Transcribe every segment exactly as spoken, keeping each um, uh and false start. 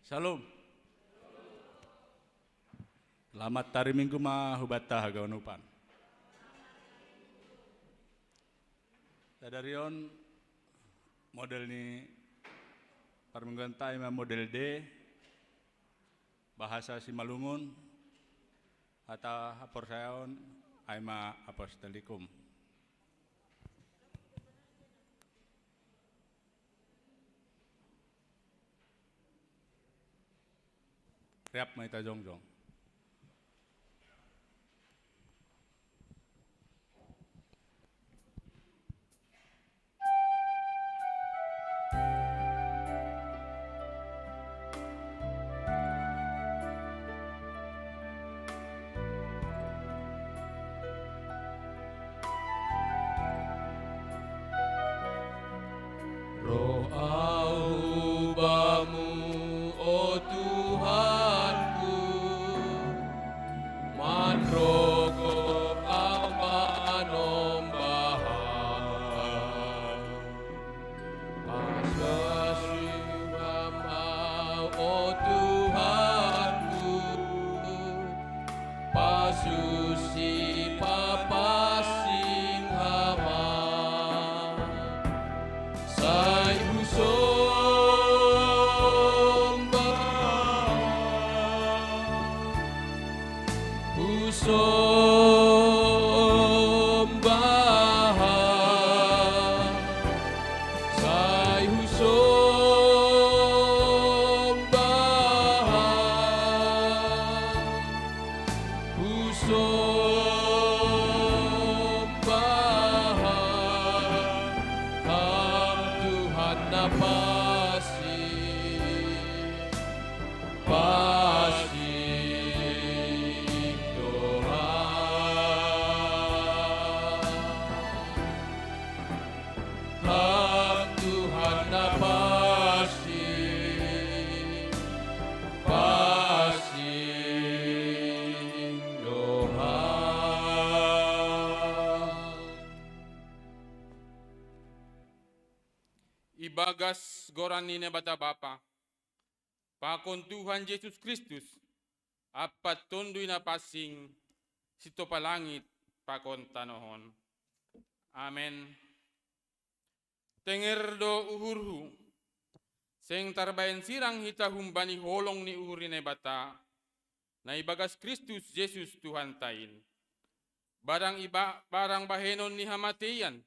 Shalom. Selamat hari Minggu ma hubata haganupan. Sadari on model ni parmingguanta ima model D, bahasa Simalungun, hata haporsayaon ima apostolikum. Riap ma hita jongjong. Roh au bamu, o Tuhanku, manrogop au manombahan. Pasasiham au, o Tuhanku, pasusi papansing Ham ma. Sai husomba, husomba Ham, sai husomba Ham, husomba Ham, Ham Tuhan na pansing, pansing do Ham. Ham Tuhan na pansing, pansing do Ham. Ibagas goran ni Naibata Bapa, pakon Tuhan Jesus Kristus, ampa Tonduy Napansing, sitopa langit pakon tanoh on. Amen. Tenger do uhurhu, seng tarbahen sirang hita humbani holong ni uhur ni Naibata, na ibagas Kristus Jesus Tuhanta in. Barang iba-, barang bahenon ni hamateian,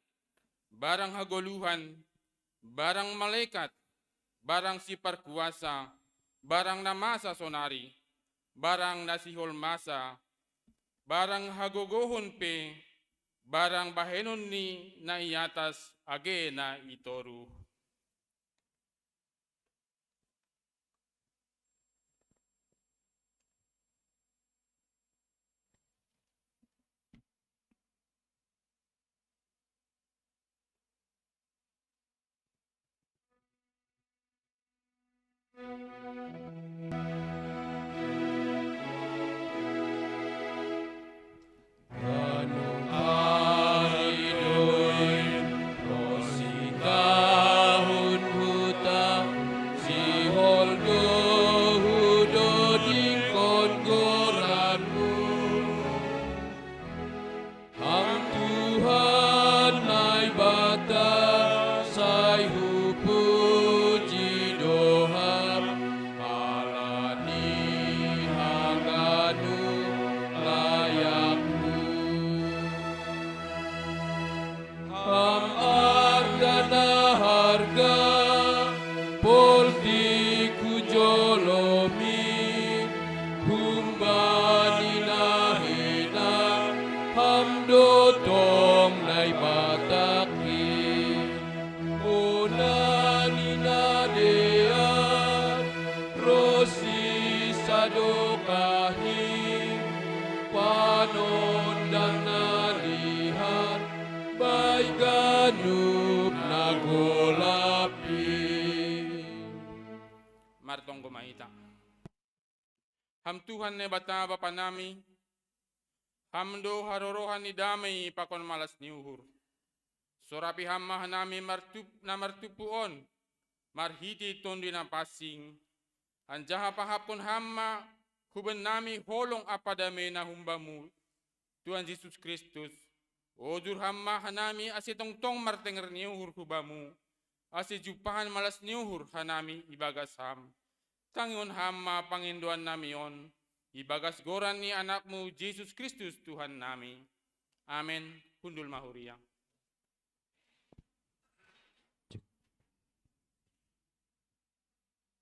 barang hagoluhan, barang malekat, barang siparkuasa, barang na masa sonari, barang na sihol masa, barang hagogohon pe, barang bahenon ni na i atas age na i toruh. Ganup ari do i ros sitahun huta, sihol do hudodingkon goranmu. Ham Tuhan Naibata, sai hupuji do Ham, ala ni haganup layakmu. Ham arga na harga, poltik hu jolomi, humbani na hinan, Ham do tong Naibatangki. Bona ni na dear, ronsi sadokahni, panondang na lihat, bai ganup na golap i. Martonggo ma hita. Ham Tuhan Naibata Bapa nami, Ham do harorohan ni damei pakon malas ni uhur. Sorapi Ham ma hanami martup-, na martumpu on, marhitei Tonduy Napansing, Anjaha pahapkon Ham ma hubannami holong ampa damena hum-Bamu, Tuhan Jesus Kristus. Ojur Ham ma hanami ase tongtong martenger ni uhur hu-Bamu, ase jumpahan malas ni uhur hanami ibagas Ham. Tangihon Ham ma pangindoannami on, ibagas goran ni Anak-Mu Jesus Kristus Tuhannami. Amen. Hundul ma huria.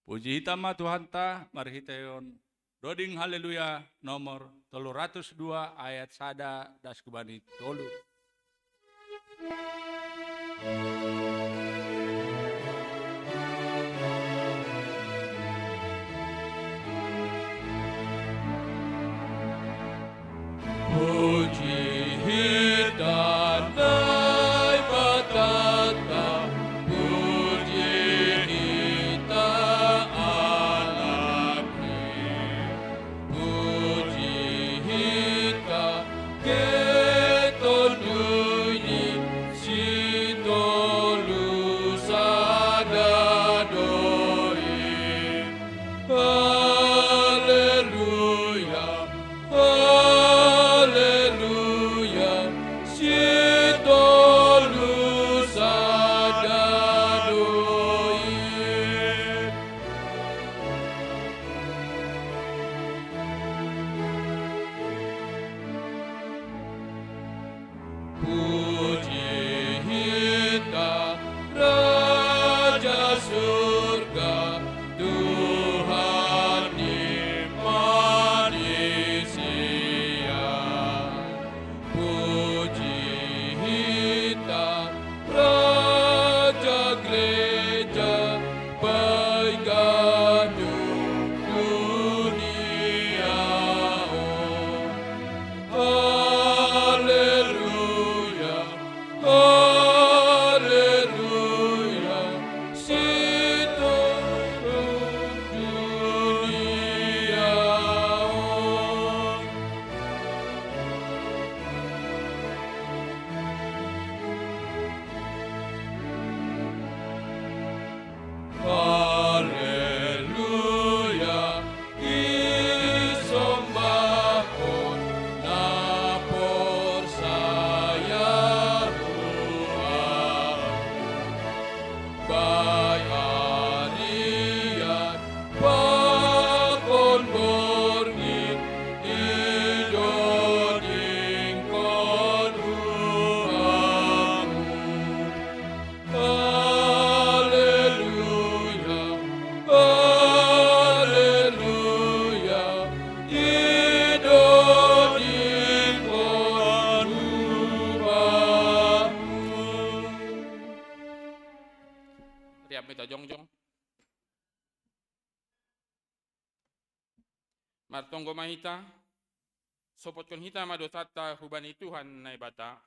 Puji hita ma Tuhanta marhitehon doding Haleluya nomor tolu ratus dua ayat sada das hubani tolu. Puji hita Naibata ta, puji hita Anakni, puji hita ke Tonduini, si tolu sada do i. Haleluya, haleluya, si tolu sada do i. Puji hita Raja Surga, Tuhan ni padusia. Puji hita Raja Gereja, paiganjuk dunia on. Haleluya, haleluya, si tolu dunia on. Haleluya, isombahkon na porsaya hu Ahu. Bai arian pakon borngin, idodingkon hu Ahu. Haleluya, haleluya, idodingkon hu Ahu. Riap ma hita jongjong. Martonggo ma hita, sopotkon hita ma dosanta hubani Tuhan Naibata.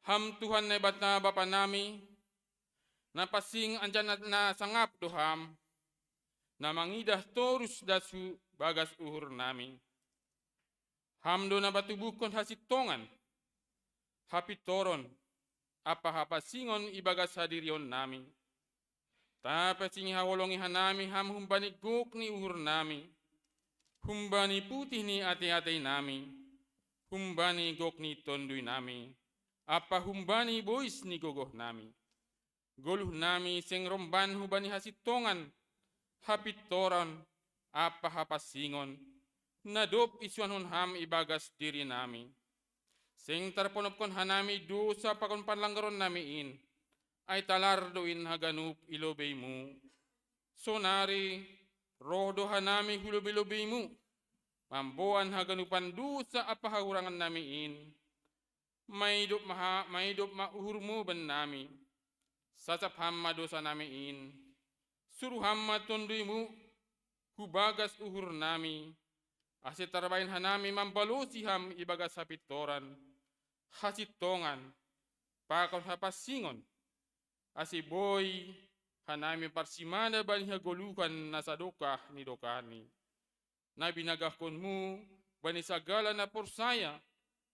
Ham Tuhan Naibata Bapa nami, na pansing anjaha na sangap do Ham, na mangidah torus das hu bagas uhur nami. Ham do na patubuhkon hasintongan, hapintoron, ampa hapansingon ibagas hadirion nami. Tapansingi haholongi hanami Ham humbani gok ni uhur nami, humbani putih ni ateatei nami, humbani gok ni tonduy nami, ampa humbani bois ni gogoh nami. Goluh nami seng romban hubani hasintongan, hapintoron, ampa hapansingon, na dob isuanhon Ham ibagas diri nami. Seng tarponopkon hanami dosa pakon panlanggaron nami in, ai talar do in haganup i lobei-Mu. Sonari roh do hanami hu lobei-lobei-Mu, mamboan haganupan dosa ampa hahurangan nami in. Maidop ma ha-, maidop ma uhur-Mu bannami. Sasap Ham ma dosa nami in. Suruh Ham ma tonduy-Mu hu bagas uhur nami, ase tarbahen hanami mambalosi Ham ibagas hapintoran, hasintongan, pakon hapansingon, ase boi hanami parsimada bani hagoluhan na sadokah ni dokahni, na binagahkon-Mu bani sagala na porsaya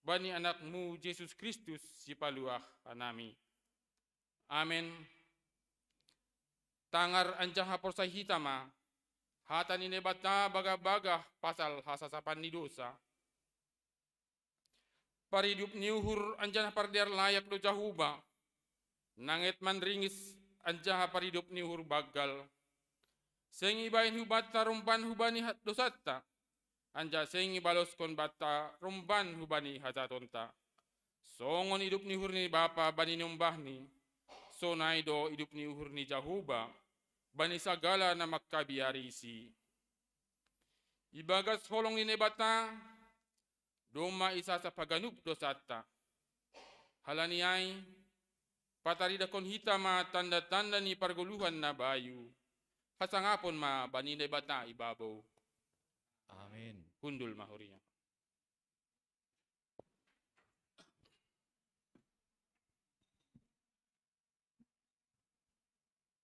bani Anak-Mu Jesus Kristus, Sipaluah hanami. Amen. Tangar anjaha porsai hita ma hata ni Naibata bagah-bagah pasal hasasapan ni dosa. Paridup ni uhur anjaha pardear layak do Jahowa, nanget manringis anjaha paridup ni uhur banggal. Seng ibahen hubanta romban hubani dosanta, anjaha seng ibaloskon banta romban hubani hajahatonta. Songon idup ni uhur ni bapa bani niombahni, sonai do idup ni uhur ni Jahowa bani sagala na mangkabiarisi. Ibagas holong ni Naibata, domma isasap haganup dosanta. Halani ai, pataridahon hita ma tanda-tanda ni pargoluhan na bayu. Hasangapon ma bani Naibata ibabo. Amin. Hundul ma huria.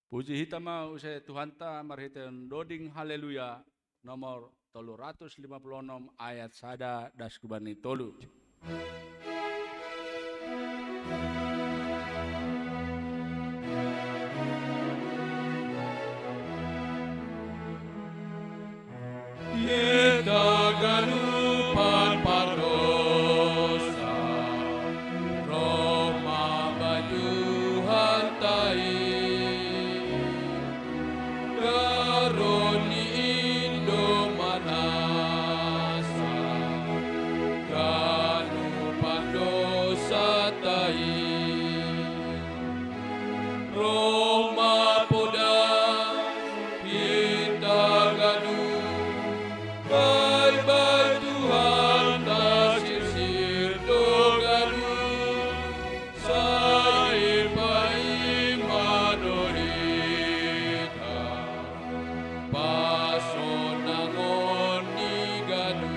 Puji hita ma use Tuhanta marhitehon doding Haleluya nomor tolu ratus lima puluh onom ayat sada das hubani tolu. Hita ganupan pardosa, roh ma ba Tuhanta i. Daroh ni in do manasa ganupan dosanta i. Roh ma poda hita ganup, bahen-bahen Tuhanta sirsir do ganup, sai paima do hita pasonangon ni ganup.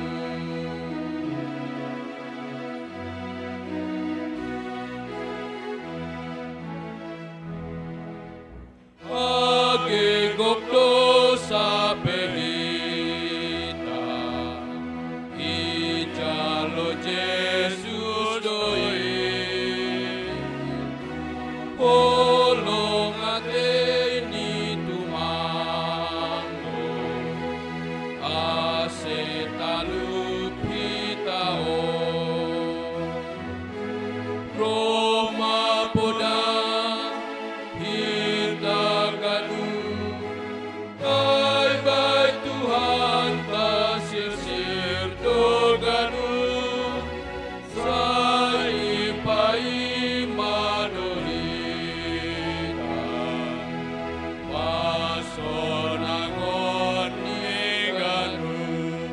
Age gok dosa pe hita, ijalo Jesus do i. Holong atei ni tumang do, ase talup hita on. Roh ma poda hita ganup, bahen-bahen Tuhanta sirsir do ganup, sai paima do hita pasonangon ni ganup.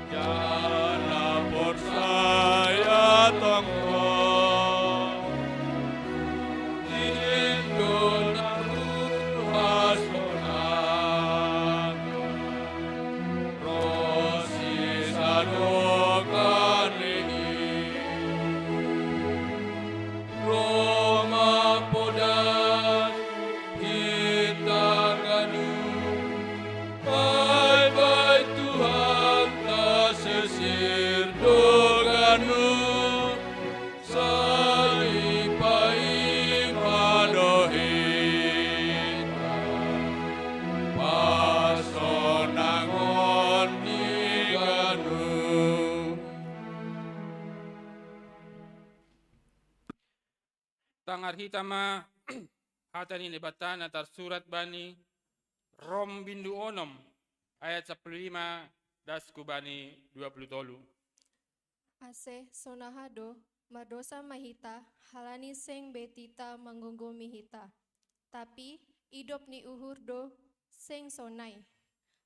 Jala porsaya tongtong, in do na ruhas sonang, ro sisadokahon i. Roh ma poda hita ganup, bahen-bahen Tuhanta sirsir do ganup, sai paima do hita pasonangon ni ganup. Tangar hita ma hata ni Naibata na tarsurat bani Rom bindu onom ayat sampulu lima das hubani dua puluh tolu. Ase sonaha do, mardosa ma hita, halani seng be titah manggomgomi hita. Tapi idop ni uhur do seng sonai.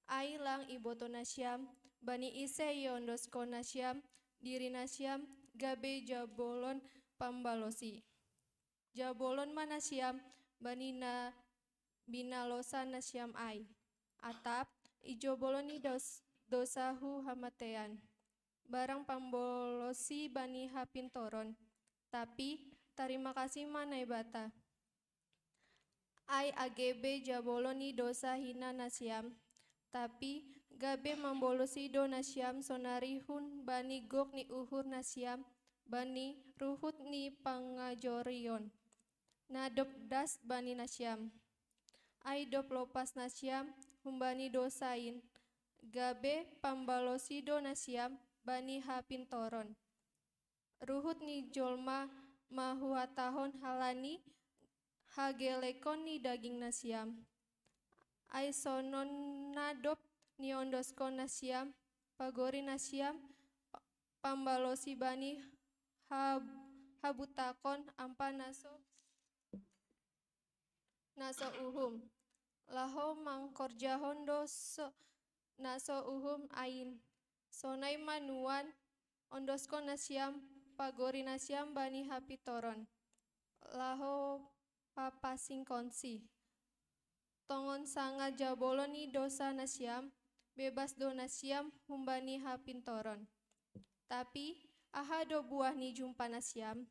Ai lang iboto nasiam, bani ise iondoskon nasiam diri nasiam gabe jabolon pambalosi. Jabolon ma nasiam bani na binalosan nasiam ai. Atap ijobolon ni dos-, dosa hu hamatean, barang pambalosi bani hapintoron. Tapi tarima kasih ma Naibata. Ai agebe jabolo ni dosa hina nasiam, tapi gabe mambolosi do nasiam sonari hun bani gok ni uhur nasiam bani ruhut ni pangajorion na dob das bani nasiam. Ai dob lopas nasiam humbani dosa in, gabe pambalosi do nasiam bani hapintoron. Ruhut ni jolma ma huhatahon halani hagelekon ni daging nasiam. Ai sonon na dob niondoskon nasiam, pagori nasiam pambalosi bani hab-, habutakon ampa naso, naso uhum. Laho mangkorjahon do so, naso uhum ain. Sonai ma nuan, ondoskon nasiam, pagori nasiam bani hapintoron. Laho papasingkonsi. Tongon sanga jabolo ni dosa nasiam, bebas do nasiam humbani hapintoron. Tapi, aha do buah ni jumpa nasiam?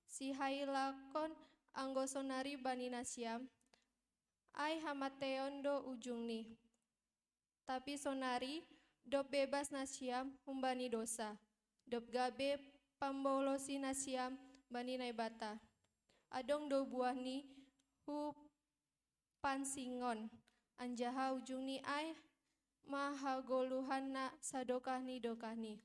Sihailakon anggo sonari bani nasiam, ai hamateon do ujungni. Tapi sonari, dob bebas nasiam humbani dosa, dob gabe pambolosi nasiam bani Naibata. Adong do buah ni hu pansingon, anjaha ujungni ai ma hagoluhan na sadokah ni dokahni.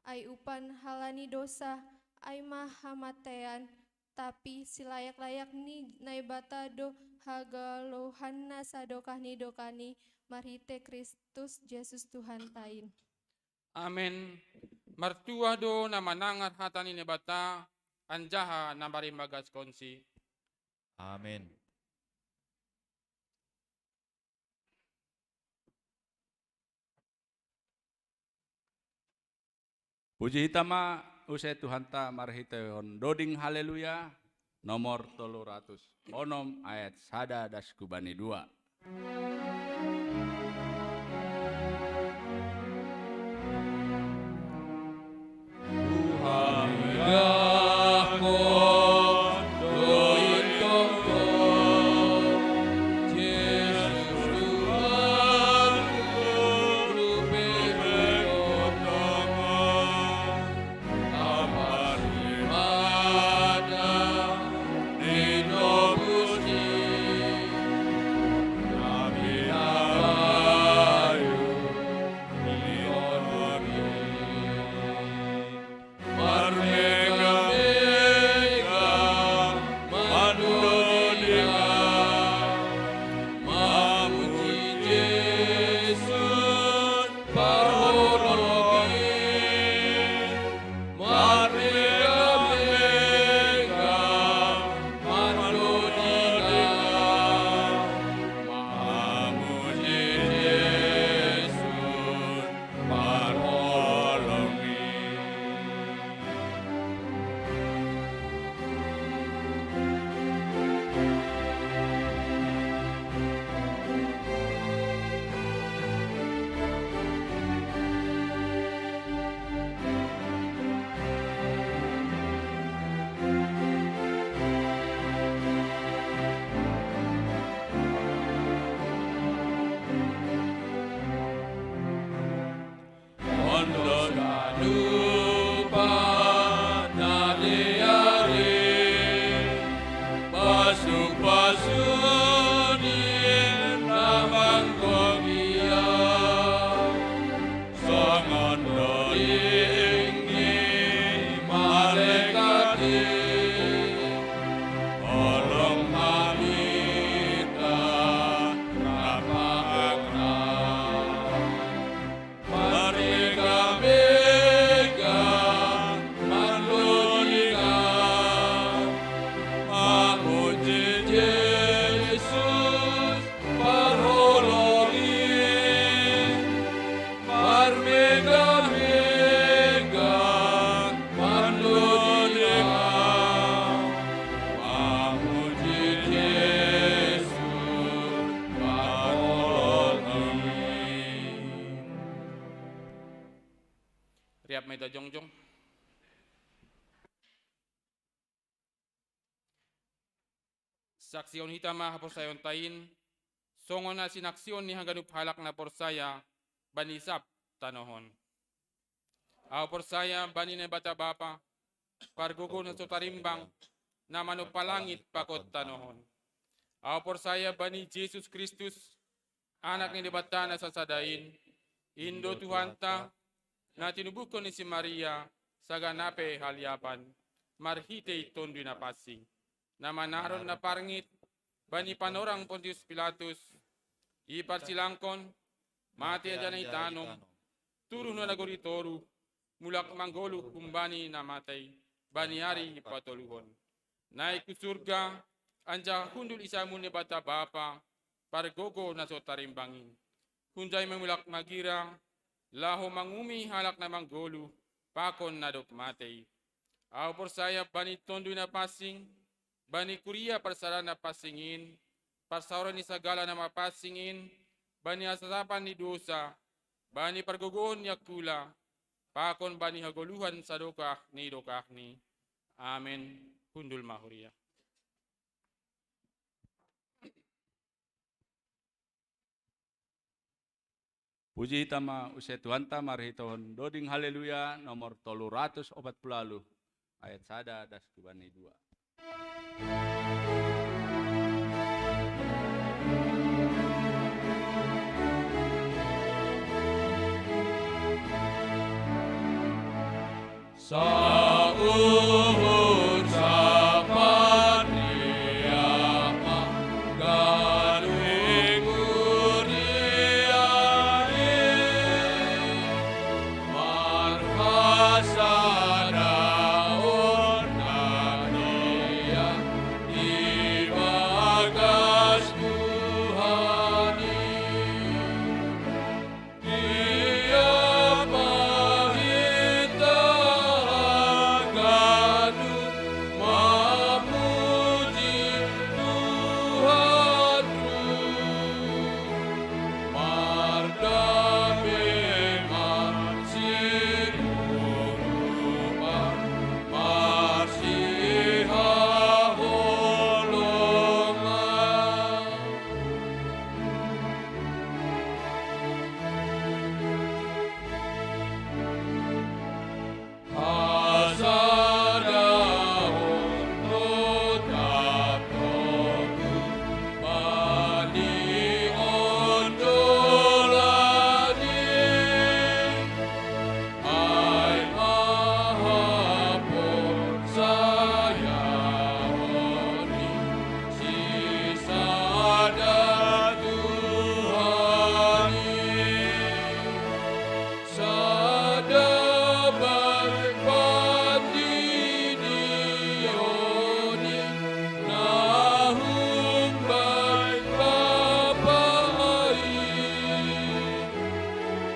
Ai upan halani dosa, ai ma hamatean, tapi silayak-layak ni Naibata do hagoluhan na sadokah ni dokahni marhite Kristus Jesus Tuhanta in. Amen. Martuah do na manangar hata ni Naibata, anjaha na marimagaskonsi. Amen. Puji hita ma use Tuhanta marhitehon doding haleluya, nomor tolu ratus onom ayat sada das kubani dua. Riap ma ita jongjong. Saksihon hita ma haporsayaonta in, songon na sinaksion ni haganup halak na porsaya bani sab tanoh on. Ahu porsaya bani Naibata Bapa, pargogo na so tarimbang, na manompa langit pakon tanoh on. Ahu porsaya bani Jesus Kristus, Anak ni Debata na sasada in, in do Tuhanta, na tinubuhkon ni si Maria, sagan na pe haliapan, marhitei Tonduy Napansing, na manaron na parngit bani panorang Pontius Pilatus, iparsilangkon, mate ajana itanom, turun hu nagori toruh, mulak manggoluh humbani na matei, bani ari patoluhon. Naik hu surga, anjaha hundul i samun Naibata Bapa, pargogo na so tarimbang in. Hunjai ma mulak magira, laho manguhumi halak na manggoluh, pakon na dob matei. Ahu porsaya bani Tonduy Napansing, bani kuria parsarana pansing in, parsaoran ni sagala na mapansing in, bani hasasapan ni dosa, bani pargogohon ni angkula, pakon bani hagoluhan sadokah ni dokahni. Amen. Hundul ma huria. Puji hita ma use Tuhanta marhitehon doding Haleluya nomor tolu ratus opat puluh ualuh, ayat sada das tu bani dua. Sahat sapari apa ganup kuriae, marhasada on na dia ibagas Tuhan i. Dia ma hita haganup mamuji Tuhan, mardame marsiurupan, marsihaholongan. Hasada on totap togu bani ondolan i. Ai ma haporsayaon ni sisada Tuhan i. Sada bahen pandidion i na humbahen Bapa i.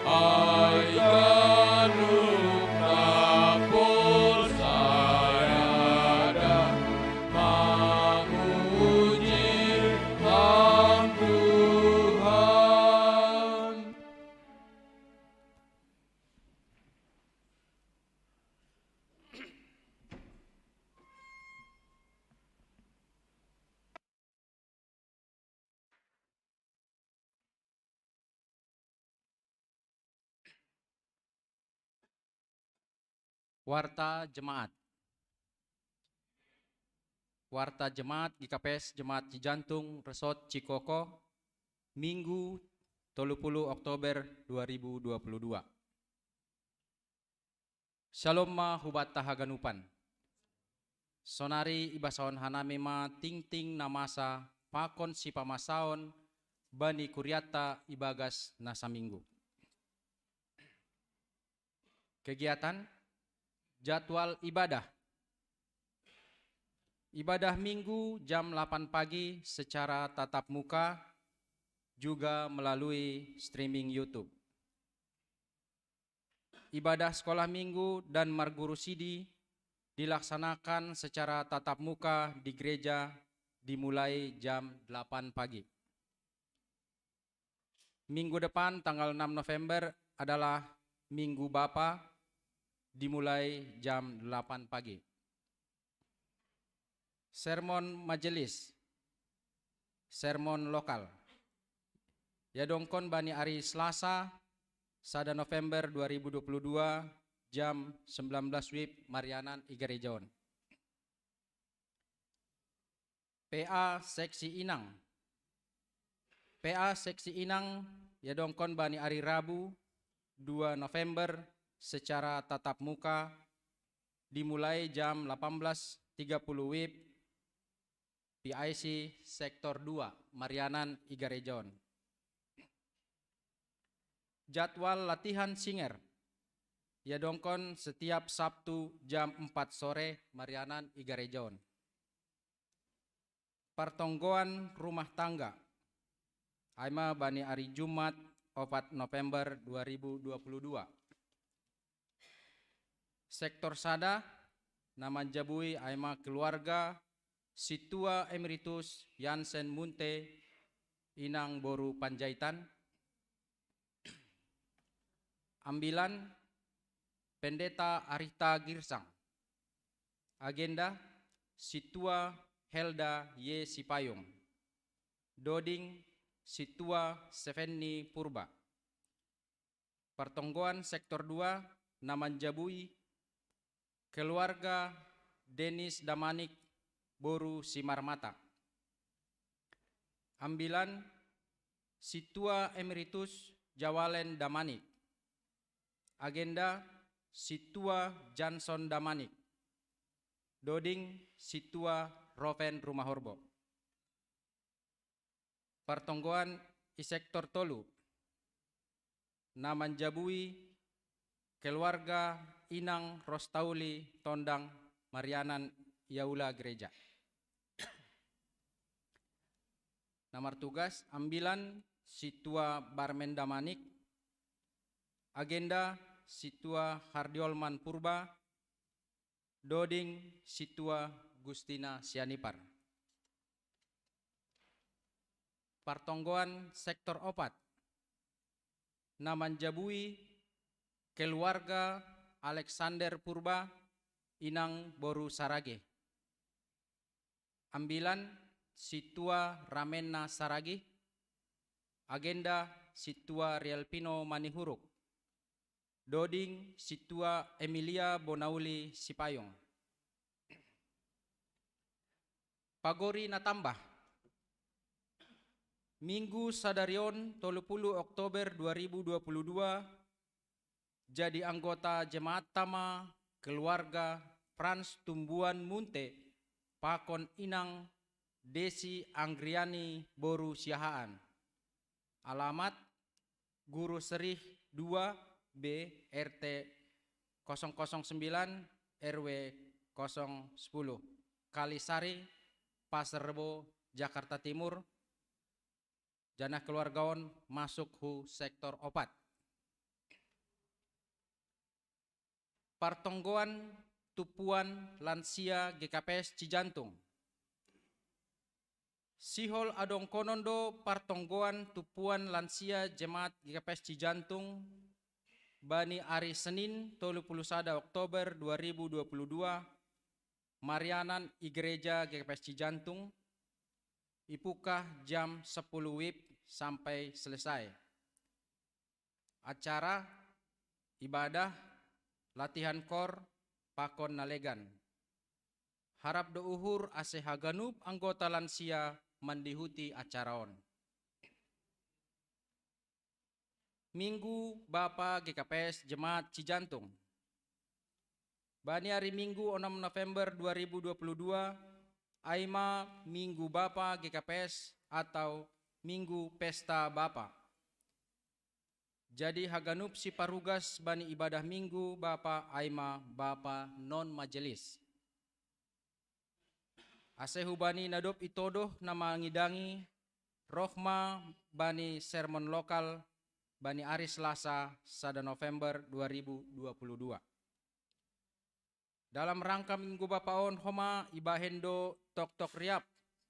Ai ganup na porsaya da mamuji Ham Tuhan. Warta Jemaat. Warta Jemaat G K P S Jemaat Cijantung Resort Cikoko, Minggu, tolu puluh Oktober dua ribu dua puluh dua. Syalom ma hubanta haganupan. Sonari ibasahon hanami ma tingting na masa pakon sipamasaon bani kurianta ibagas na saminggu. Kegiatan, jadwal ibadah. Ibadah Minggu jam delapan pagi secara tatap muka, juga melalui streaming YouTube. Ibadah Sekolah Minggu dan Marguru Sidi dilaksanakan secara tatap muka di gereja dimulai jam delapan pagi. Minggu depan, tanggal enam November, adalah Minggu Bapa, dimulai jam delapan pagi. Sermon majelis sermon lokal. Yadongkon bani ari Selasa, sada November dua ribu dua puluh dua, jam sembilan belas wib, marianan i gareja on. P A seksi Inang. P A seksi Inang yadongkon bani ari Rabu, dua November, secara tatap muka, dimulai jam delapan belas tiga puluh wib, P I C sektor dua, marianan i gareja on. Jadwal latihan singer yadongkon setiap Sabtu jam empat sore, marianan i gareja on. Partonggoan rumah tangga, ai ma bani ari Jumat, opat November dua ribu dua puluh dua. Sektor sada, na manjabui ai ma keluarga Situa Emeritus Yansen Munte, Inang boru Panjaitan. Ambilan, Pendeta Arita Girsang. Agenda, Situa Helda Y Sipayung. Doding, Situa Sevenni Purba. Partonggoan sektor dua, na manjabui keluarga Denis Damanik boru Simarmata. Ambilan, Situa Emeritus Jawalen Damanik. Agenda, Situa Janson Damanik. Doding, Situa Roven Rumahorbo. Partonggoan i sektor tolu, na manjabui keluarga Inang Rostauli Tondang, marianan i aula gereja. Na martugas, ambilan, Situa Barmen Damanik. Agenda, Situa Hardiolman Purba. Doding, Situa Gustina Sianipar. Partonggoan sektor opat, na manjabui keluarga Alexander Purba, Inang boru Sarage. Ambilan, Situa Ramenna Sarage. Agenda, Situa Rialpino Manihuruk. Doding, Situa Emilia Bonauli Sipayung. Pagori na tambah. Minggu sadari on, tolu puluh Oktober dua ribu dua puluh dua, jadi anggota jemaat ta ma keluarga Frans Tumbuan Munte pakon Inang Desi Anggriani boru Siahaan. Alamat, Guru Serih dua B, R T kosong kosong sembilan, R W kosong sepuluh, Kalisari, Pasar Rebo, Jakarta Timur. Janah keluarga on masuk hu sektor opat. Partonggoan tumpuan lansia G K P S Cijantung. Sihol adongkonon do partonggoan tumpuan lansia jemaat G K P S Cijantung bani ari Senin, tolu puluh sada Oktober dua ribu dua puluh dua, marianan i gereja G K P S Cijantung, ipukah jam sepuluh wib sampai selesai. Acara ibadah, latihan kor, pakon na legan. Harap do uhur ase haganup anggota lansia mandihuti acara on. Minggu Bapa G K P S Jemaat Cijantung. Bani ari Minggu, onom November dua ribu dua puluh dua, ai ma Minggu Bapa G K P S atau Minggu Pesta Bapa. Jadi haganup siparugas bani ibadah Minggu Bapa ai ma bapa non majelis. Ase hubani na dob itodoh na mangidangi, roh ma bani sermon lokal bani ari Selasa, sada November dua ribu dua puluh dua. Dalam rangka Minggu Bapa on homa ibahen do toktok riap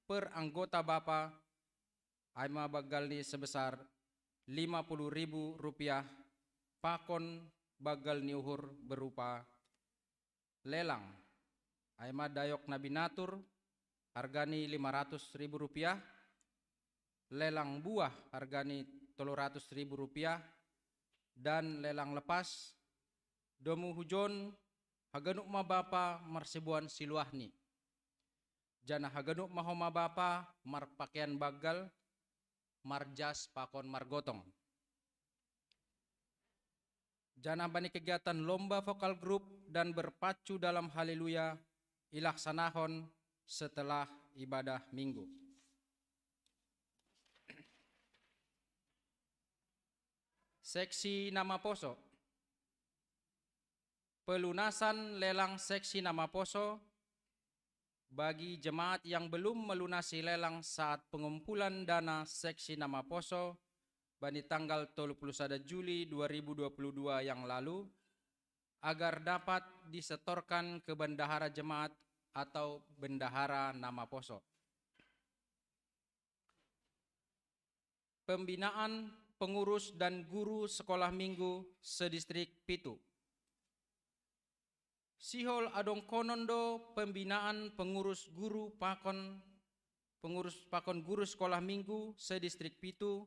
per anggota bapa, ai ma banggal ni sebesar lima puluh ribu rupiah, pakon banggal ni uhur berupa lelang, ai ma dayok na binatur, harga ni lima ratus ribu rupiah, lelang buah hargani tolu ratus ribu rupiah, dan lelang lepas, domu hujon haganup ma bapa marsibuan siluahni. Janah haganup ma homa bapa marpakean banggal, marjas pakon margotong. Janah bani kegiatan lomba vokal grup dan berpacu dalam Haleluya ilaksanahon setelah ibadah Minggu. Seksi na maposo. Pelunasan lelang seksi na maposo bagi jemaat yang belum melunasi lelang saat pengumpulan dana seksi na maposo bani tanggal tolu puluh sada Juli dua ribu dua puluh dua yang lalu, agar dapat disetorkan ke bendahara jemaat atau bendahara na maposo. Pembinaan pengurus dan guru sekolah minggu sedistrik pitu. Sihol adongkonon do pembinaan pengurus guru pakon, pengurus pakon guru sekolah minggu sedistrik pitu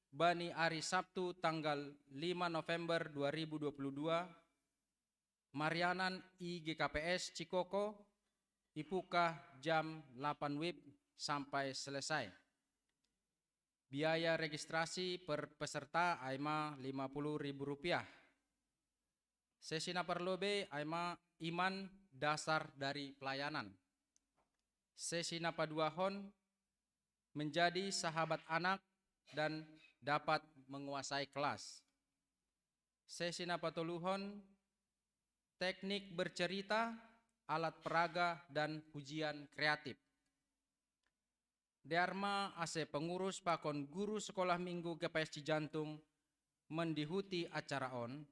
bani ari Sabtu tanggal lima November dua ribu dua puluh dua, marianan i G K P S Cikoko, ipukah jam lapan wib sampai selesai. Biaya registrasi per peserta ai ma lima puluh ribu rupiah. Sesi na parlobei ai ma iman dasar dari pelayanan. Sesi na paduahon menjadi sahabat anak dan dapat menguasai kelas. Sesi na patoluhon teknik bercerita, alat peraga, dan ujian kreatif. Dear ma ase pengurus pakon guru sekolah minggu G P S Cijantung mendihuti acara on,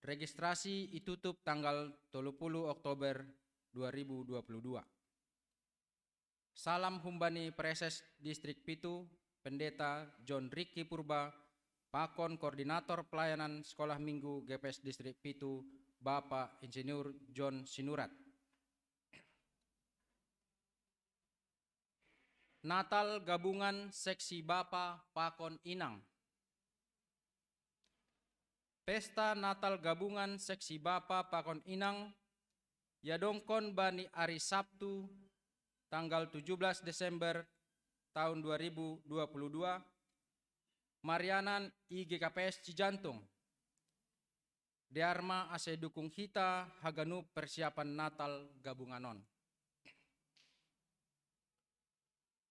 registrasi itutup tanggal tolu puluh Oktober dua ribu dua puluh dua. Salam humbani Preses Distrik pitu, Pendeta John Ricky Purba, pakon Koordinator Pelayanan Sekolah Minggu G P S Distrik pitu, Bapak Insinyur John Sinurat. Natal Gabungan Seksi Bapa pakon Inang. Pesta Natal Gabungan Seksi Bapa pakon Inang iadongkon bani ari Sabtu tanggal tujuh belas Desember tahun dua ribu dua puluh dua, marianan i G K P S Cijantung. Dear ma ase dukung hita haganup persiapan Natal Gabungan on.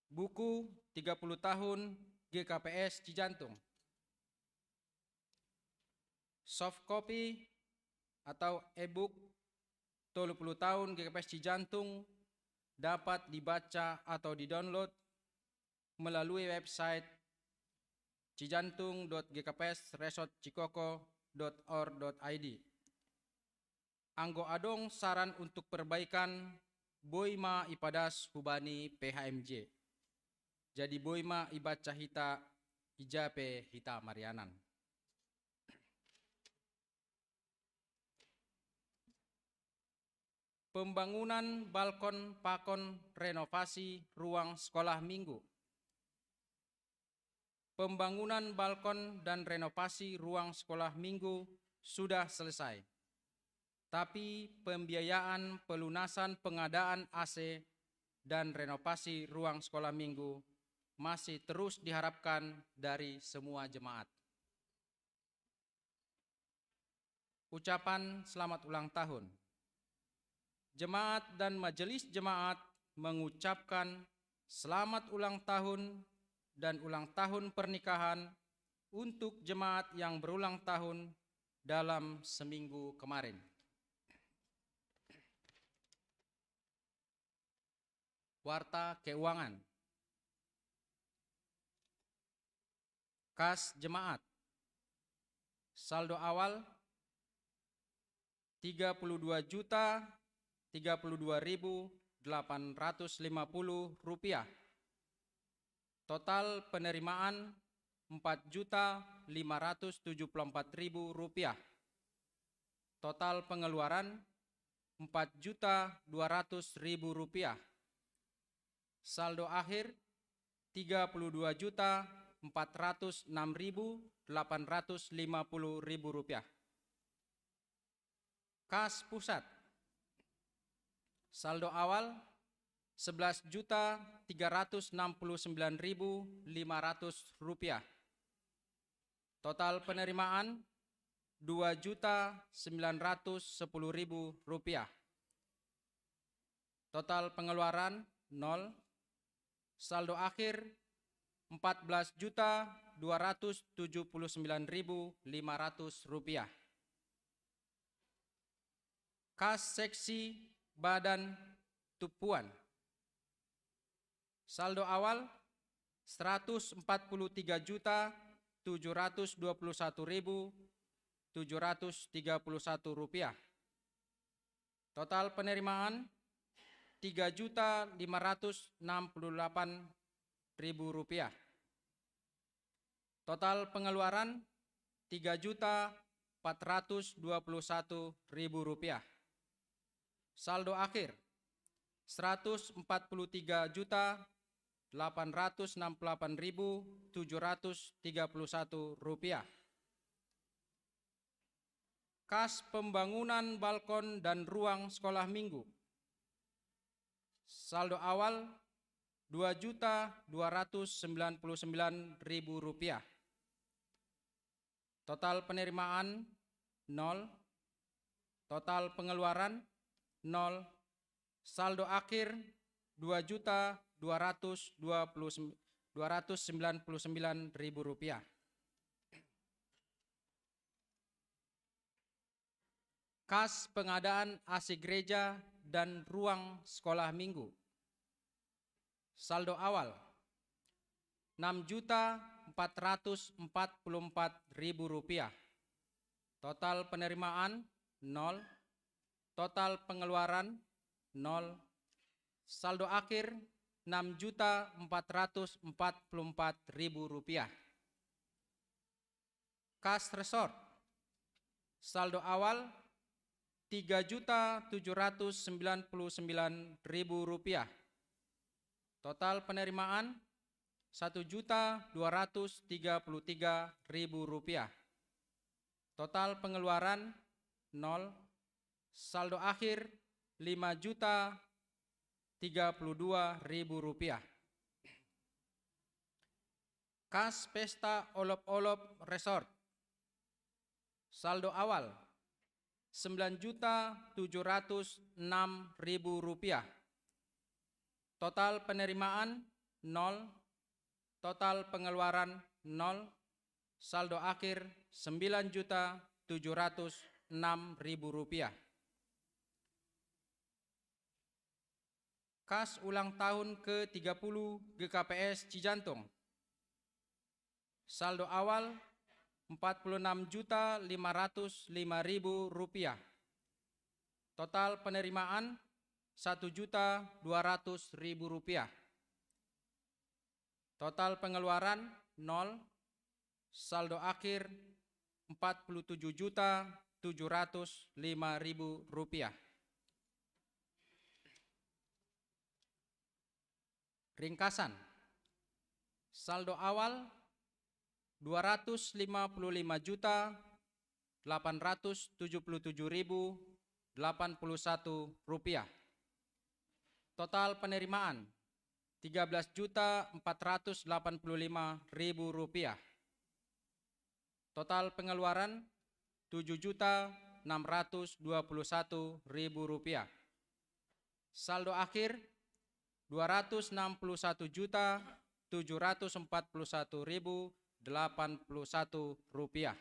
Buku tiga puluh tahun G K P S Cijantung. Soft copy atau e-book tolu puluh tahun G K P S Cijantung dapat dibaca atau di-download melalui website cijantung dot g k p s resort cikoko dot or dot i d. Anggo adong saran untuk perbaikan, boi ma ipadas hubani P H M J. Jadi boi ma ibaca hita ija pe hita marianan. Pembangunan balkon pakon renovasi ruang sekolah minggu. Pembangunan balkon dan renovasi ruang sekolah minggu sudah selesai. Tapi pembiayaan pelunasan pengadaan A C dan renovasi ruang sekolah minggu masih terus diharapkan dari semua jemaat. Ucapan selamat ulang tahun. Jemaat dan majelis jemaat mengucapkan selamat ulang tahun dan ulang tahun pernikahan untuk jemaat yang berulang tahun dalam seminggu kemarin. Warta keuangan. Kas jemaat. Saldo awal tiga puluh dua juta tiga puluh dua ribu delapan ratus lima puluh rupiah. Total penerimaan empat juta lima ratus tujuh puluh empat ribu rupiah. Total pengeluaran empat juta dua ratus ribu rupiah. Saldo akhir tiga puluh dua juta empat ratus enam ribu delapan ratus lima puluh ribu rupiah. Kas pusat, saldo awal sebelas juta tiga ratus enam puluh sembilan ribu lima ratus rupiah. Total penerimaan dua juta sembilan ratus sepuluh ribu rupiah. Total pengeluaran nol. Saldo akhir empat belas juta dua ratus tujuh puluh sembilan ribu lima ratus rupiah. Kas seksi Badan Tupuan. Saldo awal seratus empat puluh tiga juta tujuh ratus dua puluh satu ribu tujuh ratus tiga puluh satu rupiah. Total penerimaan tiga juta lima ratus enam puluh delapan ribu rupiah. Total pengeluaran tiga juta empat ratus dua puluh satu ribu rupiah. Saldo akhir seratus empat puluh tiga juta delapan ratus enam puluh delapan ribu tujuh ratus tiga puluh satu rupiah. Kas pembangunan balkon dan ruang sekolah minggu. Saldo awal dua juta dua ratus sembilan puluh sembilan ribu rupiah. Total penerimaan nol. Total pengeluaran nol. Saldo akhir dua juta dua ratus dua puluh dua ratus sembilan puluh sembilan ribu rupiah. Kas pengadaan A C gereja dan ruang sekolah minggu. Saldo awal enam juta empat ratus empat puluh empat ribu rupiah. Total penerimaan nol. Total pengeluaran nol. Saldo akhir enam juta empat ratus empat puluh empat ribu rupiah. Kas resort. Saldo awal tiga juta tujuh ratus sembilan puluh sembilan ribu rupiah. Total penerimaan satu juta dua ratus tiga puluh tiga ribu rupiah. Total pengeluaran nol. Saldo akhir lima juta tiga puluh dua ribu rupiah. Kas pesta olop-olop resort. Saldo awal sembilan juta tujuh ratus enam ribu rupiah. Total penerimaan nol. Total pengeluaran nol. Saldo akhir sembilan juta tujuh ratus enam ribu rupiah. Kas ulang tahun ke tiga puluh G K P S Cijantung. Saldo awal empat puluh enam juta lima ratus lima ribu rupiah. Total penerimaan satu juta dua ratus ribu rupiah. Total pengeluaran nol. Saldo akhir empat puluh tujuh juta tujuh ratus lima ribu rupiah. Ringkasan, saldo awal dua ratus lima puluh lima juta delapan ratus tujuh puluh tujuh ribu delapan puluh satu rupiah. Total penerimaan tiga belas juta empat ratus delapan puluh lima ribu rupiah. Total pengeluaran tujuh juta enam ratus dua puluh satu ribu rupiah. Saldo akhir dua ratus enam puluh satu juta tujuh ratus empat puluh satu ribu delapan puluh satu rupiah.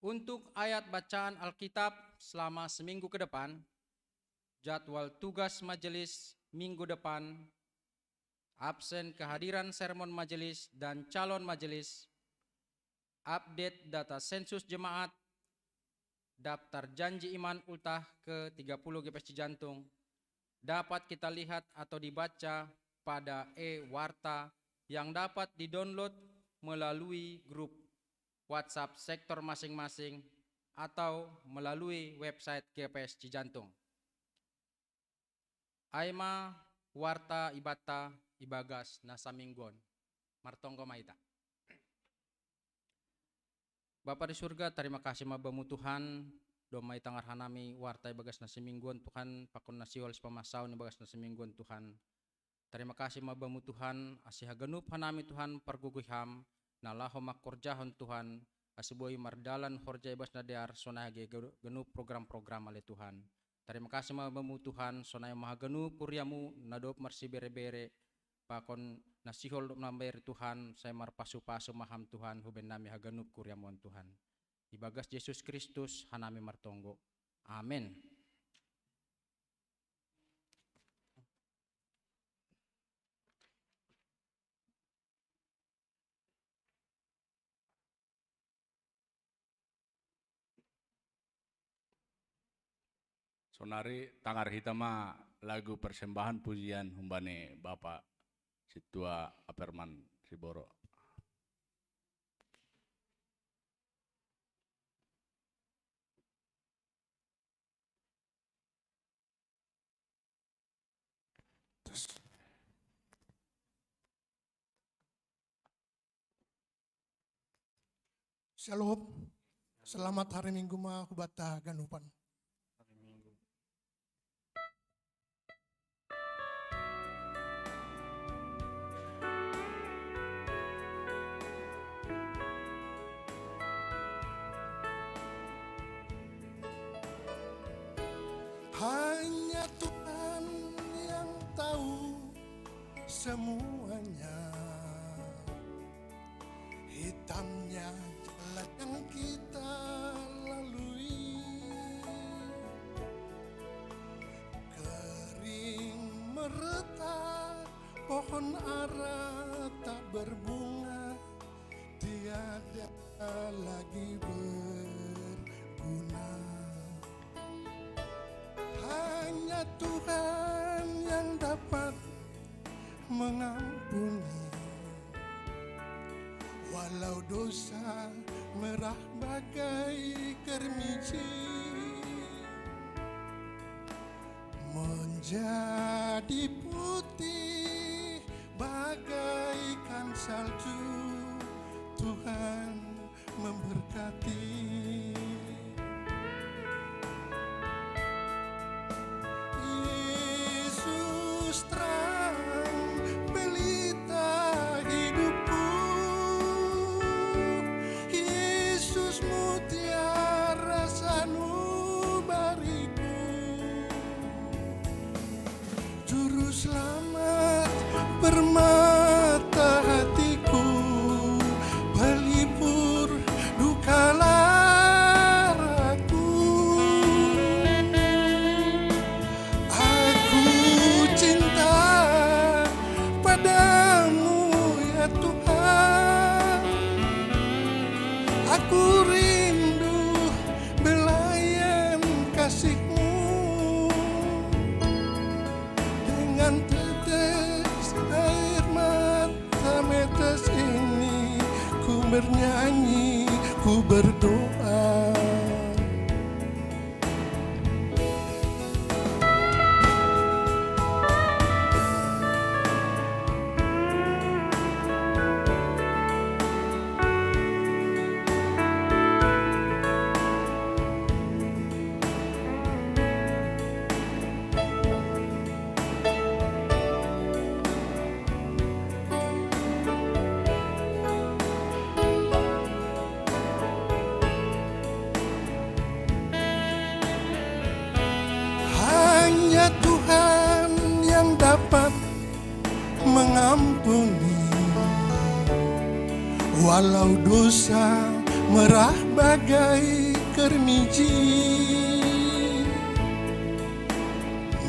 Untuk ayat bacaan Alkitab selama seminggu ke depan, jadwal tugas majelis minggu depan, absen kehadiran sermon majelis dan calon majelis, update data sensus jemaat, daftar janji iman ultah ke tiga puluh G P S Cijantung, dapat kita lihat atau dibaca pada e-warta yang dapat didownload melalui grup WhatsApp sektor masing-masing atau melalui website G P S Cijantung. Ai ma warta ibata ibagas na samingguon. Martonggo ma hita. Bapa di surga, tarima kasih ma bamu Tuhan, domma itangar hanami warta ibagas na samingguon Tuhan, pakon na sihol sipamasaon ibagas na samingguon Tuhan. Tarima kasih ma bamu Tuhan, asi haganup hanami Tuhan pargogoi ham, na laho mangkorjahon Tuhan, asi boi mardalan horja ibagas na dear, sonai age ganup program-program ale Tuhan. Tarima kasih ma bamu Tuhan, sonai ma haganup kuriamu, na dob marsibere-bere, pakon na sihol dob na mambere Tuhan, sai marpasu-pasu ma ham Tuhan, hubaen nami haganup kuriamu on Tuhan. Ibagas Jesus Kristus, hanami martonggo. Amen. Sonari tangar hita ma lagu persembahan pujian humbani Bapa Sintua Aperman Siboro. Shalom. Selamat hari Minggu ma hubata ganupan. Hanya Tuhan yang tahu semuanya. Hitamnya jalan yang kita lalui, kering meretak, pohon ara tak berbunga, tiada lagi berguna. Hanya Tuhan yang dapat mengampuni, walau dosa merah bagai kermiji, menjadi putih bagaikan salju. Tuhan memberkati. Yesus terang pelita hidupku, Yesus mutiara sanubariku. Juru selamat permata hatiku, pelipur duka laraku. Aku cinta padamu ya Tuhan. Aku rindu belayan kasihmu. Dengan tetes air mata metes ini, ku bernyanyi, ku berdoa. Hanya Tuhan yang dapat mengampuni, walau dosa merah bagai kermiji,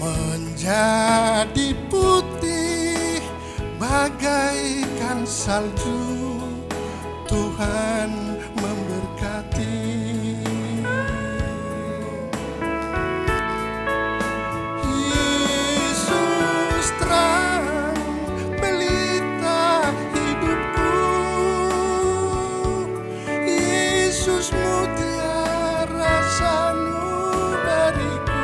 menjadi putih bagaikan salju. Tuhan memberkati. Yesus terang pelita hidupku, Yesus mutiara sanubariku.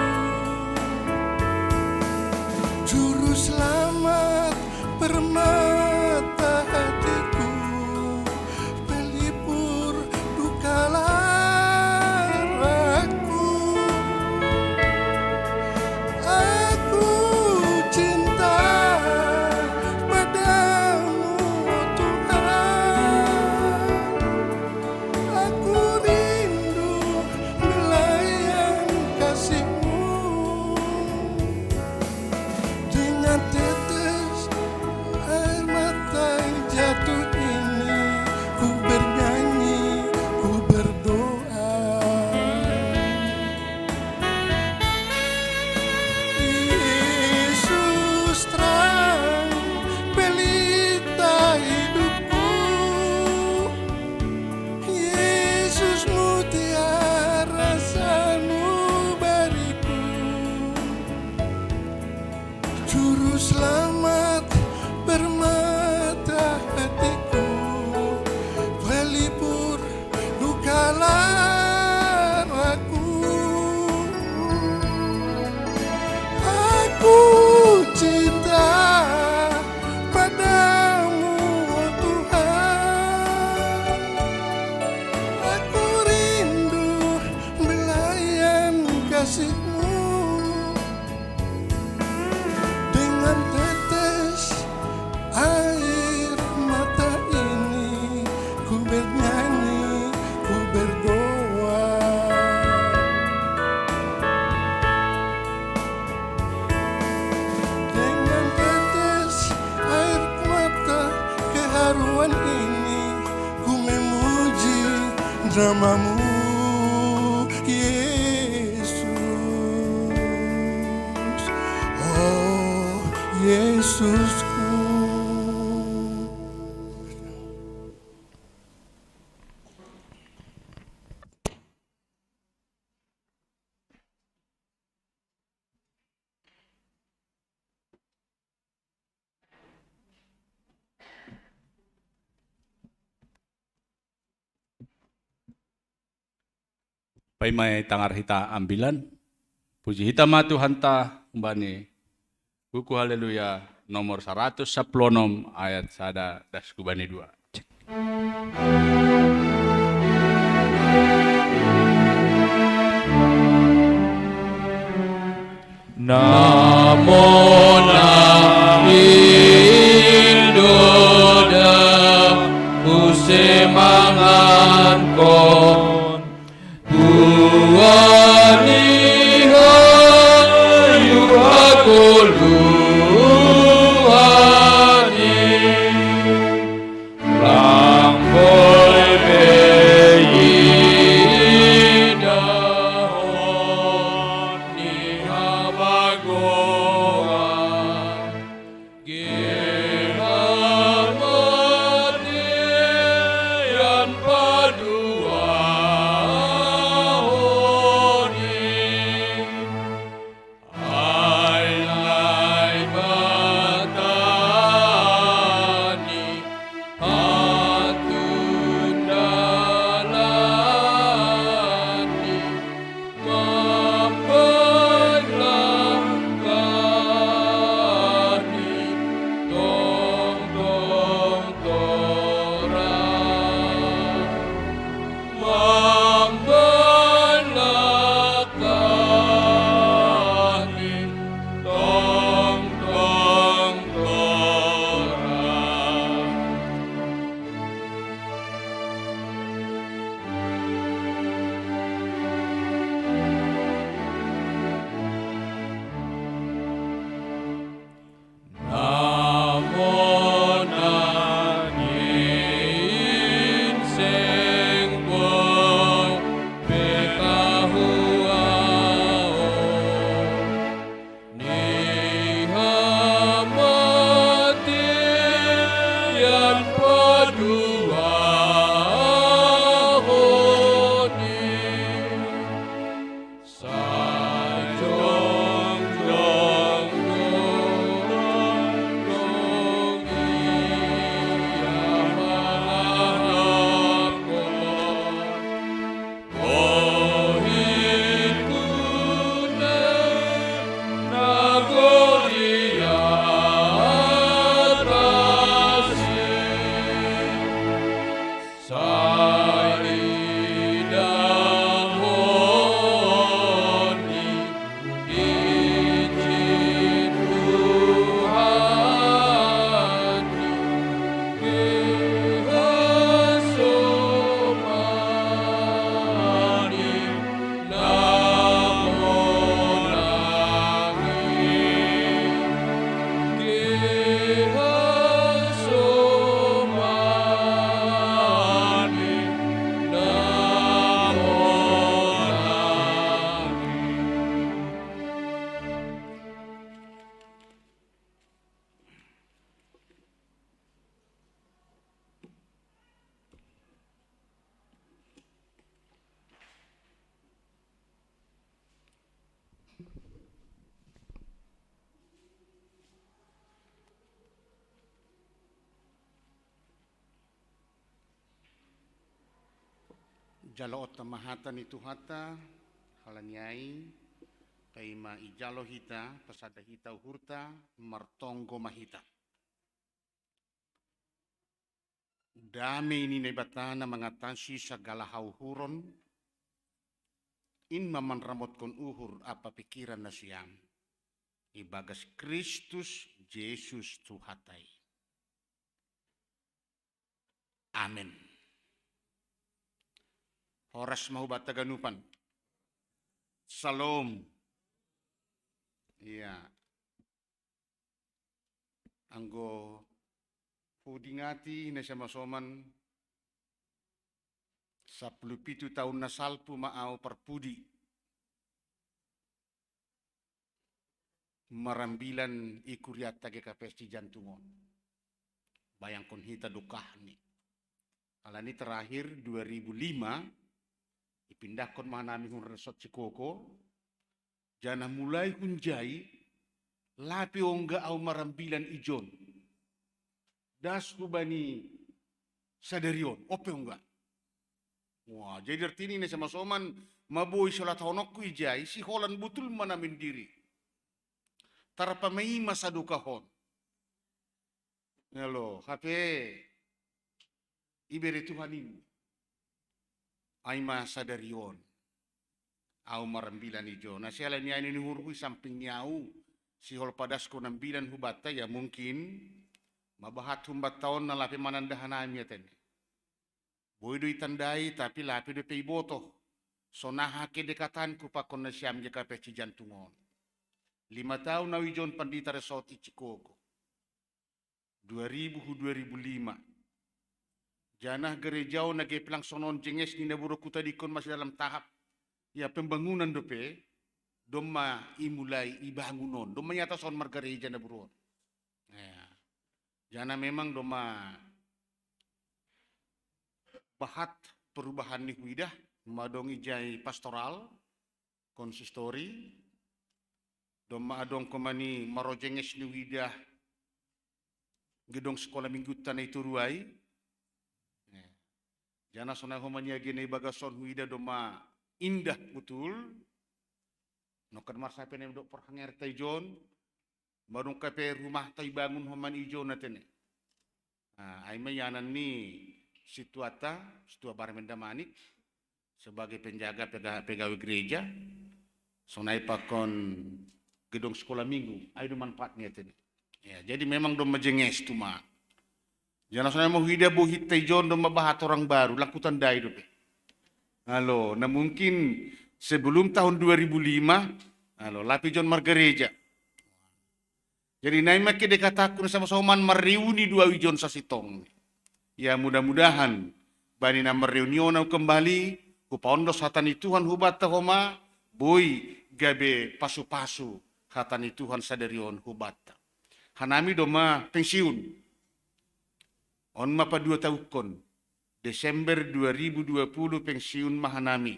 Namamu, Yesus, oh Yesusku. Paima i tangar hita ambilan. Puji hita ma Tuhanta, umbani buku Haleluya nomor saratus sapuluh onom ayat sada das kubani dua. Namona indoda, use mangankon, buani hayu hakoluani. Langgoi be idahon ni habagoan, geha mate an paduahon i. Ai Naibata ni hatundalani, mambaen langkahni tongtong torang. Mambaen langkahni tongtong torang. Namona nginseng boi pekahuaon, ni hamatean paduahon i. Sai jongjong, jongjong ia mangarapkon, bohit guna nagori atas i. Sai idahon ni ijin Tuhan i, geha so manin namona i, geha so manin namona i. Jalo ota ma hata ni Tuhanta, halani ai, paima ijalo hita, pasada hita uhurta, martonggo ma hita. Dame ni Naibata na mangatasi sagala hauhuron, in ma manramotkon uhur ampa pikiran nasiam, ibagas Kristus Jesus Tuhanta i. Amen. Horas ma hubanta ganupan. Salom. Ia. Anggo hudingati na simasoman, Sampulu pitu taun na salpu ma au parpudi marambilan i kuriatta G K P S Cijantung on. Bayangkon hita dukahni. Alani terakhir dua ribu lima, ipindahkon ma hanami hun resort Cikoko, janah mulai hunjai, lape ongga au marambilan ijon. Das hubani sadari on, ope ongga. Wah, jadi artini na sama soman maboi solatahononku ijai, siholan butul ma na mindiri. Tarpamaima sadukahon. Elo, hape ibere Tuhan in. Ai ma sadari on. Au marambilan ijon. Na siala ni ai ni uhurhu i samping ni au, sihol padaskon ambilan hubanta, ya mungkin mabahat humbatta on na lape mananda hanami atene. Boi do itandai, tapi lape dope iboto. Sonaha kedekatanku pakon nasiam G K P S Cijantung on. Lima taun au ijon pandita resort i Cikoko. Dua ribu hu dua ribu lima. Janah gereja on na gabe lang sonon jenges ni na burokku tadingkon masih dalam tahap. Ya pembangunan dope, domma imulai ibangun on. Domma nyata son margereja na buru on. Ya. Janah memang domma bahat perubahan ni huidah, madong ijai pastoral, konsistori, domma adong komani marojenges ni huidah gedong sekolah minggu tanai turuai. Janah sonai homani agena ibagason huidah domma indah betul. Nokan marsape nem dok perhanger taijon, madong kape rumah taibangun homani ijon atene. Nah, ai ma ianan ni situata, situa Barmen Damanik, sebagai penjaga pega-, pegawai gereja, sonai pakon gedong sekolah minggu, ai do manfaatnya tadi. Ya, jadi memang do majenges tu ma. Jangan sonai mau hida bohit taijon do mabahat orang baru, lakutan dai dope. Halo, nah mungkin sebelum tahun dua ribu lima, halo, lape ijon margereja. Jadi nai ma kedekatanku na sama soman marreuni do au ijon sasitong. Ya, mudah-mudahan bani na marreuni on au kembali, hupaondos hata ni Tuhan hubanta homa, boi gabe pasu-pasu hata ni Tuhan sadari on hubanta. Hanami domma pensiun. On ma padua taungkon. Desember dua ribu dua puluh pensiun ma hanami.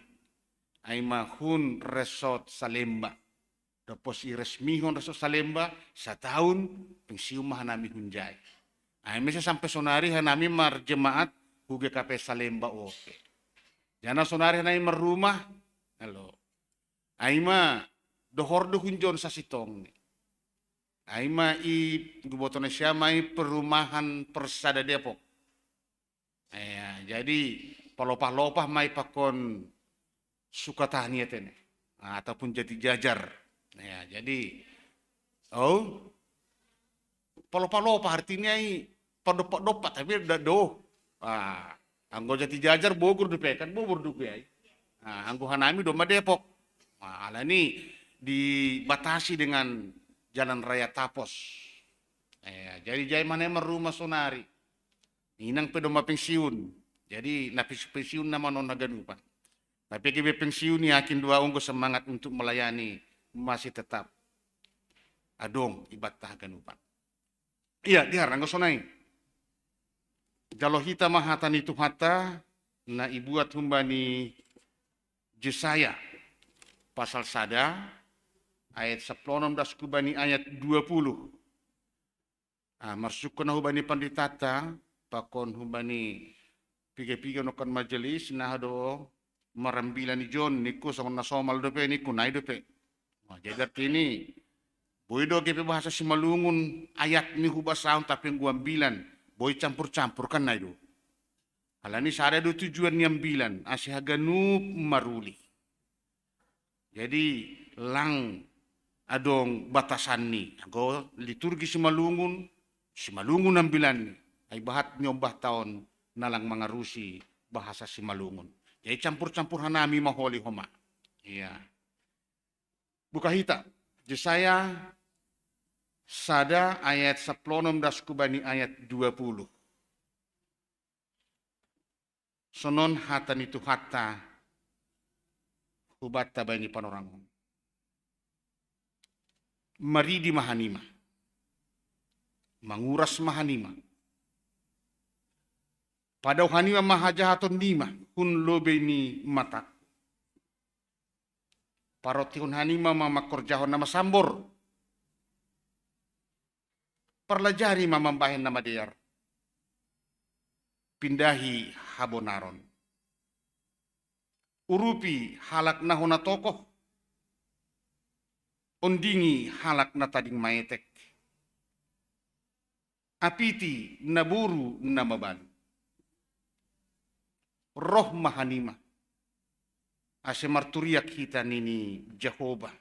Ai ma hun Resort Salemba. Doppos iresmihon Resort Salemba, sataun pensiun ma hanami hunjai. Ai mese sampe sonari hanami marjemaat hu G K P Salemba ope. Jana sonari hanami marrumah, halo. Ai ma dohor do hunjon sasitongni. Ai ma i guboto na sia ma i perumahan persada Depok. Ya, jadi palopah-lopah ma i pakon Sukatani atene. Ah, ataupun Jati Jajar. Ya, jadi, oh, palopah-lopah artinya i padoppa-doppa, tapi da do. Ah, anggo Jati Jajar Bogor dope kan, Bogor do ai. Ah, anggo hanami domma Depok. Ah, alani dibatasi dengan jalan raya Tapos. Ya, jadi jai ma hanami marrumah sonari. Inang pe domma pensiun. Jadi na pis-, pensiun nama non haganupan. Tapi gabe pensiun, yakin do au anggo semangat untuk melayani masih tetap adong ibanta haganupan. Iya, diharang sonai. Jalo hita ma hata ni Tuhanta na ibuat humbani Jesaya pasal sada ayat sampulu onom das hubani ayat dua puluh. Ah, marsukku na hubani panditanta, pakon hubani piga-piga nokan majelis, na do marambilan ijon, ningku songon na somal dope, ningku nai dope. Nah, jadi artini, boi do gabe bahasa Simalungun ayat ni hubasaon tapi anggo ambilan, boi campur-campur kan nai do. Alani sada do tujuan ni ambilan, ase haganup maruli. Jadi lang adong batasanni. Anggo liturgi Simalungun, Simalungun ambilanni. Ai bahat niombahta on na lang mangarusi bahasa Simalungun. Jadi campur-campur hanami maholi homa. Iya. Buka hita. Jesaya sada ayat sampulu onom das hubani ayat dua puluh. Sonon hata ni Tuhanta hubanta bahen ni panorang on. Maridi ma hanima. Manguras ma hanima. Padao hanima ma hajahatonnima hun lobei ni matak. Parrontihon hanima ma mangkorjahon na masambor. Parlajari ma mambahen na madear. Pindahi habonaron. Urupi halak na hona tokoh. Ondingi halak na tading maetek. Apiti naboru na mabalu. Roh ma hanima. Ase marturiak hita nini Jahowa.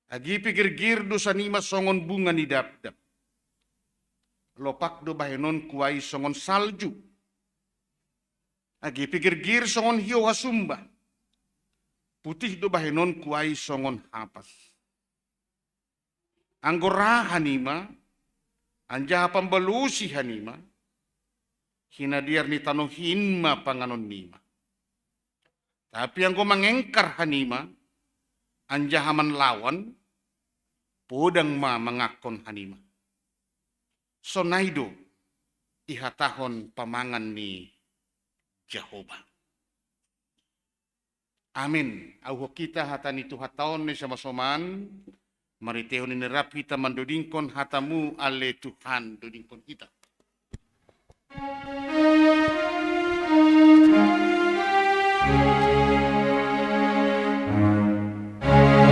Age pe gerger dosanima songon bunga ni dapdap. Lopak do bahenonku ai songon salju. Age pe gerger songon hiou hasumba. Putih do bahenonku ai songon hapas. Anggo ra hanima, anjaha pambalosi hanima, hinadear ni tanoh in ma panganonnima. Tapi anggo mangengkar hanima, anjaha manlawan, podang ma mangakkon hanima. Sonai do ihatahon pamangan ni Jahowa. Amin. Auhok hita hata ni Tuhanta on na i sama-soman, marhiteihon ni na rap hita mandodingkon hatamu, ale Tuhan, dodingkon hita.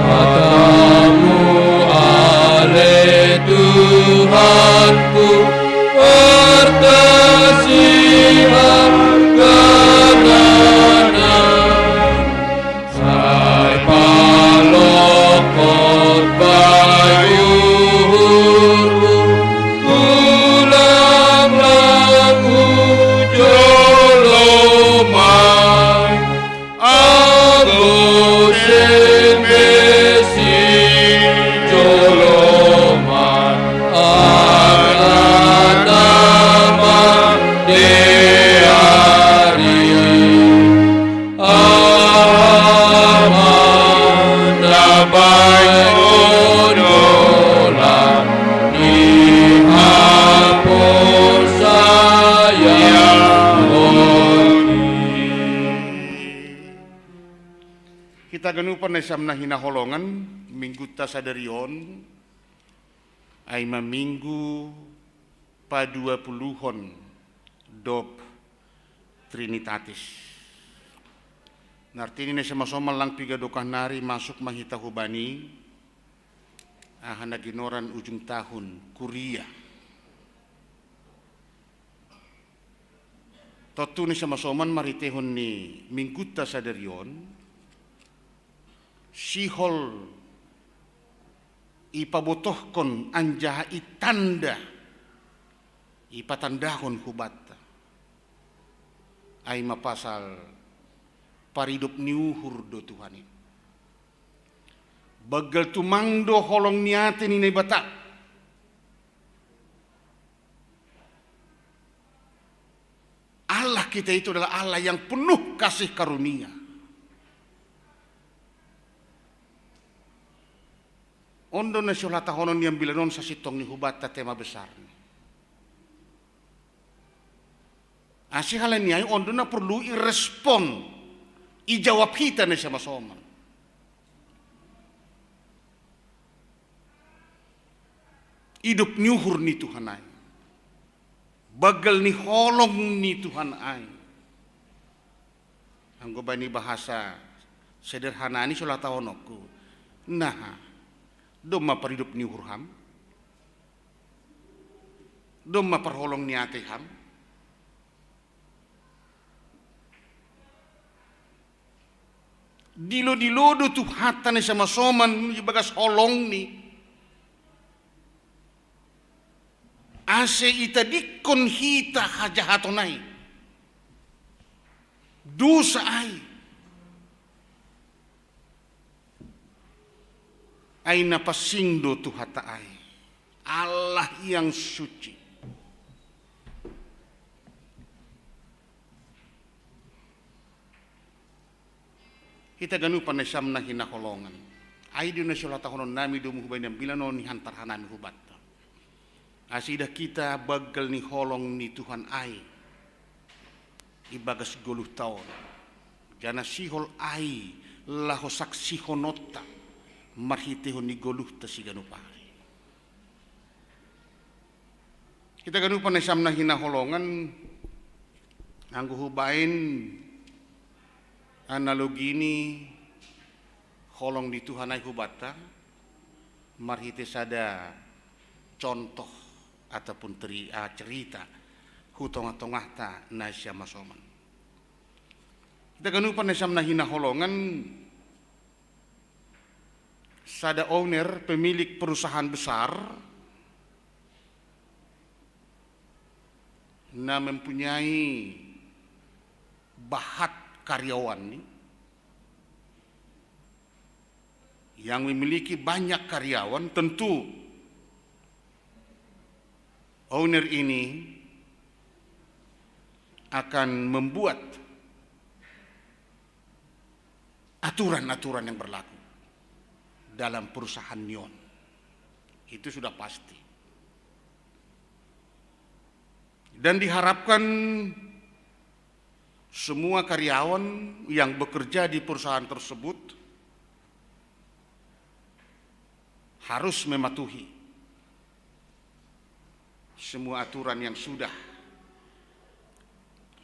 Hatamu, ale Tuhanku, artasihat ganana. Sai palokot bai uhurhu, ulang lang hu jolomai. Anggo sembesi jolomai, anana ma deari. Aha ma na baen odolan ni haporsayaon i. Hita ganupan na i sama na hinaholongan, minggunta sadari on, ai ma minggu paduapuluhon dob Trinitatis. Na artini na i sama-soman, lang piga dokah nari masuk ma hita hubani, aha na ginoran ujung tahun, kuria. Tontu na i sama-soman marhiteihon ni minggunta sadari on, sihol ipabotohkon anjaha itanda, ipatandahon hubanta. Ai ma pasal paridop ni uhur do Tuhan i. Banggal tumang do holong ni ate ni Naibata. Allah kita itu adalah Allah yang penuh kasih karunia. On do na sihol hatahonon ni ambilan on sasintong ni hubanta tema besarna. Asi halani ai on do na porlu irespon, ijawab hita na i sama-soman. Idop ni uhur ni Tuhan ai. Banggal ni holong ni Tuhan ai. Anggo baen ni bahasa sederhana ni sihol hatahononku. Naha, domma paridop ni uhur ham? Domma parholong ni ate ham? Dilo-dilo do Tuhanta na i sama-soman ibagas holongni. Ase itadingkon hita hajahaton ai. Dosa ai. Ai na pansing do Tuhanta ai. Allah yang suci. Hita ganupan na siam na hinaholongan. Ai do na siolatahonon nami domu hubaen ambilan on ni hantar hanami hubatta. Asi idah hita banggal ni holong ni Tuhan ai ibagas goluhta on. Janah sihol ai laho saksihononta marhiteihon ni goluhta siganup ari. Hita ganupan na siam na hinaholongan, anggo hubaen analogi ni holong ni Tuhan ai hubanta, marhite sada contoh ataupun teri-, ah, cerita hu tongah-tongahta na siam masoman. Hita ganupan na siam na hinaholongan, sada owner, pemilik perusahaan besar, na mempunyai bahat karyawan ni, yang memiliki banyak karyawan, tentu owner ini akan membuat aturan-aturan yang berlaku dalam perusahaan ni on. Itu sudah pasti. Dan diharapkan semua karyawan yang bekerja di perusahaan tersebut harus mematuhi semua aturan yang sudah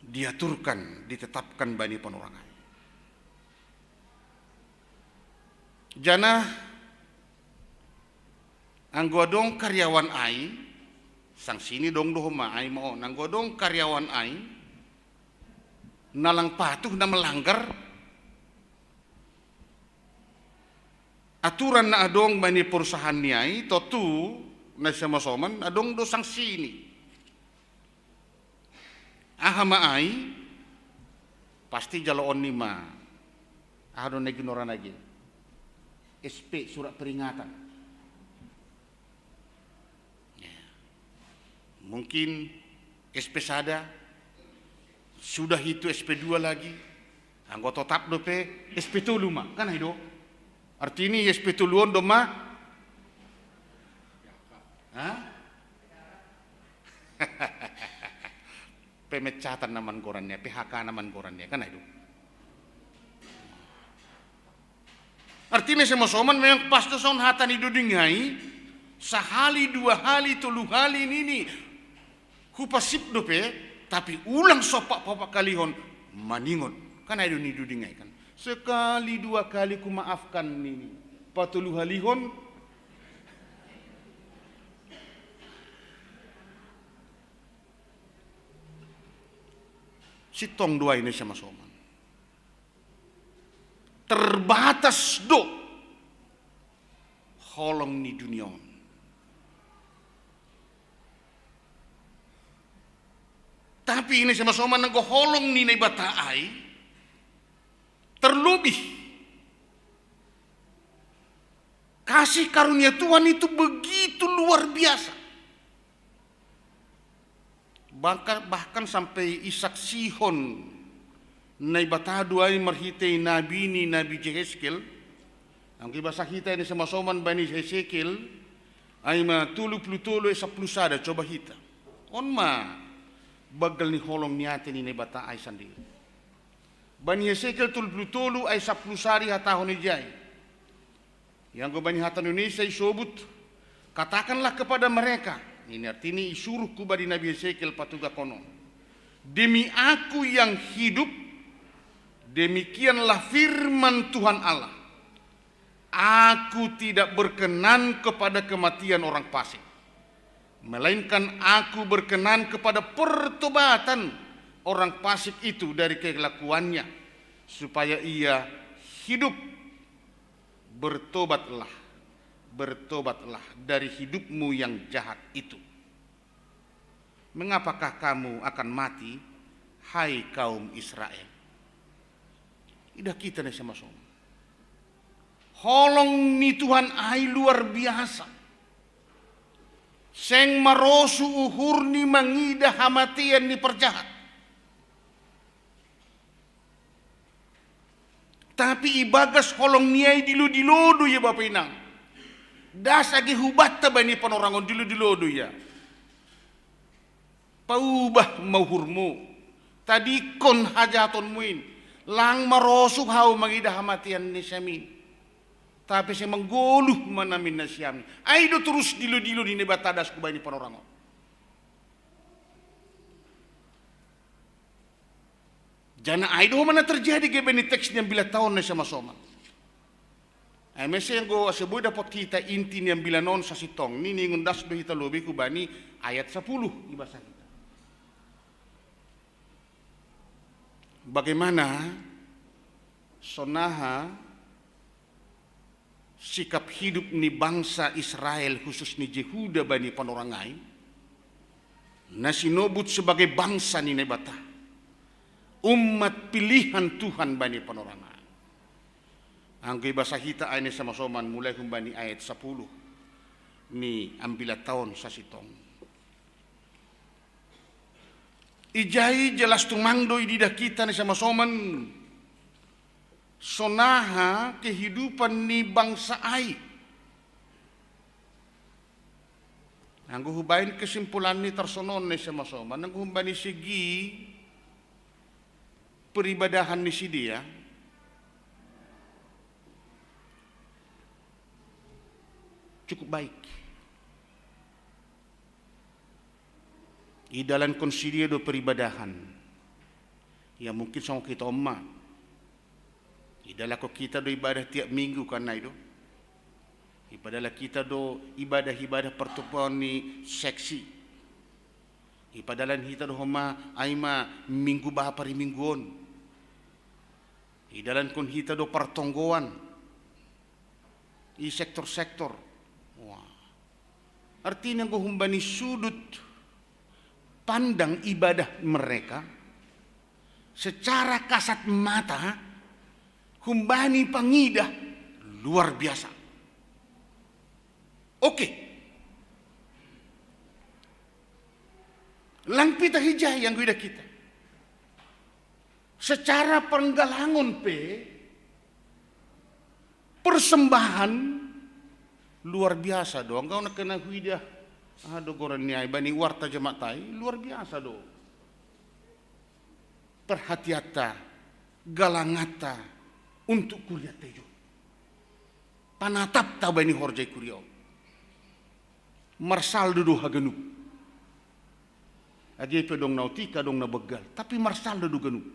diaturkan, ditetapkan bani panorang ai. Janah anggo adong karyawan ai, sanksi ni dong do homa ai ma on, anggo adong karyawan ai na lang patuh, na melanggar aturan na adong bani perusahaan ni ai, tontu na siam masoman adong do sanksi ni. Aha ma ai? Pasti jaloon ni ma, aha do na ginoaran age, S P, surat peringatan. Ya. Mungkin S P sada, sudah itu S P dua lagi, anggo totap dope S P tolu ma, kan ai do? Arti ni S P tolu on do ma? Hah? Pemecatan na mangoran ni, P H K na mangoran ni, kan ai do? Artina siam masoman memang pas do songon hata ni duding ai, sahali, dua hali, tolu hali nini, hupasip dope, tapi ulang so paopat-opat kalihon maningon. Kan ai do ni duding ai kan. Sekali dua kali kumaafkan nini. Patolu halihon. Sintong do ai na siam masoman. Terbatas do holong ni dunia on. Tapi na siam masoman, anggo holong ni Naibata ai, terlebih kasih karunia Tuhan itu begitu luar biasa. Bahkan, bahkan sampai isaksihon Naibata do ai marhite nabi ni, Nabi Jehezkiel. Anggo ibasa hita i na siam masoman bani Hesekiel, ai ma tolu pulu tolu ayat sampulu sada, coba hita. On ma banggal ni holong ni ate ni Naibata ai sandiri. Bani Hesekiel tolu pulu tolu ayat sampulu sada ihatahon ijai. Ianggo bani hata Indonesia isobut, "Katakanlah kepada mereka," ini artini isuruh hu bani Nabi Hesekiel patugahonon, "Demi Aku yang hidup, demikianlah firman Tuhan Allah, Aku tidak berkenan kepada kematian orang fasik, melainkan Aku berkenan kepada pertobatan orang fasik itu dari kelakuannya, supaya ia hidup. Bertobatlah, bertobatlah dari hidupmu yang jahat itu. Mengapakah kamu akan mati, hai kaum Israel?" Idah hita na siam masoman. Holong ni Tuhan ai luar biasa. Seng marosu uhurni mangidah hamatean ni parjahat. Tapi ibagas holong ni ai dilo-dilo do ia, bapa inang. Das age hubatta bani panorangon, dilo-dilo do ia. Paubah ma uhurmu, tadingkon hajahatonmu in. Lang marosuh hau mangidah hamatean ni siamin. Tapi sai manggoluh ma namin na siamin. Ai do torus dilo-dilo ni Naibata das hubani panorangon. Janah ai do homa na terjadi gabe ni teks ni ambilan on na i sama-sama. Ai mese anggo ase boi dapot hita inti ni ambilan on sasintongni, ningon das do hita lobei hubani ayat sapuluh ibasa hita. Bagaimana sonaha sikap hidup ni bangsa Israel, khusus ni Jehuda bani panorang ai, na sinobut sebagai bangsa ni Naibata, umat pilihan Tuhan bani panorang ai. Anggo ibasa hita ai na i sama-sama, mulai humbani ayat sapuluh ni ambilan on sasintong. Ijai jelas tumang do ididah hita na i sama-sama sonaha kehidupan ni bangsa ai. Anggo hubaen kesimpulanni tarsongon na i sama-sama, anggo humbani segi peribadahan ni sidea, cukup baik. Idalankon sidea do peribadahan. Ya mungkin songon hita on ma. Idalankon hita do ibadah tiap minggu kan, ai do. Ipadalani hita do ibadah-ibadah pertemuan ni seksi. Ipadalani hita do homa ai ma minggu bapa di minggu on. Idalankon hita do partonggoan i sektor-sektor. Wah. Artinya, anggo humbani sudut pandang ibadah mereka, secara kasat mata, humbani pangidah luar biasa. Oke. Lang pita hijai anggo idah hita. Secara penggalangan pe, persembahan luar biasa do. Anggo na kena huidah, aha do goran ni ai, bani warta Jamaat ai, luar biasa do. Perhatianta, galanganta untuk kurianta ijo. Panatapta bani horja i kuria on. Marsaldo do haganup. Age pe adong na otik, adong na begal, tapi marsaldo do ganup.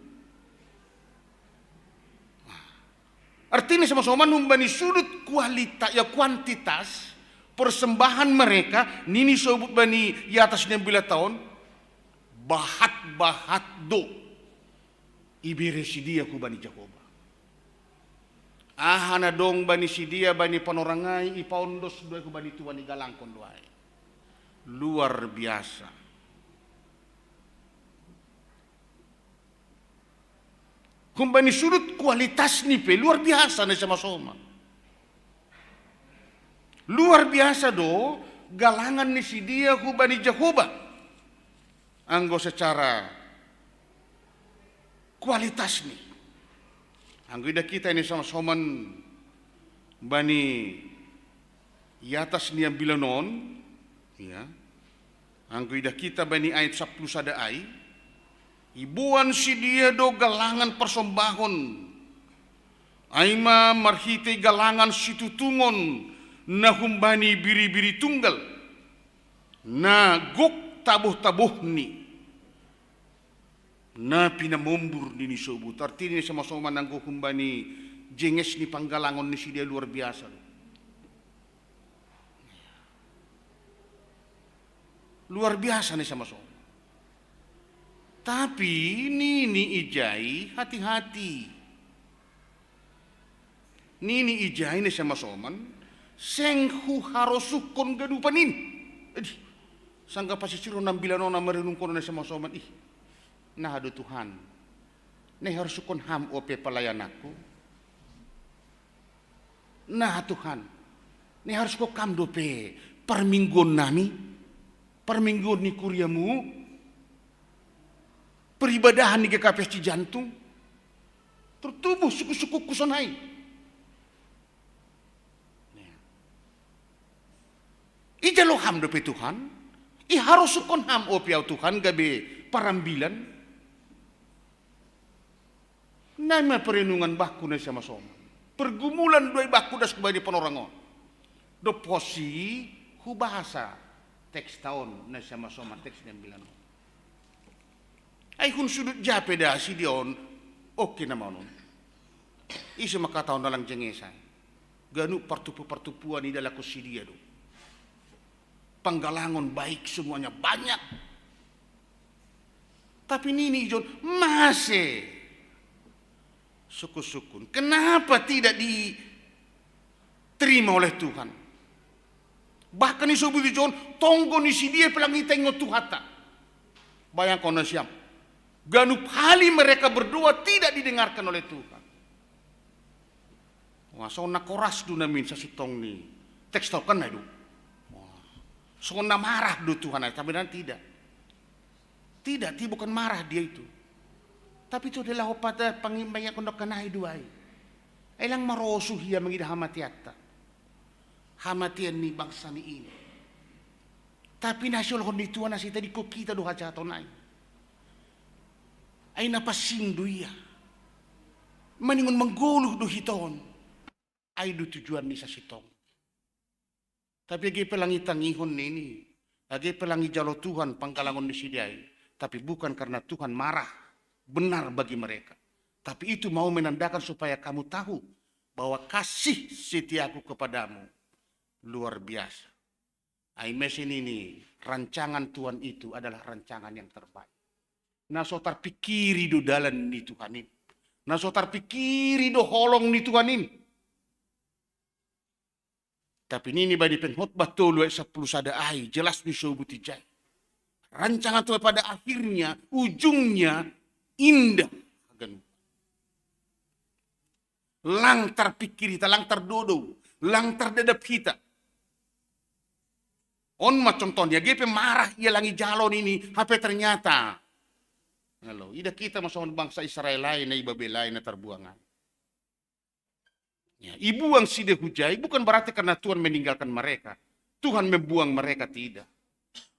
Artinya, sama-sama humbani sudut kualita-, ya, kuantitas persembahan mereka, nini sobut bani i atas ni ambilan on, bahat-bahat do ibere sidea hubani Jahowa. Aha na dong bani sidea, bani panorang ai, ipaondos do ai hubani Tuhan, igalangkon do ai. Luar biasa. Humbani sudut kualitasni pe luar biasa na i sama-sama. Luar biasa do galangan ni sidea hubani Jahowa. Anggo secara kualitasni. Anggo idah hita na i sama-sama bani i atas ni ambilan on, ya. Anggo idah hita bani ayat sampulu sada ai, iboan sidea do galangan parsombahon, ai ma marhitei galangan situtungon na humbani biri-biri tunggal, na gok taboh-tabohni, na pinamombur nini sobut. Artinya, sama-sama anggo humbani jenges ni panggalangon ni sidea luar biasa do. Luar biasa na i sama-sama. Tapi nini ijai, hati-hati. Nini ijai na i sama-sama, seng huharosuhkon ganupan in. Edih, sanggah pasisirhon ambilan on, na marenungkon na i sama-sama, ih, naha do Tuhan, na iharosuhkon Ham ope pelayananku? Naha Tuhan, na iharosuhkon Ham dope parmingguon nami, parmingguon ni kuriamu, peribadahan ni G K P S Cijantung? Tertubuh suku-suku kusonai. Ijalo ham dope Tuhan, iharosuhkon ham ope au Tuhan gabe parambilan. Nai ma perenungan bangku na siama-soman. Pergumulan do i bangku das hubani panorang on. Dob posi hubahasa teks ta on na siama-soman, teks ni ambilan on. Ai hun sudut ja pe da si dia on, oke nama on. Ise ma kata on dalan jengesa. Ganup partupu-partupuan i da lako si dia do. Panggalangon baik semuanya banyak. Tapi nini ijon mase sukun-sukun. Kenapa tidak diterima oleh Tuhan? Bahkan isobut ijon tonggo ni si dia pe lang itangion Tuhanta. Bayangkon nasiam. Ganup hali mereka berdoa tidak didengarkan oleh Tuhan. Wah, songon na koras do namin sasintong ni teks tau kan na do. Wah, songon na marah do Tuhan ai, tapi dan tidak. Tidak, dia bukan marah dia itu. Tapi itu adalah opat pangimbangi kondok kanai duai. Ai lang marosuh ia mangida hamateanta. Hamatean ni bangsa ni ini. Tapi na siolhon ni Tuhan na sitadingkon hita do hajahaton ai. Ai na pansing do ia. Maningon manggoluh do hita on. Ai do tujuan ni sasintong. Tapi age pe lang itangihon nini. Age pe lang ijalo Tuhan panggalangon ni si dia i. Tapi bukan karena Tuhan marah benar bagi mereka. Tapi itu mau menandakan supaya kamu tahu bahwa kasih setiaku kepadamu luar biasa. Ai mese nini, rancangan Tuhan itu adalah rancangan yang terbaik. Na so tarpikiri do dalan ni Tuhan in. Na so tarpikiri do holong ni Tuhan in. Tapi nini bani Pengkhotbah tolu ayat sampulu sada ai, jelas ni sobut ijai. Rancangan Tuhan pada akhirnya, ujungnya indah. Lang tarpikir hita, lang tardodou, lang tardadap hita. On ma contohnya, age pe marah ia lang ijalo nini, hape ternyata. Halo, ida hita ma songon bangsa Israel ai na i Babel ai na tarbuang ai. Ya, ibuang si dia hujai bukan berarti karena Tuhan meninggalkan mereka. Tuhan membuang mereka, tidak.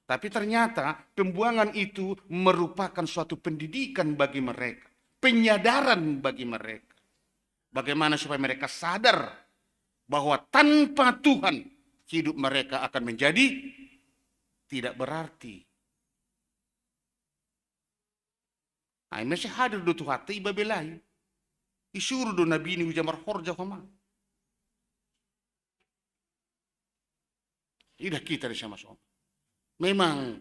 Tapi ternyata pembuangan itu merupakan suatu pendidikan bagi mereka, penyadaran bagi mereka. Bagaimana supaya mereka sadar bahwa tanpa Tuhan hidup mereka akan menjadi tidak berarti. Ai mese hadir do Tuhanta i Babel ai. Isuru do nabi ni huja marhorja homa. Ida hita di sama-sama. Memang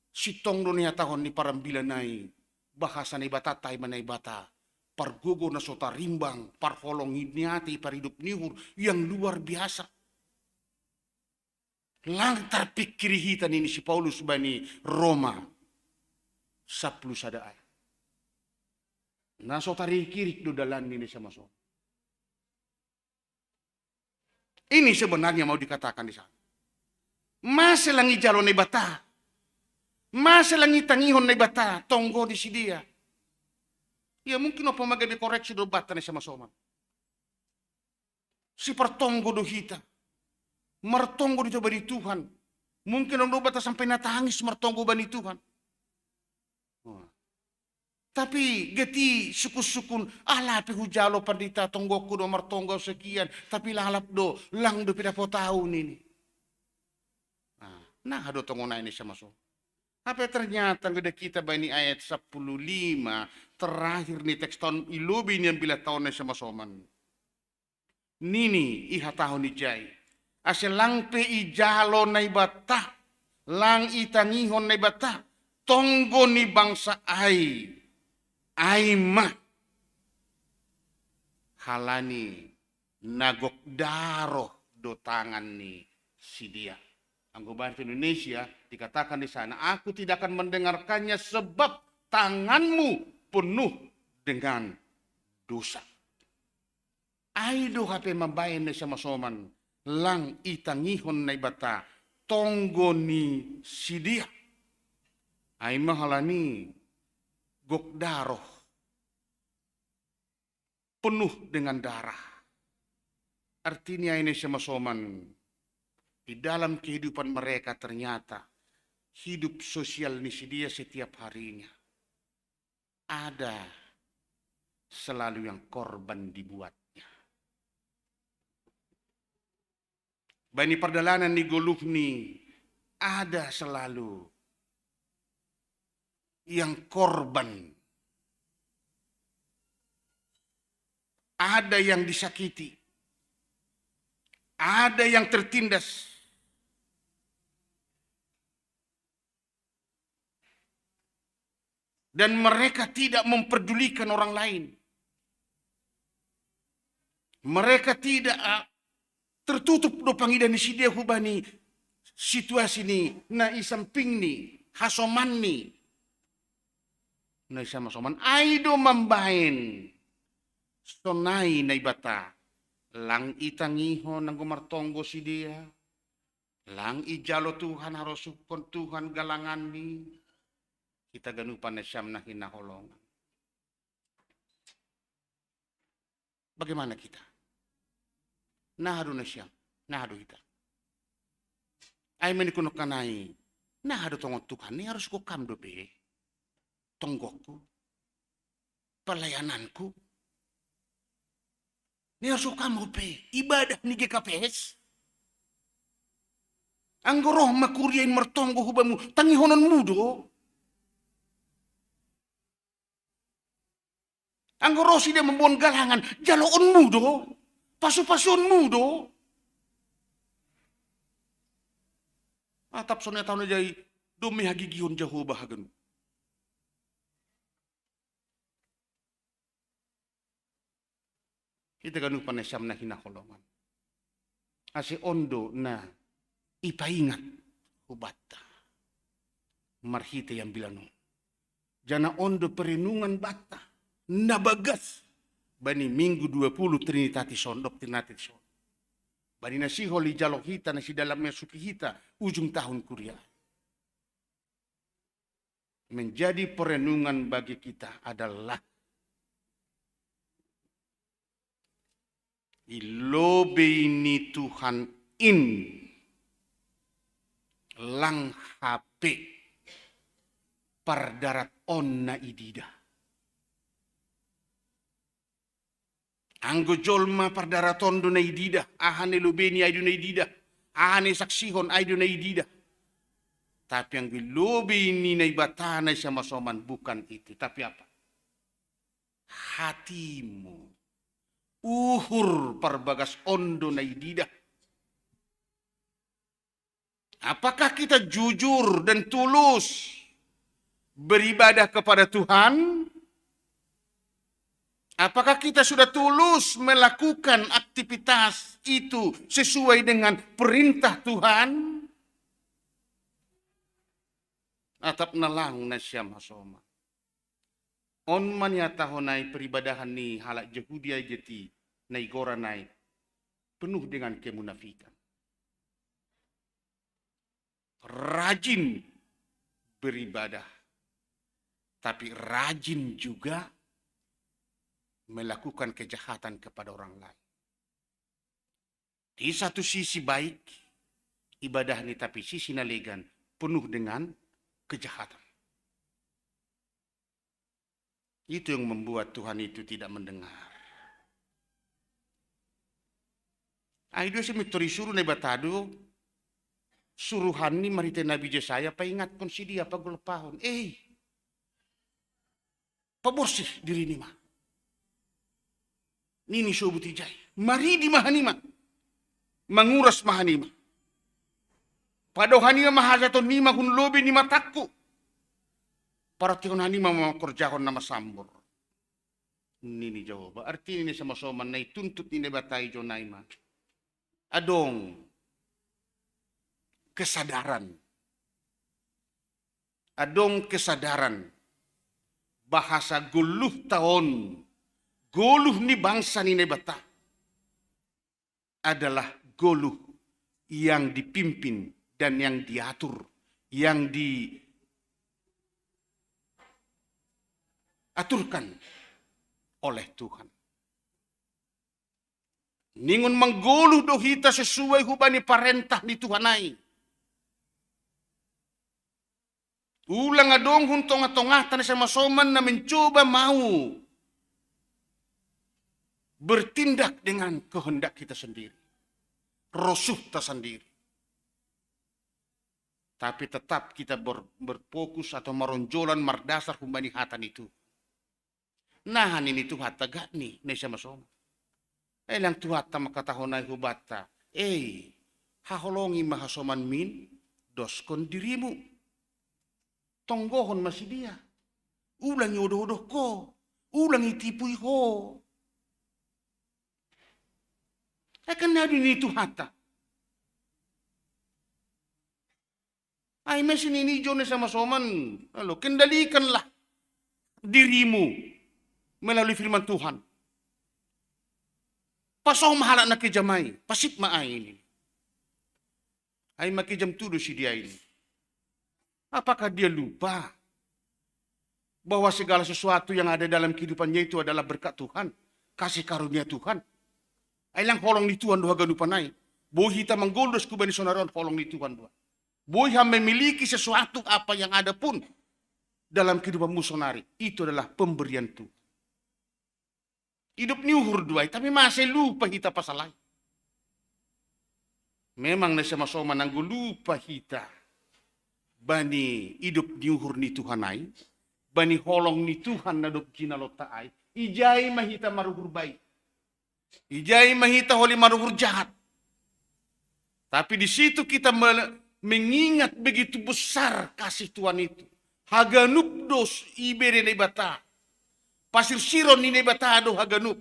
sintong do nihatahon ni parambilan ai, bahasa Naibata, tai ma Naibata. Pargogo na so tarimbang, parholong ni ate, paridup ni uhur yang luar biasa. Lang tarpikiri hita nini si Paulus bani Roma sampulu sada ai. Na so tarikirik do dalan nini sama-sama. Ini sebenarnya mau dikatakan di sana. Mase lang ijalo Naibata. Mase lang itangihon Naibata, tonggo ni si dia. Ya mungkin opa maga dikoreksi do bata ni sama-sama. Sipartonggo do hita. Martonggo do hita bani Tuhan. Mungkin on do bata sampai na tangis martonggo bani Tuhan. Tapi gati sukun-sukun, ala pe hujalo pandita tonggoku do martonggo sekian, tapi lalap do, lang do pidapot au nini. Nah, nah do tongon ai ni sama-sama. Tapi ternyata gede kita bani ayat sampulu lima terakhir ni teks taon ilobi ni ambilan taon ni sama-sama. Nini ihatahon ijai. Ase lang pe ijalo Naibata, lang itangihon Naibata, tonggo ni bangsa ai, ai ma halani na gok daroh do tangan ni si dia. Anggo bahasa Indonesia dikatakan di sana, aku tidak akan mendengarkannya sebab tanganmu penuh dengan dosa. Ai do hape mambaen na sama-sama lang itangihon Naibata tonggo ni si dia. Ai ma halani gok daroh. penuh dengan darah. Artinya ini sama-soman di dalam kehidupan mereka ternyata hidup sosial ni sidia setiap harinya ada selalu yang korban dibuatnya. Bani pardalanan ni goluhni ada selalu yang korban. Ada yang disakiti. Ada yang tertindas. Dan mereka tidak memperdulikan orang lain. Mereka tidak, ah, tertutup do pangidah ni sidia hubani situasi ni na i samping ni, hasoman ni. Na i sama-soman ai do mambaen sonai Naibata, lang i tangihon anggo martonggo sidia, lang i jalo Tuhan, harosuhkon Tuhan galangan ni, hita ganupan na siam na hinaholongan. Bagaimana kita? Naha do na siam, naha do hita. Ai menikun kanai, naha do tongon Tuhan ni harus go kam dope. Tonggokku, pelayananku. Ni harus go kam dope, ibadah ni G K P S. Anggo roh ma kuria in martonggo hubamu, tangihononmu do. Anggo roh sidia mamboan galangan, jaloonmu do, pasu-pasuonmu do. Atap sonai taon jai, dome hagigihon Jahowa haganup. Hita ganupan na siam na hinaholongan. Ase on do na ipaingat hubanta marhite ambilan on. Jana on do perenungan banta na bagas bani Minggu dua puluh Trinitatis on, dob Trinitatis on. Bani na sihol ijalo hita, na sidalan masuki hita ujung tahun kuria. Menjadi perenungan bagi kita adalah i lobei ni Tuhan in lang hape pardarat on na ididah. Anggo jolma pardarat on do na ididah, aha na i lobeini ai do na ididah, aha na isaksihon ai do na ididah. Tapi anggo i lobei ni Naibata na i sama-soman bukan itu, tapi apa? Hatimu. Uhur parbagas on do na ididah. Apakah kita jujur dan tulus beribadah kepada Tuhan? Apakah kita sudah tulus melakukan aktivitas itu sesuai dengan perintah Tuhan? Atap na lang na siam hasoman. On ma nihatahon ai peribadahan ni halak Jahudi ai geti na i goran ai penuh dengan kemunafikan. Rajin beribadah, tapi rajin juga melakukan kejahatan kepada orang lain. Di satu sisi baik ibadahni, tapi sisi na legan penuh dengan kejahatan. Itu yang membuat Tuhan itu tidak mendengar. Ai do asa mintor isuru Naibata do suruhanni marhite Nabi Jesaya paingatkon sidia pagolpahon. Eh, paborsih dirinima. Nini sobut ijai. Maridi ma hanima. Manguras ma hanima. Pado hanima ma hajatonnima hun lobei ni matangku. Paratian hanima ma mangkorjahon na masambor. Nini Jahowa. Artini na i sama-soman na ituntut ni Naibata i jo nai ma. Adong kesadaran. Adong kesadaran bahasa goluhta on, goluh ni bangsa ni Naibata adalah goluh yang dipimpin dan yang diatur, yang diaturkan oleh Tuhan. Ningon manggoluh do hita sesuai hubani parentah ni Tuhan ai. Ulang adong hun tonga-tongata na sama-soman na mencoba mau bertindak dengan kehendak kita sendiri, rosuhta sendiri. Tapi tetap kita ber-, berfokus atau maronjolan mardasar humbani hata ni Tuhan. Naha nini Tuhanta gakni na sama-soman. Ai lang Tuhanta mangkatahon ai hubanta, "Ei, haholongi ma hasomanmin, doskon dirimu. Tonggohon ma si dia. Ulang iodoh-odoh ho. Ulang itipui ho." Ai kan na do nini Tuhanta. Ai mesi nini John sama-soman, lalu kendalikanlah dirimu melalui firman Tuhan. Pasoh ma halak na kejam ai, pasip ma ai ini. Ai mangkejam tudu si dia ini. Apakah dia lupa bahwa segala sesuatu yang ada dalam kehidupannya itu adalah berkat Tuhan, kasih karunia Tuhan? Ai lang holong ni Tuhan do haganupan ai. Boi hita manggoluh dos hubani sonari on holong ni Tuhan do. Boi ham memiliki sesuatu apa yang ada pun dalam kehidupanmu sonari, itu adalah pemberian Tuhan. Idop ni uhur do ai, tapi masa lupa hita pasal ai. Memang na sama-soman anggo lupa hita bani idop ni uhur ni Tuhan ai, bani holong ni Tuhan na dob jinalonta ai, ijai ma hita maruhur baik. Ijai ma hita holi maruhur jahat. Tapi di situ kita me-, mengingat begitu besar kasih Tuhan itu. Haganup do ibere Naibata. Pasirsiron ni Naibata do haganup.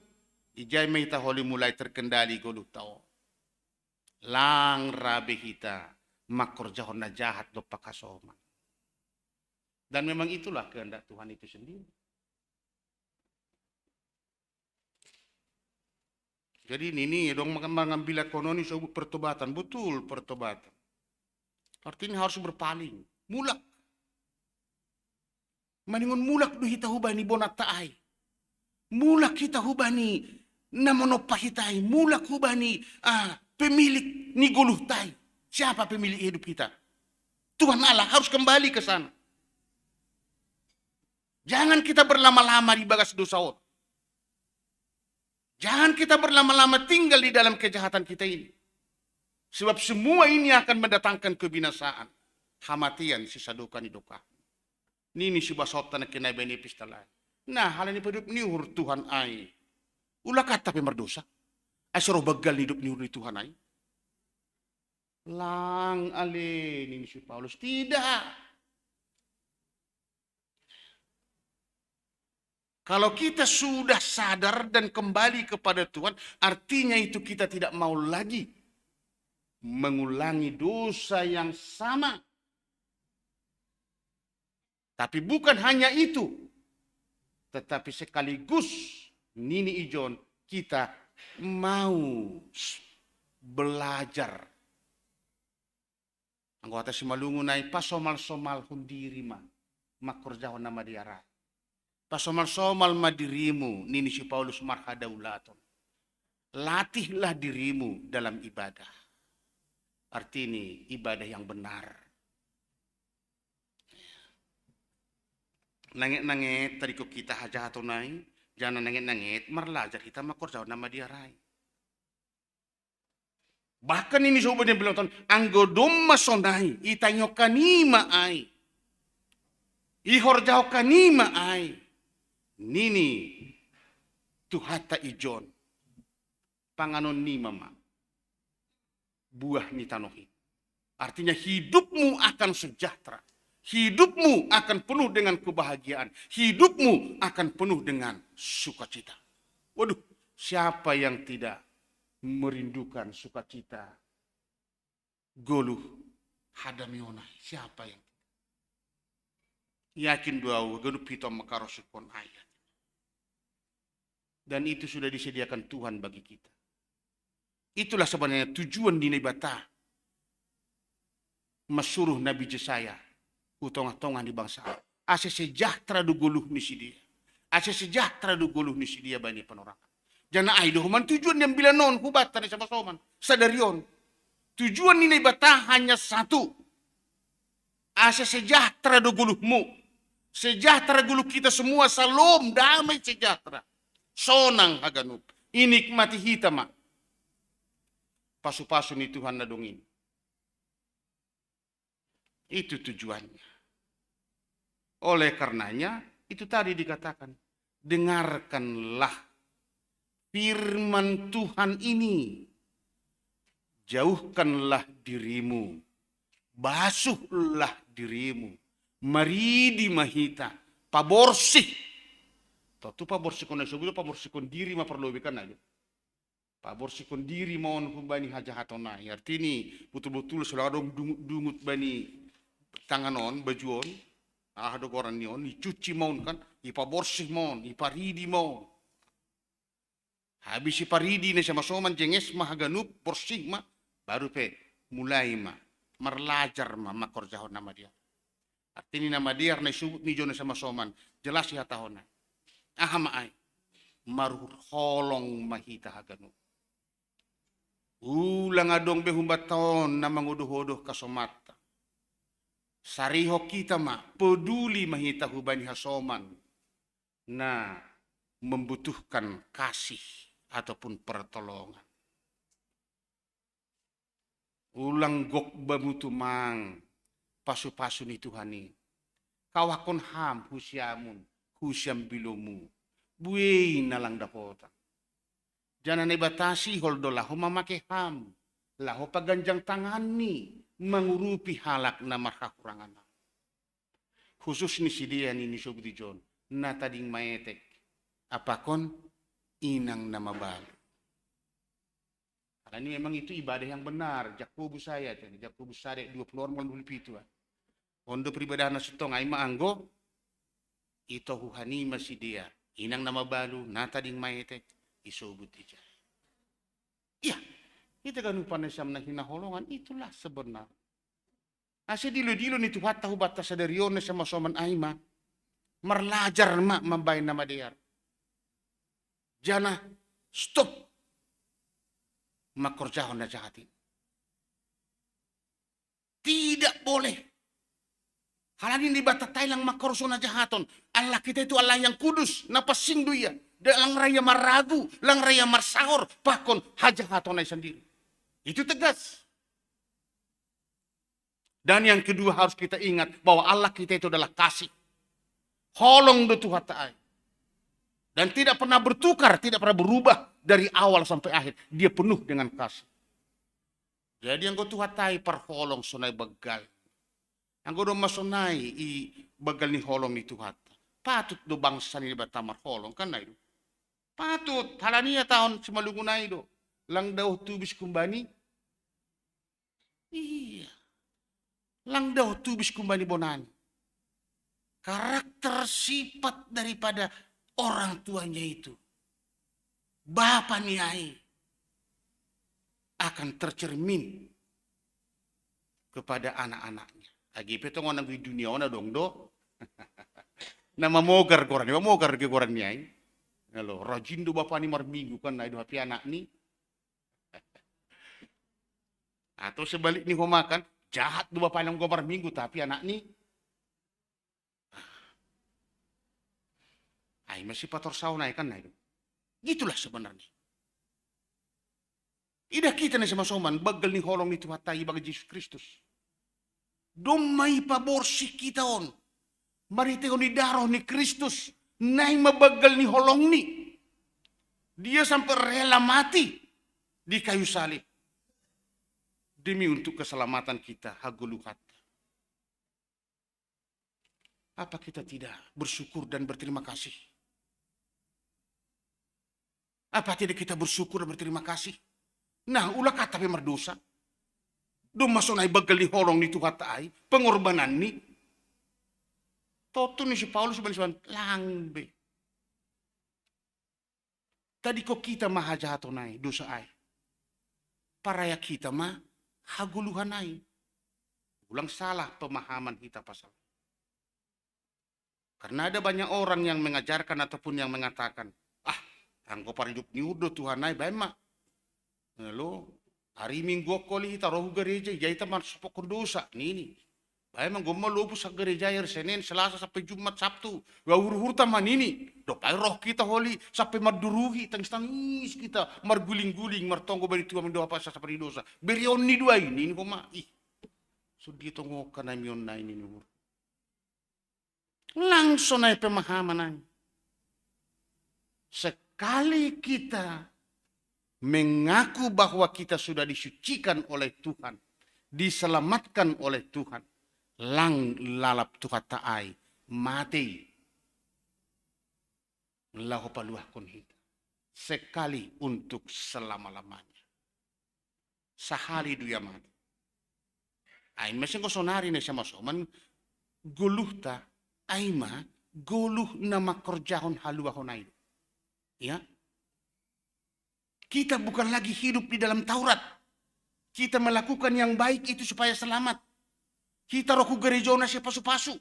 Ijai ma hita holi mulai terkendali goluhta on. Lang ra be hita mangkorjahon na jahat dompak hasoman. Dan memang itulah kehendak Tuhan itu sendiri. Jadi nini dong, maka mangambil konon ini sebut pertobatan. Betul, pertobatan. Artinya harus berpaling, mulak. Maningon mulak do hita hubani bonanta ai. Mulak hita hubani na manompa hita ai. Mulak hubani, ah, pemilik ni goluhta ai. Siapa pemilik hidup kita? Tuhan Allah, harus kembali ke sana. Jangan kita berlama-lama di bagas dosa on. Jangan kita berlama-lama tinggal di dalam kejahatan kita ini. Sebab semua ini akan mendatangkan kebinasaan. Hamatian sisadokah ni dokah. Nini si basonta na kena baen epistel ai. Nah, halani paidop ni uhur Tuhan ai. Ula kata pe mardosa. Ai soro bagal ni idop ni uhur ni Tuhan ai. Lang ale nini si Paulus. Tidak. Kalau kita sudah sadar dan kembali kepada Tuhan, artinya itu kita tidak mau lagi mengulangi dosa yang sama. Tapi bukan hanya itu, tetapi sekaligus nini ijon kita mau s-, belajar. Anggo hata Simalungun ai, pasomal-somalhon diri ma mangkorjahon na madear ai. Pasomal-somal ma dirimu, nini si Paulus, marhadaulaton. Latihlah dirimu dalam ibadah. Artini ibadah yang benar. Nanget-nanget tadingkon hita hajahaton ai, janah nanget-nanget marlajar hita mangkorjahon na madear ai. Bahkan nini sobo ni bilang ton, anggo domma sonai, itangihon hanima ai. Ihorjahon hanima ai. Nini Tuhanta ijon, panganon nima ma buah ni tanoh i. Artinya hidupmu akan sejahtera. Hidupmu akan penuh dengan kebahagiaan. Hidupmu akan penuh dengan sukacita. Waduh, siapa yang tidak merindukan sukacita goluh hadameon ai? Siapa yang tidak? Yakin do au, ganup hita mangkarosuhon ayat. Dan itu sudah disediakan Tuhan bagi kita. Itulah sebenarnya tujuan ni Naibata mansuruh Nabi Jesaya hu tongah-tongah ni bangsa, ase sejahtera do goluh ni sidea. Ase sejahtera do goluh ni sidea bani panorangan. Janah ai do homa tujuan ni ambilan on hubanta na sama-soman sadari on. Tujuan ni Naibata hanya satu. Asa sejahtera do goluhmu. Sejahtera goluh kita semua, salom, damai sejahtera. Sonang haganup. Inikmati hita ma pasu-pasu ni Tuhan na dong ini. Itu tujuannya. Oleh karenanya, itu tadi dikatakan, dengarkanlah firman Tuhan ini. Jauhkanlah dirimu, basuhlah dirimu, maridi ma hita, paborsih. Tontu paborsihkon na isobut, paborsihkon diri ma parlobei kan, ayo. Paborsihkon diri ma on humbani hajahaton nai. Artini, botul-botul, solang adong dungut-dungut bani tangan on, baju on, aha do goran ni on, icuci ma on kan, ipaborsih ma on, iparidi ma on. Habis iparidi na sama-soman, jenges ma haganup, borsih ma, baru pe mulai ma, marlajar ma, mangkorjahon na madear. Artini na madear na isobut ni John na sama-soman, jelas ihatahonna. Aha ma ai? Marholong ma hita haganup. Ulang adong be humbanta on na mangodoh-odoh kasomanta. Sarihon hita ma, peduli ma hita hubani hasoman na membutuhkan kasih ataupun pertolongan. Ulang gok bamu tumang pasu-pasu ni Tuhan i. Kawahkon ham hu siamun, hu siambilomu. Buei na lang dapotan. Janah Naibata sihol do laho mamake ham, laho paganjang tanganni mangurupi halak na marhahurangan. Khusus ni sidea ni nisobut i John, na tading maetek, ampakon inang na mabalu. Karena ini memang itu ibadah yang benar, Jakobus saya, Jakobus sada dua puluh orang dua puluh pitu. Ondo peribadahna sintong ai ma anggo itohu hanima sidea, inang na mabalu, na tading maetek, isobut ija. Iya, ita ganupan na siam na hinaholongan, itulah sebenar. Asa dilo-dilo ni Tuhanta hubanta sadari on na sama-soman ai ma, marlajar ma mambahen na madear. Janah stop mangkorjahon na jahat i. Tidak boleh. Halani Naibata tai lang mangkorjahon hajahaton. Allah kita itu Allah yang kudus, na pansing do Ia. Dan lang ra Ia maragu, lang ra Ia marsahor pakon hajahaton ai sandiri. Itu tegas. Dan yang kedua, harus kita ingat bahwa Allah kita itu adalah kasih. Holong do Tuhanta ai. Dan tidak pernah bertukar, tidak pernah berubah dari awal sampai akhir. Dia penuh dengan kasih. Jadi anggo Tuhanta i parholong sonai banggal. Anggo domma sonai i banggal ni holong ni Tuhanta, patut do bangsa ni Naibata marholong kan, nai do? Patut, halani ia taon simalungun ai do. Lang daoh tubis humbani. Iya. Lang daoh tubis humbani bonana. Karakter sifat daripada orang tuanya itu, bapa ni ai, akan tercermin kepada anak-anaknya. Age pe tongon anggo i dunia on adong do. Na mamogar goran ni, mamogar ge goran ni ai. Alo, rajin do bapa ni marminggu kan, nai do, tapi anak ni. Atau sebalik ni homa kan, jahat do bapa ni anggo marminggu, tapi anak ni. Ai ma sipatorsaon ai kan, nai do. Gitulah sebenarnya. Idah kita na sama-soman banggal ni holong ni Tuhanta i, banggal Jesus Kristus. Domma ipaborsih kita on marhitehon ni daroh ni Kristus, nai ma banggal ni holongni. Dia sampai rela mati di kayu salib demi untuk keselamatan kita, hagoluhanta. Apa kita tidak bersyukur dan berterima kasih? Apa tidak kita bersyukur dan berterima kasih? Nah, ula kata pe mardosa. Domma sonai banggal ni holong ni Tuhanta ai, pengorbananni. Tontu ni si Paulus bani soan lang be. Tadingkon hita ma hajahaton ai, dosa ai. Parayak hita ma hagoluhan ai. Ulang salah pemahaman hita pasal. Karena ada banyak orang yang mengajarkan ataupun yang mengatakan, "Ah, Anggo paridup ni uhur do Tuhan ai, baen ma. Lo, ari Minggu on holi hita ro hu gareja, ijai hita marsopothon dosa, nini. Baen ma, gomma lopu sa gareja ari Senen, Selasa sampe Jumat, Sabtu. Ba uhur-uhurta ma, nini. Dope roh hita holi sampe manduruhi, tangis-tangis hita, marguling-guling, martonggo bani Tuhan, mandok apa sa-, sampe di dosa. Bere on ni do ai, nini ho ma. Ih, so ditongohon hami on nai, nini uhur. Langsung nai pemahaman nai. Sekali kita mengaku bahwa kita sudah disucikan oleh Tuhan, diselamatkan oleh Tuhan, lang lalap Tuhanta ai, mate i laho paluahkon hita. Sekali untuk selama-lamanya. Sahali do ia mate. Ai ma senggo sonari nai samasoman goluhta, ai ma goluh na mangkorjahon haluahon ai do. Ya. Kita bukan lagi hidup di dalam Taurat. Kita melakukan yang baik itu supaya selamat. Hita ro hu gareja on asa pasu-pasu.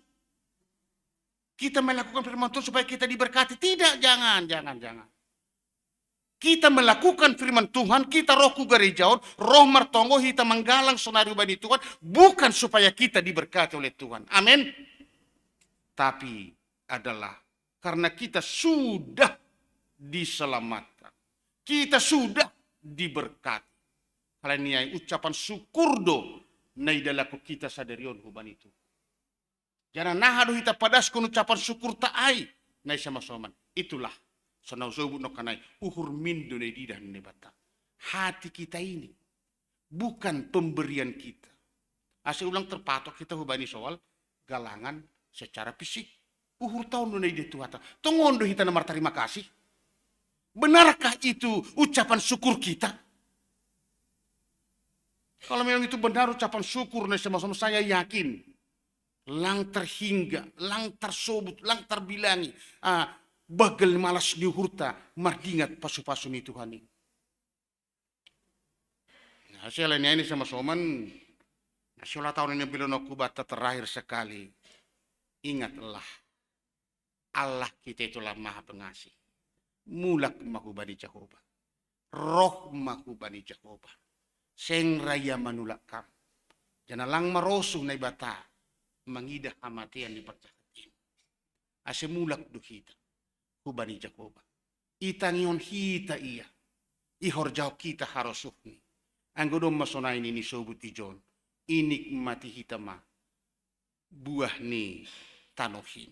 Kita melakukan firman Tuhan supaya kita diberkati. Tidak, jangan, jangan, jangan. Kita melakukan firman Tuhan, kita ro hu gareja on, ro martonggo, hita manggalang sonari hubani Tuhan, bukan supaya kita diberkati oleh Tuhan. Amin. Tapi adalah karena kita sudah diselamatkan. Kita sudah diberkati. Halani ai ucapan syukur do na idalahon hita sadari on hubani Tuhan. Janah aha do hita padashon ucapan syukurta ai, nai samasoman. Itulah, so na husobut nangkin ai, uhur mindo na ididah ni Naibata. Hati kita ini, bukan pemberian kita. Asa ulang terpatok hita hubani soal galangan secara fisik. Uhurta on do na ididah Tuhanta. Tongon do hita na martarima kasih. Benarkah itu ucapan syukur kita? Kalau memang itu benar ucapan syukur, nai samasoman, saya yakin lang terhingga, lang tersobut, lang terbilangi, ah, banggal malas ni uhurta mardingat pasu-pasu ni Tuhan i. Nah, asa halani ai nai samasoman, na sia ulang taon na nilehononku hubanta terakhir sekali. Ingatlah, Allah kita itulah Maha Pengasih. Mulak ma hubani Jahowa. Roh ma hubani Jahowa. Seng ra ia manulak kam. Janah lang marosuh Naibata mangidah hamatean ni parjahat in. Asa mulak do hita hubani Jahowa. Itangihon hita ia. Ihorjahon hita harosuhni. Anggo domma sonai nini sobut ijon, inikmati hita ma buah ni tanoh in.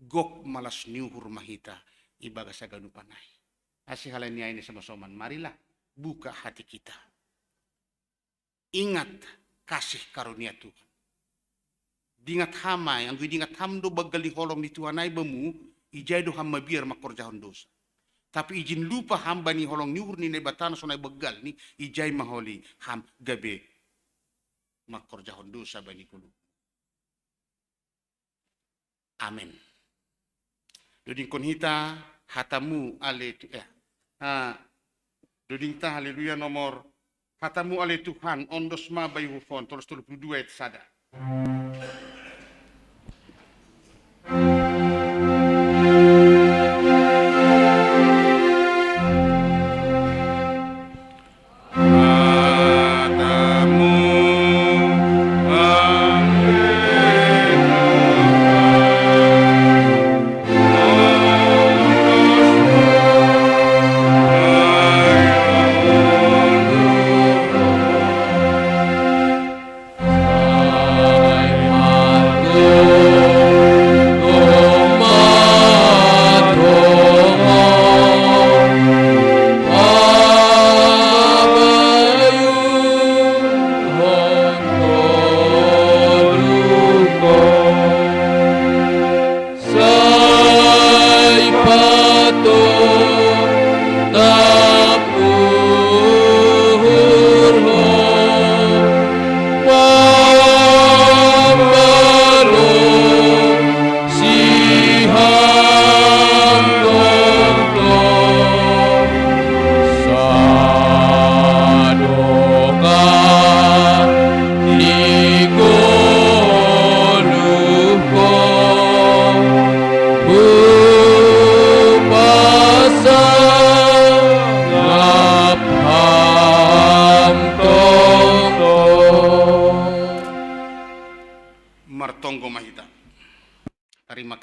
Gok malas ni uhur ma hita ibagas haganupan ai. Asa halani ai nai samasoman, marilah buka hati kita. Ingat kasih karunia Tuhan. Dingat ham ai, anggo idingat ham do banggal ni holong ni Tuhan ai bamu, ijai do ham mabiar mangkorjahon dosa. Tapi ijin lupa ham bani holong ni uhur ni Naibata na sonai banggalni, ijai ma holi ham gabe mangkorjahon dosa bani goluh. Amen. Dodingkon hita hatamu ale Tu-, eh, ah, dodingta, haleluya, nomor hatamu ale Tuhan, ondos ma bayu hufon, tolus tolu puluh dua ayat sada.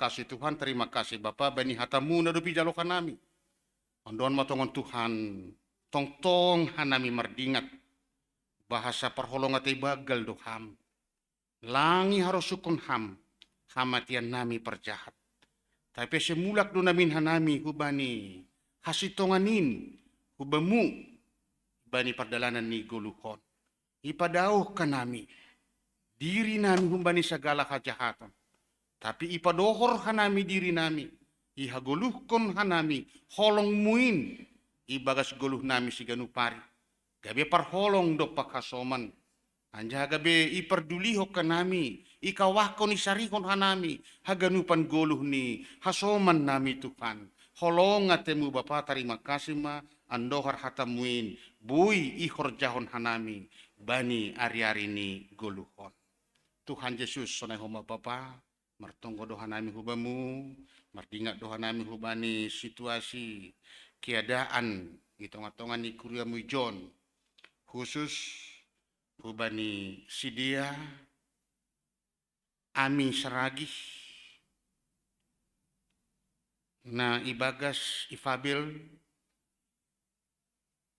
Kasih Tuhan, terima kasih Bapa, bani hatamu na dopi jalo hanami. Ondohon ma tongon Tuhan, tongtong hanami mardingat, bahasa parholongan ta ibagal do ham. Lang iharosuhkon ham, hamatian nami parjahat. Tapi ase mulak do namin hanami hubani hasintongan in, hubamu, bani pardalanan ni goluhon. Ipadaoh hanami diri nami humbani sagala hajahaton. Tapi ipadohor hanami diri nami, ihagoluhkon hanami holongmu in ibagas goluh nami siganup ari. Gabe parholong dompak hasoman. Anjaha gabe ipardulihon hanami, ikawahkon isarihon hanami haganupan goluh ni hasoman nami Tuhan. Holong atemu Bapa, tarima kasih ma, andohar hatamu in, boi ihorjahon hanami bani ari-ari ni goluhon. Tuhan Jesus, sonai homa Bapa, martonggo do hanami hubamu, mardingat do hanami hubani situasi keadaan i tonga-tonga ni kuriamu ijon, khusus hubani si Dia Ami Saragih na ibagas ifabel.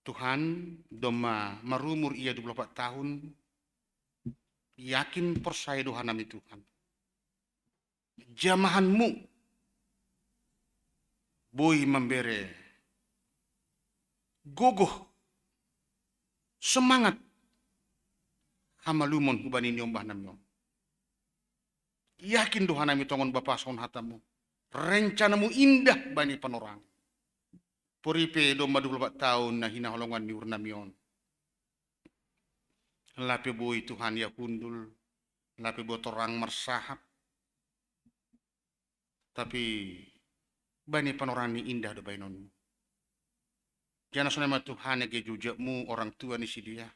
Tuhan, domma marumur ia dua puluh empat tahun, yakin porsaya do hanami Tuhan. Jamahanmu boi mambere gogoh, semangat, hamalumon hubani niombah nami on. Yakin do hanami tongon Bapa songon hatamu, rencanamu indah bani panorang. Pori pe domma dua puluh empat tahun na hinaholongan ni uhur nami on, lape boi Tuhan ia hundul, lape boi torang marsahap, tapi bani panorang ni indah do bahenonmu. Janah sonai ma Tuhan age jujak mu orang tua ni si Dia,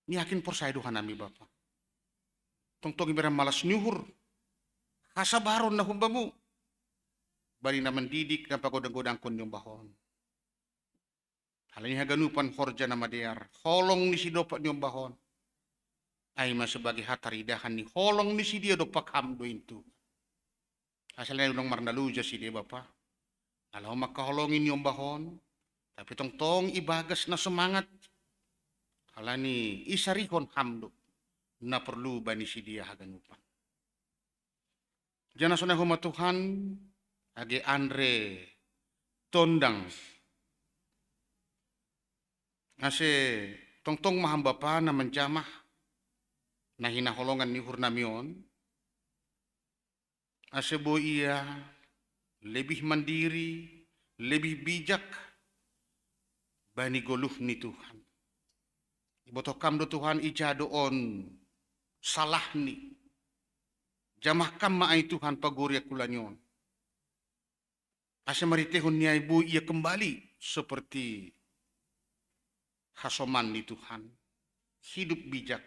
yakin porsaya do hanami Bapa. Tongtong iberang malas ni uhur, hasabaron na humbamu bani na mandidik, na pagodang-godangkon niombah on. Halani haganupan horja na madear, holong ni si Dia dompak niombah on, ai ma sebagai hataridahan ni holong ni si Dia dompak ham do in Tuhan. Asa lain unang marnaloja si Dia Bapa, na laho mangkaholongi niombah on, tapi tongtong ibagas na semangat, halani isarihon ham do na porlu bani si Dia haganupan. Janah sonai homa Tuhan, age Andre Tondang, ase tongtong ma ham Bapa na manjamah na hinaholongan ni uhur nami on, ase boi ia lebih mandiri, lebih bijak bani goluh ni Tuhan. Ibotoh kam do Tuhan ija do on salahni. Jamah kam ma ai Tuhan pagori angkulan ni on, ase marhiteihon ni ai boi ia kembali seperti hasoman ni Tuhan, hidup bijak,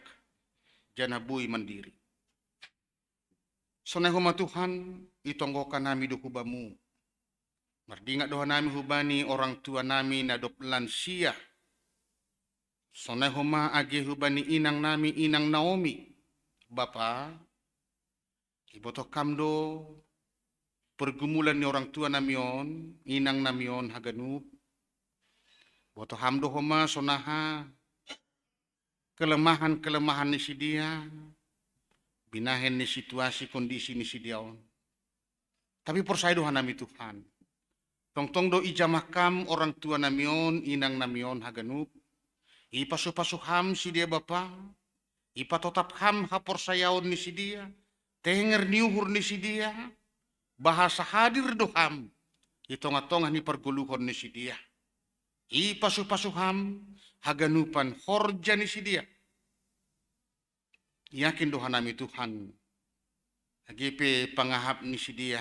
janah boi mandiri. Sonai homa Tuhan, itonggohon nami do hubamu. Mardingat do hanami hubani orang tua nami na dob lansia. Sonai homa age hubani inang nami, inang Naomi. Bapa, ibotoh kam do pergumulan ni orang tua nami on, inang nami on haganup. Botoh ham do homa sonaha kelemahan-kelemahan ni si Dia, binahen ni situasi kondisi ni si Dia on. Tapi porsaya do hanami Tuhan, tongtong do ijamah kam orang tua nami on, inang nami on haganup. Ipasu-pasu ham si Dia Bapa, ipatotap ham haporsayaon ni si Dia, tenger ni uhur ni si Dia, bahasa hadir do ham i tongah-tongah ni pargoluhon ni si Dia. Ipasu-pasu ham haganupan horja ni si Dia. Yakin do hanami Tuhan, age pe pangahap ni si Dia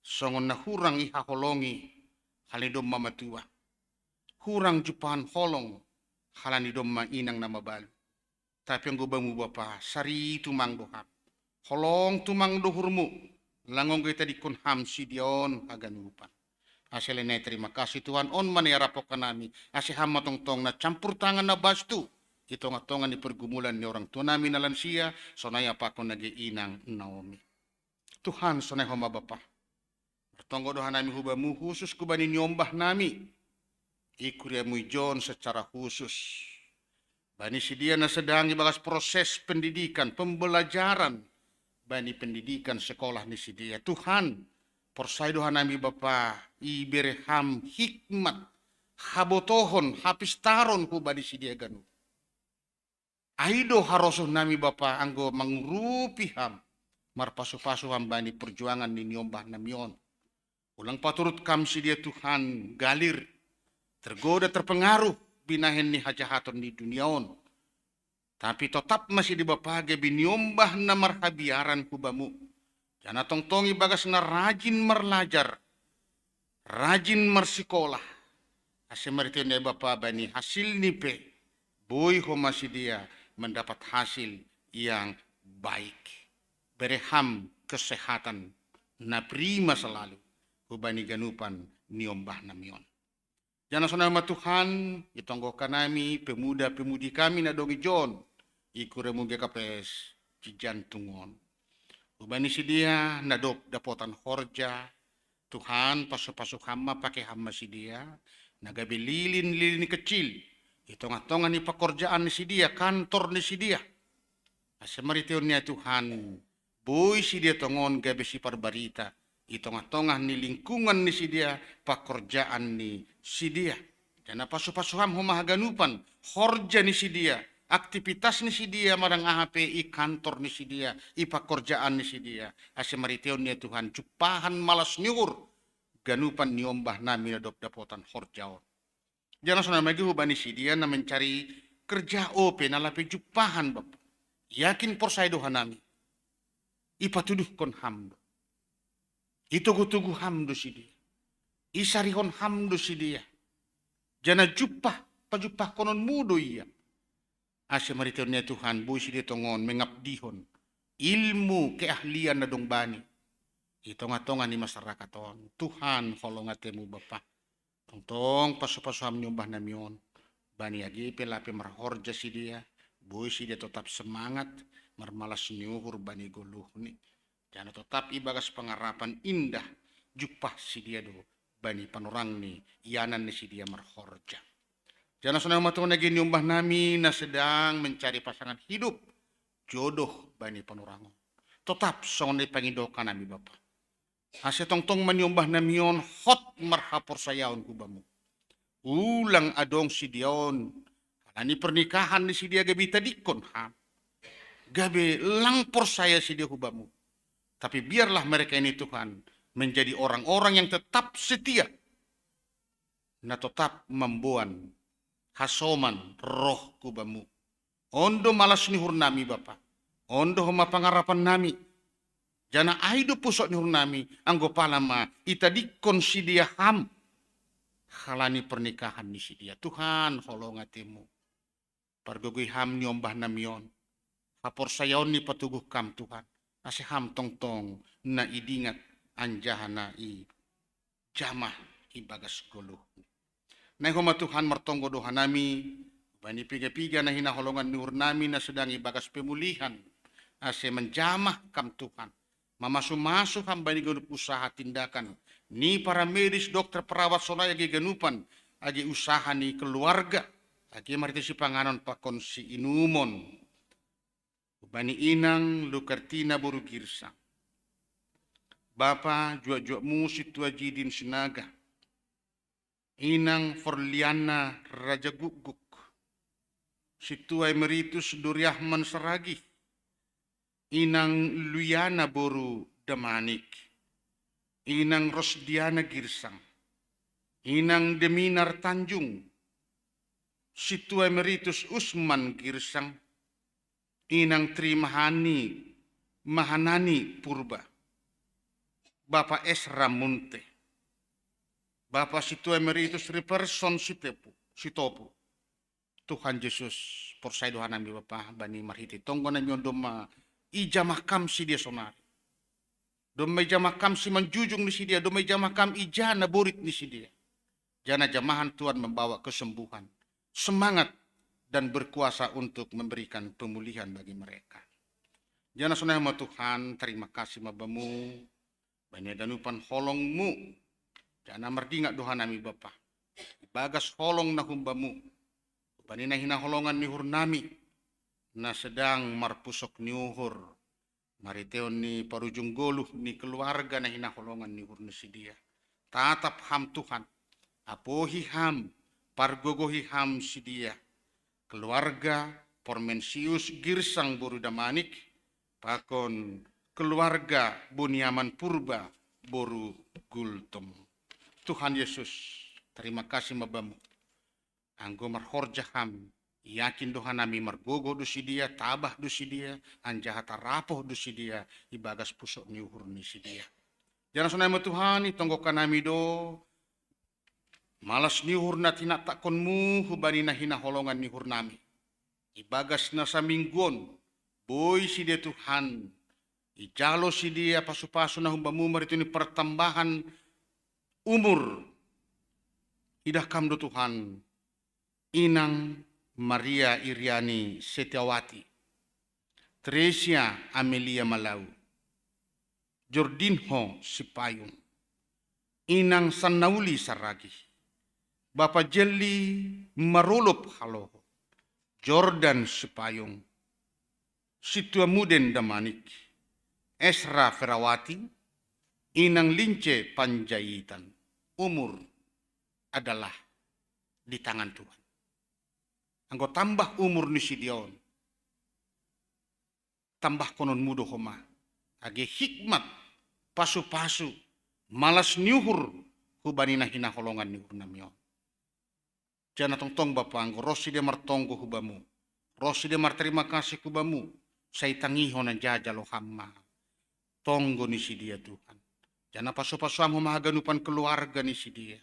songon na hurang ihaholongi halani domma matua, hurang jumpahan holong halani domma inang na mabalu. Tapi anggo bamu Bapa, sari tumang do ham. Holong tumang do uhurmu, lang ongga itadingkon ham si Dia on haganupan. Ase lain nai terima kasih Tuhan, on ma na iaraphon hanami, ase ham ma tongtong na campur tangan na bastu i tongah-tongah ni pergumulan ni orang tua nami na lansia, sonai apakhon age inang Naomi. Tuhan, sonai homa Bapa. Martonggo do hanami hu Bamu, khusus hu bani niombah nami i kuriaMu i John secara khusus. Bani sidia na sedang ibagas proses pendidikan, pembelajaran, bani pendidikan sekolah ni sidia. Tuhan, porsaya do hanami Bapa, ibere Ham hikmat, habotohon, hapistaron hu bani sidia ganup. Ai do harosuh nami Bapa anggo mangurupi Ham, marpasu-pasu Ham bani perjuangan ni niombah nami on. Ulang paturut Kam sidia Tuhan galir, tergoda terpengaruh binahen ni hajahaton ni dunia on. Tapi totap ma sidia Bapa gabe niombah na marhabiaran hu Bamu. Janah tongtong ibagas na rajin marlajar, rajin marsikolah. Ase marhiteion ni Bapa bani hasilni pe, boi homa sidia mendapat hasil yang baik. Bere Ham kesehatan na prima selalu, hu bani ganupan niombah nami on. Janah sonai ma Tuhan, itonggohkan nami pemuda-pemudi kami na dong i John, i kuriaMu G K P S Cijantung on. Hu bani sidia na dob dapotan horja, Tuhan, pasu-pasu Ham ma, pake Ham ma sidia, na gabe lilin-lilin kecil, i tongah-tongah ni pakorjaan ni sidia, kantor ni sidia. Ase marhiteion ni ai Tuhan, boi sidia tongon gabe siparbarita, i tongah-tongah ni lingkungan ni sidia, pakorjaan ni sidia. Janah pasu-pasu Ham homa haganupan, horja ni sidia, aktivitas ni sidia manang aha pe i kantor ni sidia, i pakorjaan ni sidia. Ase marhiteion ni ai Tuhan, jumpahan malas ni uhur, ganupan niombah nami na dob dapotan horja on. Janah sonai ma hu bani sidia na mencari kerja on pe na lape jumpahan Bapa. Yakin porsaya do hanami. Ipatuduhkon Ham do. Itogu-togu Ham do sidia. Isarihon Ham do sidia. Janah jumpah, pajumpahkononMu do ia. Ase marhiteion ni ai Tuhan, boi sidia tongon mengabdihon ilmu keahlian na dong bani i tongah-tongah ni masyarakat on. Tuhan, holong atemu Bapa. Tongtong pasu-pasu Ham niombah nami on. Bani age pe lape marhorja sidia, boi sidia totap semangat, marmalas ni uhur bani goluhni. Janah totap ibagas pangarapan indah, jumpah sidia do bani panorang ni ianan ni sidia marhorja. Janah sonai ma Tuhan age niombah nami na sedang mencari pasangan hidup, jodoh bani panorang on. Totap songon na ipangidokan nami Bapa. Ase tongtong ma niombah nami on hot marhaporsayaon hu Bamu. Ulang adong sidia on, halani pernikahan ni sidia gabe itadingkon Ham. Gabe lang porsaya sidia hu Bamu. Tapi biarlah mereka ini Tuhan menjadi orang-orang yang tetap setia, na totap mamboan hasoman roh hu Bamu. On do malas ni uhur nami Bapa. On do homa pangarapan nami. Janah ai do pusok ni uhur nami, anggo pala ma itadingkon sidia Ham. Halani pernikahan ni sidia. Tuhan, holong atemu. Pargogoi Ham niombah nami on. Haporsayaon ni patoguh Kam Tuhan. Ase Ham tongtong na idingat anjaha na i jamah ibagas goluhni. Nai homa Tuhan martonggo do hanami, bani piga-piga na hinaholongan ni uhur nami na sedang ibagas pemulihan, ase manjamah Kam Tuhan. Mamasu-masu Ham bani ganup usaha tindakan ni para medis, dokter, perawat sonai age ganupan, age usaha ni keluarga, age marhite sipanganon pakon siinumon. Bani inang Lukertina boru Girsang. Bapa juak-juakmu Sintua Jidin Sinaga. Inang Forliana Raja Gukguk. Sintua Emeritus Doriahman Saragih. Inang Luiana boru Damanik. Inang Rosdiana Girsang. Inang Deminar Tanjung. Sintua Emeritus Usman Girsang. Inang Tri Mahani, Mahanani Purba. Bapa Esra Munte. Bapa Sintua Emeritus Riperson Sitepu, Sitopu. Tuhan Jesus, porsaya do hanami Bapa, bani marhite tonggo nami on domma ijamah Kam sidia sonari. Domma ijamah Kam simanjujung ni sidia, domma ijamah Kam ija na borit ni sidia. Janah jamahan Tuhan membawa kesembuhan, semangat, dan berkuasa untuk memberikan pemulihan bagi mereka. Jana sonai ma Tuhan, tarima kasih ma Bamu bani haganupan holong-Mu. Jana mardingat do hanami Bapa, ibagas holong na humbamu, bani na hinaholongan ni uhur nami, na sedang marpusok ni uhur, marhiteon ni parujung goluh ni keluarga na hinaholongan ni uhur ni sidia. Tatap Ham Tuhan, apohi Ham, pargogohi Ham sidia, keluarga Pormensius Girsang boru Damanik, pakon keluarga Buniaman Purba boru Gultom. Tuhan Yesus, tarima kasih ma Bamu. Anggo marhorja Ham, yakin do hanami margogoh do sidia, tabah do sidia, anjaha tarapoh do sidia ibagas pusok ni uhur ni sidia. Jana sonai ma Tuhan, itonggoh hanami do malas ni uhur na tinatakkon-Mu hubani na hinaholongan ni uhur nami. Ibagas na saminggu on, boi sidia Tuhan, ijalo sidia pasu-pasu na humbamu marhite ni partambahan umur. Idah Kam do Tuhan, Inang Maria Iriani Setiawati, Tresia Amelia Malau, Jordinho Sipayung, Inang Sannauli Saragi, Bapa Jelli Marolop Haloho, Jordan Sipayung, Situa Muden Damanik, Esra Ferawati, Inang Lince Panjaitan. Umur adalah di tangan Tuhan. Anggo tambah umur ni sidia on, tambahkononmu do homa age hikmat, pasu-pasu, malas ni uhur hubani na hinaholongan ni uhur nami on. Jana tongtong Bapa, anggo ro sidia martonggo hu Bamu, ro sidia martarima kasih hu Bamu, sai tangihon anjaha jalo Ham ma tonggo ni sidia Tuhan. Jana pasu-pasu Ham homa haganupan keluarga ni sidia.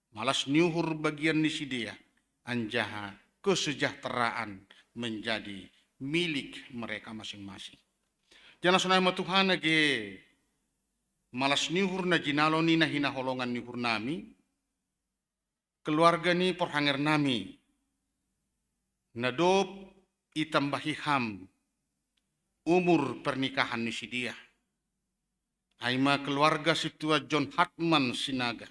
Malas ni uhur bagian ni sidia, anjaha kesejahteraan menjadi milik mereka masing-masing. Jana sonai ma Tuhan age malas ni uhur na jinalo ni na hinaholongan ni uhur nami, keluarga ni porhanger nami, na dob itambahi Ham umur pernikahan ni sidia. Ai ma keluarga sintua John Hartman Sinaga,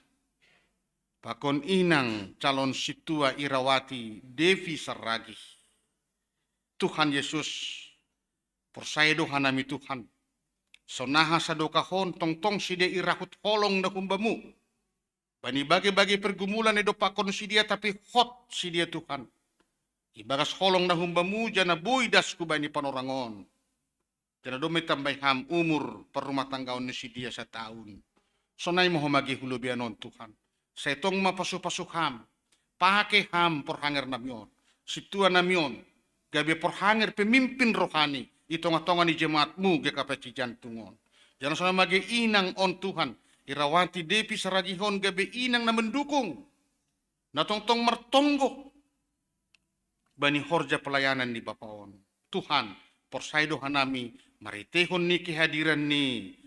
pakon inang calon sintua Irawati Devi Saragih. Tuhan Yesus, porsaya do hanami Tuhan, sonaha sadokah on tongtong sidia irahut holong na hum Bamu. Bani bage-bage pergumulan na idompakkon sidia, tapi hot sidia Tuhan. Ibagas holong na hum Bamu jana boi das hubani panorang on. Jana domma itambai Ham umur parrumatanggaon ni sidia sataon. Sonai ma homa age hu lobeian on Tuhan. Sai tong ma pasu-pasu Ham. Pake Ham porhanger nami on, sintua nami on, gabe porhanger pemimpin rohani i tonga-tonga ni jemaat-Mu G K P C Jantung on. Jana sonai ma age inang on Tuhan, Irawati Devi Saragih on gabe inang na mendukung, na tongtong martonggo bani horja pelayanan ni Bapa on. Tuhan, porsaya do hanami marhiteihon ni kehadiran ni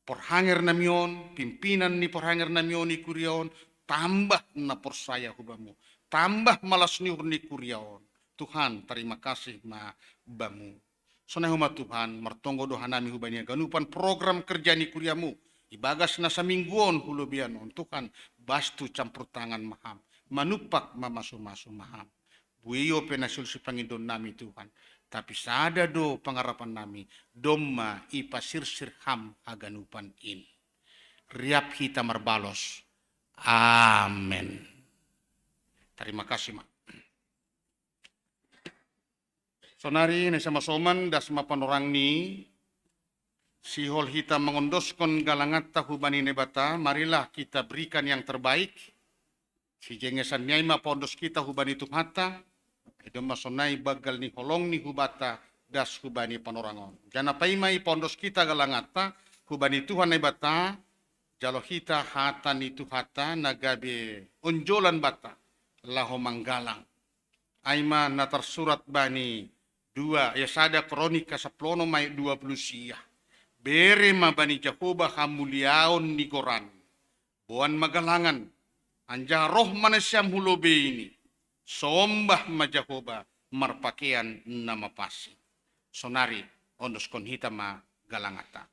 porhanger nami on, pimpinan ni porhanger nami on i kuria on, tambah na porsaya hu Bamu, tambah malas ni uhur ni kuria on. Tuhan, tarima kasih ma Bamu. Sonai homa Tuhan, martonggo do hanami hubani haganupan program kerja ni kuria-Mu, ibagas na saminggu on hu lobeian on Tuhan, bastu campur tangan ma Ham, manumpak mamasu-masu ma Ham. Buei ope na siul sipangidoan nami Tuhan, tapi sada do pangarapan nami, domma ipasirsir Ham haganupan in. Riap hita marbalos. Amen. Tarima kasih ma. Sonari na i sama soman das ma panorang ni, sihol hita mangondoskon galanganta hubani Naibata, marilah kita berikan yang terbaik. Sijengesan ni ai ma paondos kita hubani Tuhanta, ai domma sonai banggal ni holong ni hubanta das hubani panorang on. Jana paima i paondos kita galanganta hubani Tuhan Naibata, jalo hita hata ni Tuhanta na gabe onjolan banta laho manggalang. Ai ma na tarsurat bani dua, ya, sada Kronika sampulu onom ayat dua puluh sia. Bere ma bani Jahowa hamuliaon ni goran. Boan ma galangan, anjaha roh ma nasiam hu lobeini. Sombah ma Jahowa marpakean na mapansing. Sonari, Ondoskon hita ma galanganta.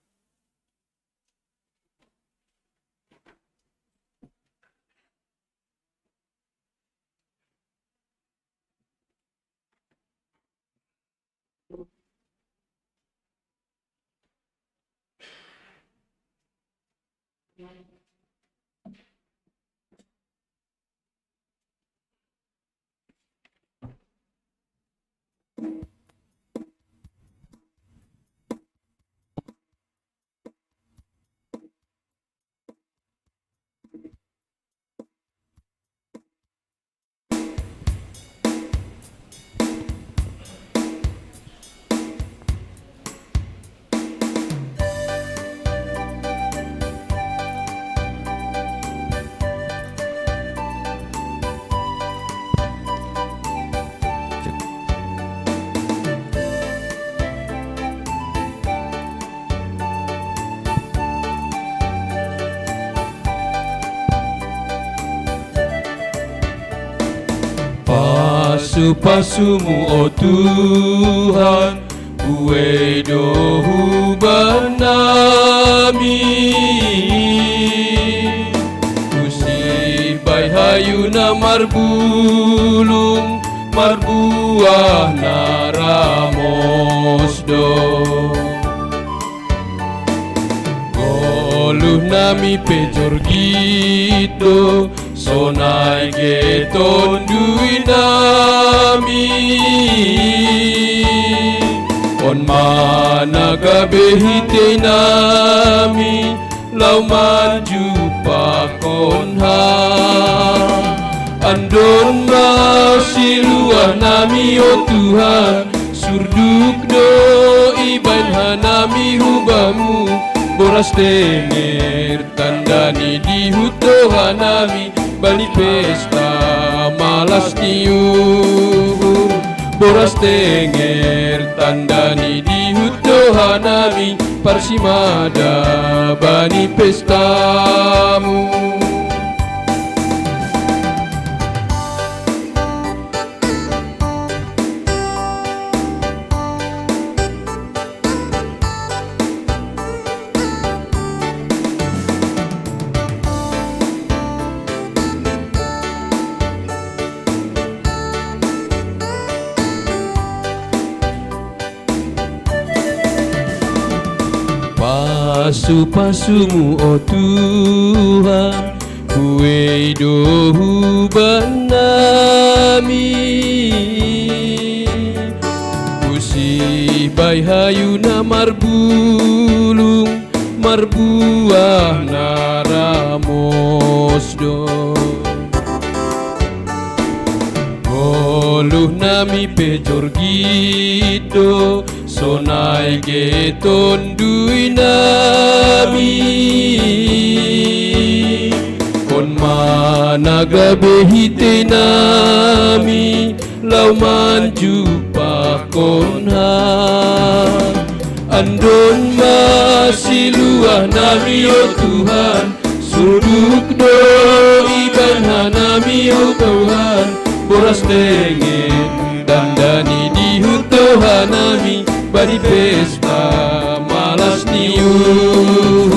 Pasu-pasumu, o Tuhan, buei do huban nami. Husi bai hayu na marbulung, marbuah na ramos do. Goluh nami pe jorgit do, sonai ge tondui nami. On ma na gabe hitei nami, lau manjumpahkon Ham. Andon ma siluah nami, o Tuhan, surduk do ibaen hanami hu Bamu, boras tenger tanda ni dihut do hanami bani pesta malas ni uhur. Boras tenger tanda ni dihut do hanami parsimada bani pestamu. Pasu-pasumu, o Tuhan, buei do huban nami. Husi bai hayu na marbulung, marbuah na ramos do. Goluh nami pe jorgit do, sonai ge tondui nami. On ma na gabe hitei nami, lau manjumpahkon Ham. Andon ma siluah nami, o Tuhan, surduk do ibaen hanami, o Tuhan, boras tenger tanda ni dihut do hanami bani pesta malas ni uhur.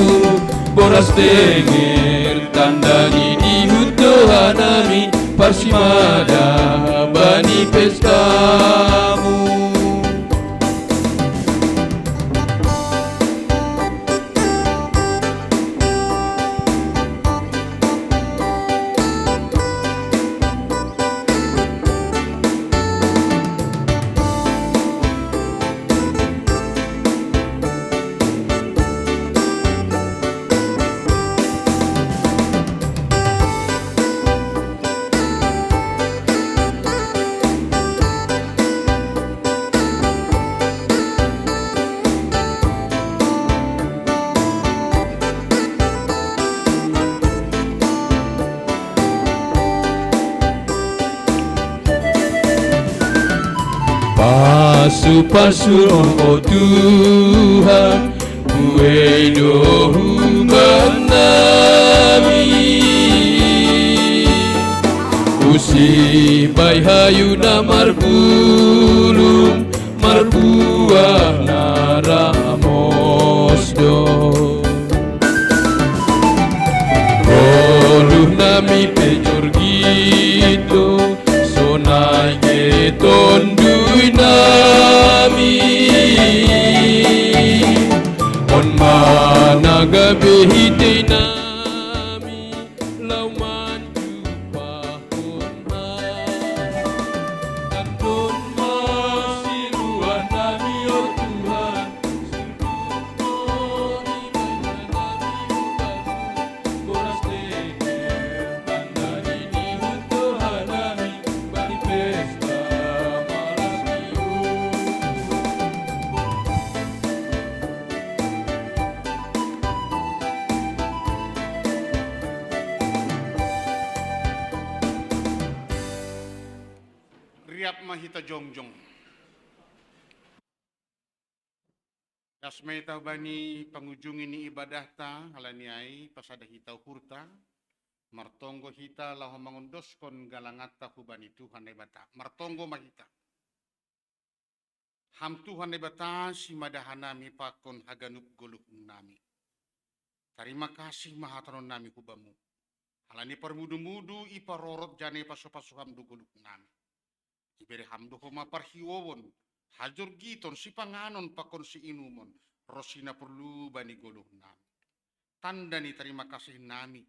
Boras tenger tanda ni dihut do hanami parsimada bani pestamu. Pasu-pasu Ho, o Tuhan, buei do huban nami. Husi bai hayu na marbulung, marbuah na Nami pe jorgito, sonai ke tondui nami. On mana gabe hitei nami, lau manjupa on ha. Tandon ma siluan nami, o Tuhan, sirkuto di banda nami, ubaku. Riap ma hita jongjong. Das ma hita hubani pangujungi ni ibadahta, halani ai pasada hita uhurta, martonggo hita laho mangondoskon galanganta hubani Tuhan Naibata. Martonggo ma hita. Ham Tuhan Naibata, simada hanami pakon haganup goluhnami. Tarima kasih ma hatahononnami hu Bamu. Halani parmudu-mudu iparorot jana ipasupasu Ham do goluhnami. Ibere Ham do homa parhiouon, hajorgiton, sipanganon pakon siinumon, ronsi na porlu bani goluhnami. Tanda ni tarima kasihnami,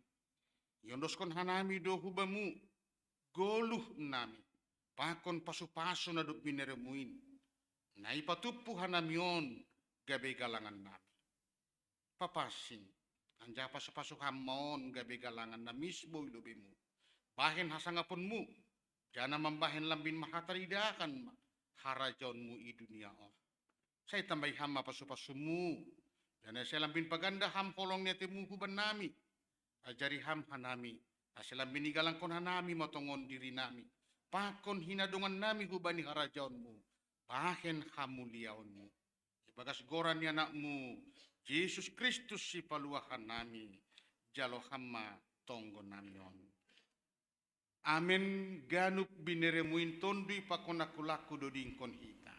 iondoskon hanami do hu Bamu goluhnami, pakon pasupasu na dob binereMu in, na ipatumpu hanami on gabe galangannami. Papansing, anjaha pasupasu Ham ma on gabe galangan na misbou i lobeMu, bahen hasangaponMu, jana mambahen lambin marhataridahan ma harajaonMu i dunia on. Sai tambai Ham ma pasupasuMu, jana sai lambin paganda Ham holong ni ateMu hubannami. Ajari Ham hanami, ase lambin igalangkon hanami ma tongon dirinami, pakon hinadongannami hubani harajaonMu, bahen hamuliaonMu. Ibagas goran ni AnakMu, Jesus Kristus Sipaluahannami, jalo Ham ma tonggonami on. Amen. Ganup binereMu in Tonduy pakon aku-laku do diingkon hita.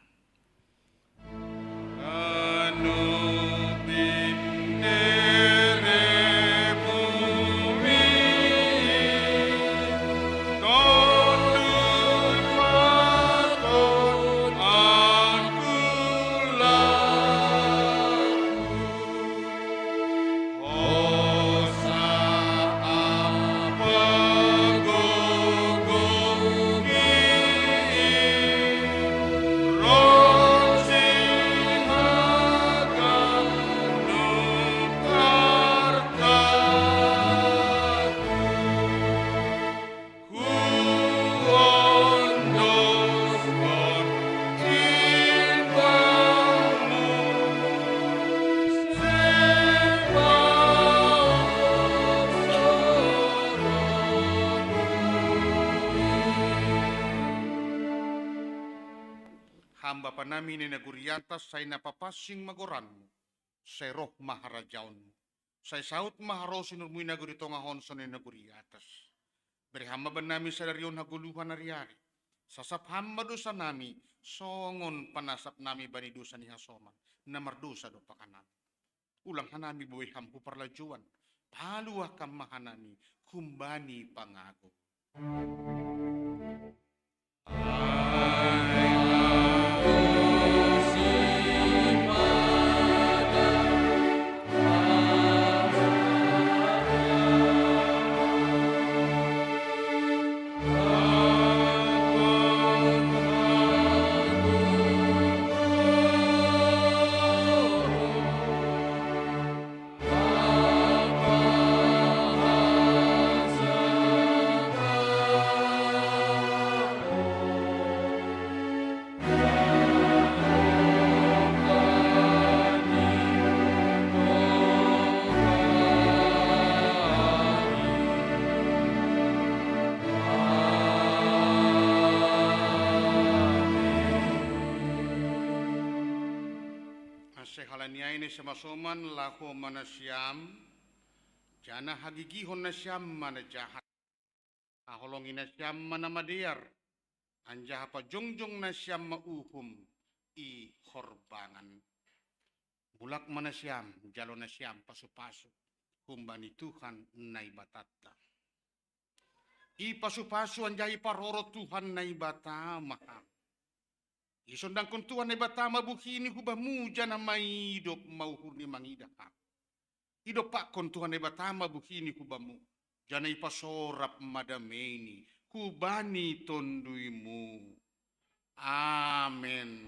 Ganup binereMu in Tonduy pakon aku-laku. Hosa apa gogo ronsi haganup artaku. Huondoskon in Bamu sebaoa sorotku. Ham Bapa nami na i nagori atas, sai na papansing ma goranMu, sai roh ma harajaonMu, sai saut ma haroro ni umurMu i nagori tongah on songon i nagori atas. Bere Ham ma bannami sadari on hagoluhan ari-ari. Sasap Ham ma dosanami, songon panasapnami bani dosa ni hasoman na mardosa dompak hanami. Ulang hanami boi Ham hu parlajouan, paluahkon ma hanami humbani pangago. Ase halani ai na simasoman, laho ma nasiam, janah hagigihon nasiam ma na jahat. Haholongi nasiam ma na madear, anjaha pajongjong nasiam ma uhum i horbangan. Mulak ma nasiam, jalo nasiam pasupasu humbani Tuhan Naibatanta. Ipasu-pasu anjaha iparoro Tuhan Naibata ma hami. Isondangkon Tuhan Naibata ma buhini hu bamu janah maidop ma uhurni mangidah hami. Idompakkon Tuhan Naibata ma buhini hu bamu, janah ipasorap ma dameini hubani tonduymu. Amen.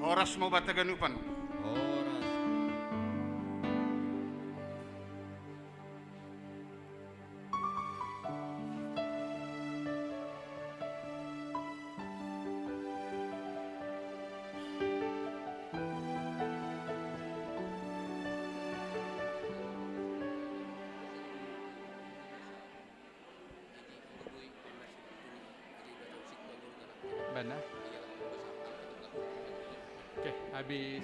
Horas ma hubanta ganupan. Horas. Bana. Oke, habis.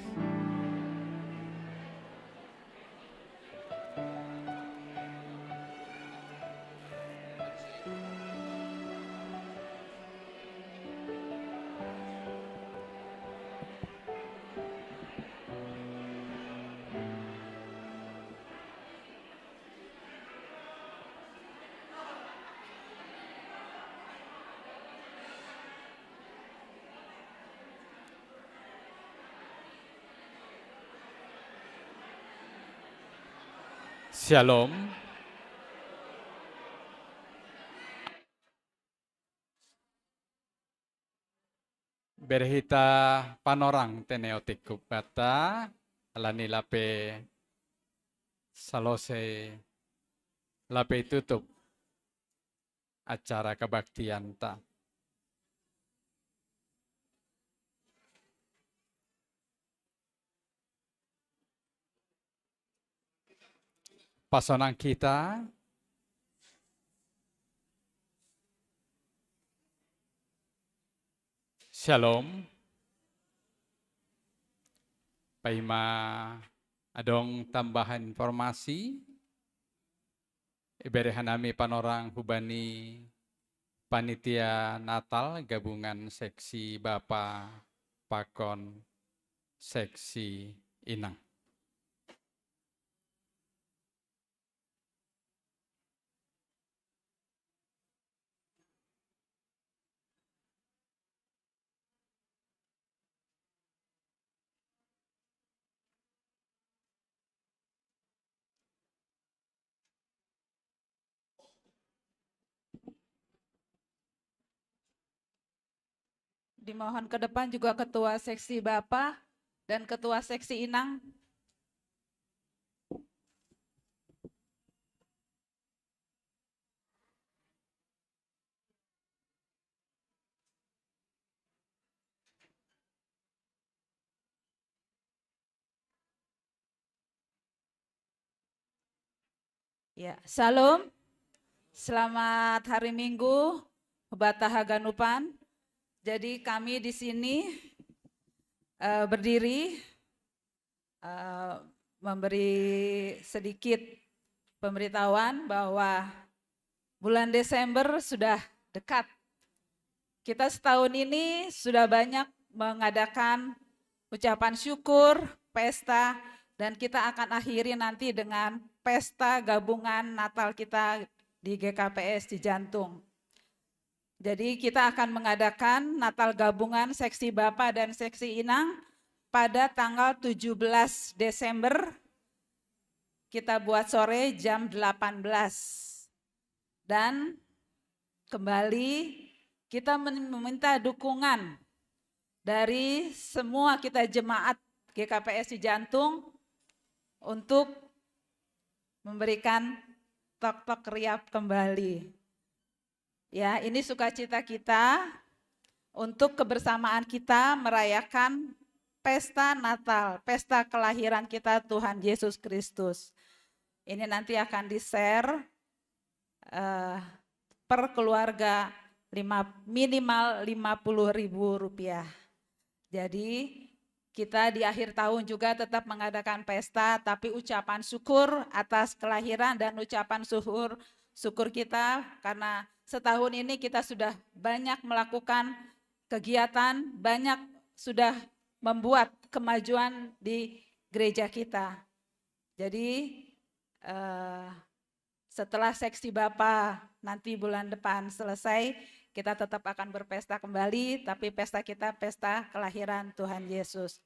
Syalom. Ibereh hita panorang te neotik hubanta, alani lape salosei, lape itutup acara kebaktianta. Pasonang kita. Syalom. Paima adong tambahan informasi, ibereh hanami panorang hubani panitia Natal gabungan seksi bapa pakon seksi inang. Dimohon ke depan juga Ketua Seksi Bapa dan Ketua Seksi Inang. Ya, Shalom. Selamat hari Minggu, hubata haganupan. Jadi kami di sini, eh, berdiri, eh, memberi sedikit pemberitahuan bahwa bulan Desember sudah dekat. Kita setahun ini sudah banyak mengadakan ucapan syukur, pesta, dan kita akan akhiri nanti dengan pesta gabungan Natal kita di G K P S Cijantung. Jadi kita akan mengadakan Natal gabungan seksi Bapa dan seksi Inang pada tanggal tujuh belas Desember. Kita buat sore jam delapan belas. Dan kembali kita men-, meminta dukungan dari semua kita jemaat G K P S Cijantung untuk memberikan tok-tok riap kembali. Ya, ini sukacita kita untuk kebersamaan kita merayakan pesta Natal, pesta kelahiran kita Tuhan Yesus Kristus. Ini nanti akan di-share, eh, per keluarga lima, minimal lima puluh ribu rupiah. Jadi kita di akhir tahun juga tetap mengadakan pesta, tapi ucapan syukur atas kelahiran dan ucapan syukur syukur kita karena setahun ini kita sudah banyak melakukan kegiatan, banyak sudah membuat kemajuan di gereja kita. Jadi eh, setelah seksi Bapa nanti bulan depan selesai, kita tetap akan berpesta kembali, tapi pesta kita pesta kelahiran Tuhan Yesus.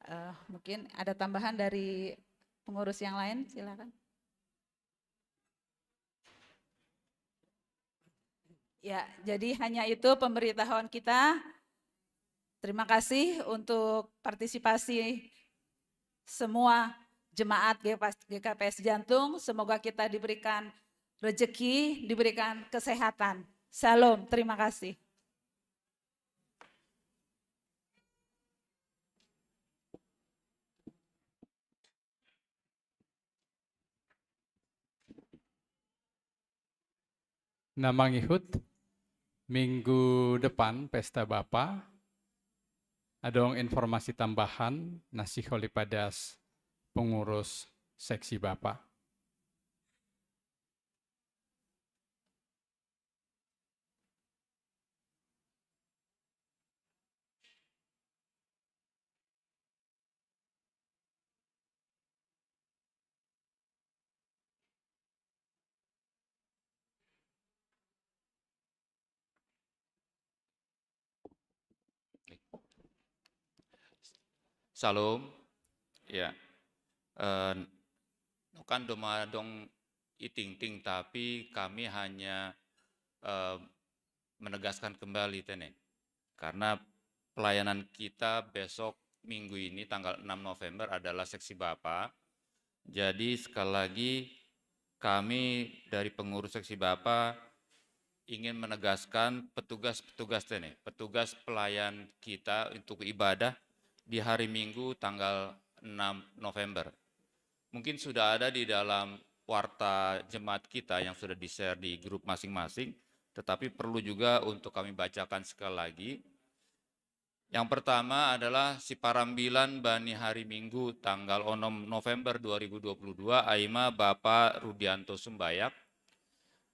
Eh, mungkin ada tambahan dari pengurus yang lain, silakan. Ya, jadi hanya itu pemberitahuan kita. Terima kasih untuk partisipasi semua jemaat G K P S Jantung. Semoga kita diberikan rezeki, diberikan kesehatan. Shalom, terima kasih. Nah, mangihut minggu depan Pesta Bapa, adong informasi tambahan, nasi holipadas pengurus seksi Bapa. Shalom. Ya. Eh, nukan doma dong iting-ting, tapi kami hanya eh, menegaskan kembali tene. Karena pelayanan kita besok minggu ini tanggal enam November adalah seksi Bapa. Jadi sekali lagi kami dari pengurus seksi Bapa ingin menegaskan petugas-petugas tene, petugas pelayan kita untuk ibadah di hari Minggu tanggal enam November. Mungkin sudah ada di dalam warta jemaat kita yang sudah di-share di grup masing-masing, tetapi perlu juga untuk kami bacakan sekali lagi. Yang pertama adalah siparambilan bani hari Minggu tanggal onom November dua ribu dua puluh dua, aima Bapak Rudianto Sumbayak.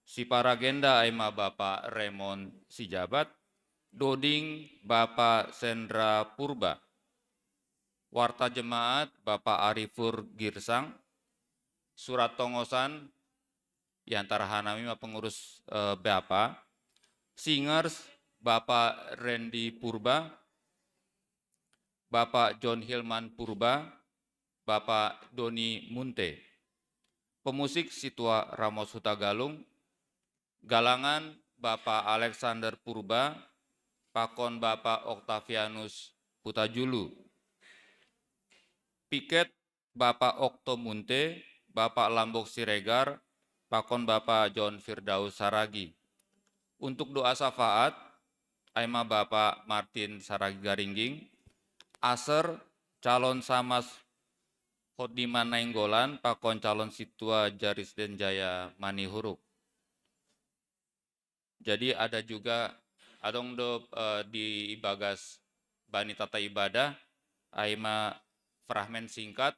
Siparagenda aima Bapak Raymond Sijabat. Doding Bapak Sendra Purba. Warta jemaat Bapak Arifur Girsang. Surat tongosan yang tarahanami ma pengurus eh, Bapa. Singers Bapak Randy Purba, Bapak John Hilman Purba, Bapak Doni Munte. Pemusik Situa Ramos Hutagalung, galangan Bapak Alexander Purba, pakon Bapak Octavianus Hutajulu. Piket Bapak Okto Munte, Bapak Lambok Siregar, pakon Bapak John Firdaus Saragi. Untuk doa syafaat, aima Bapak Martin Saragi Garingging, aser calon samas Hodiman Nainggolan, pakon calon situa Jaris Denjaya Manihuruk. Jadi ada juga adong do eh, di ibagas bani tata ibadah, aima fragmen singkat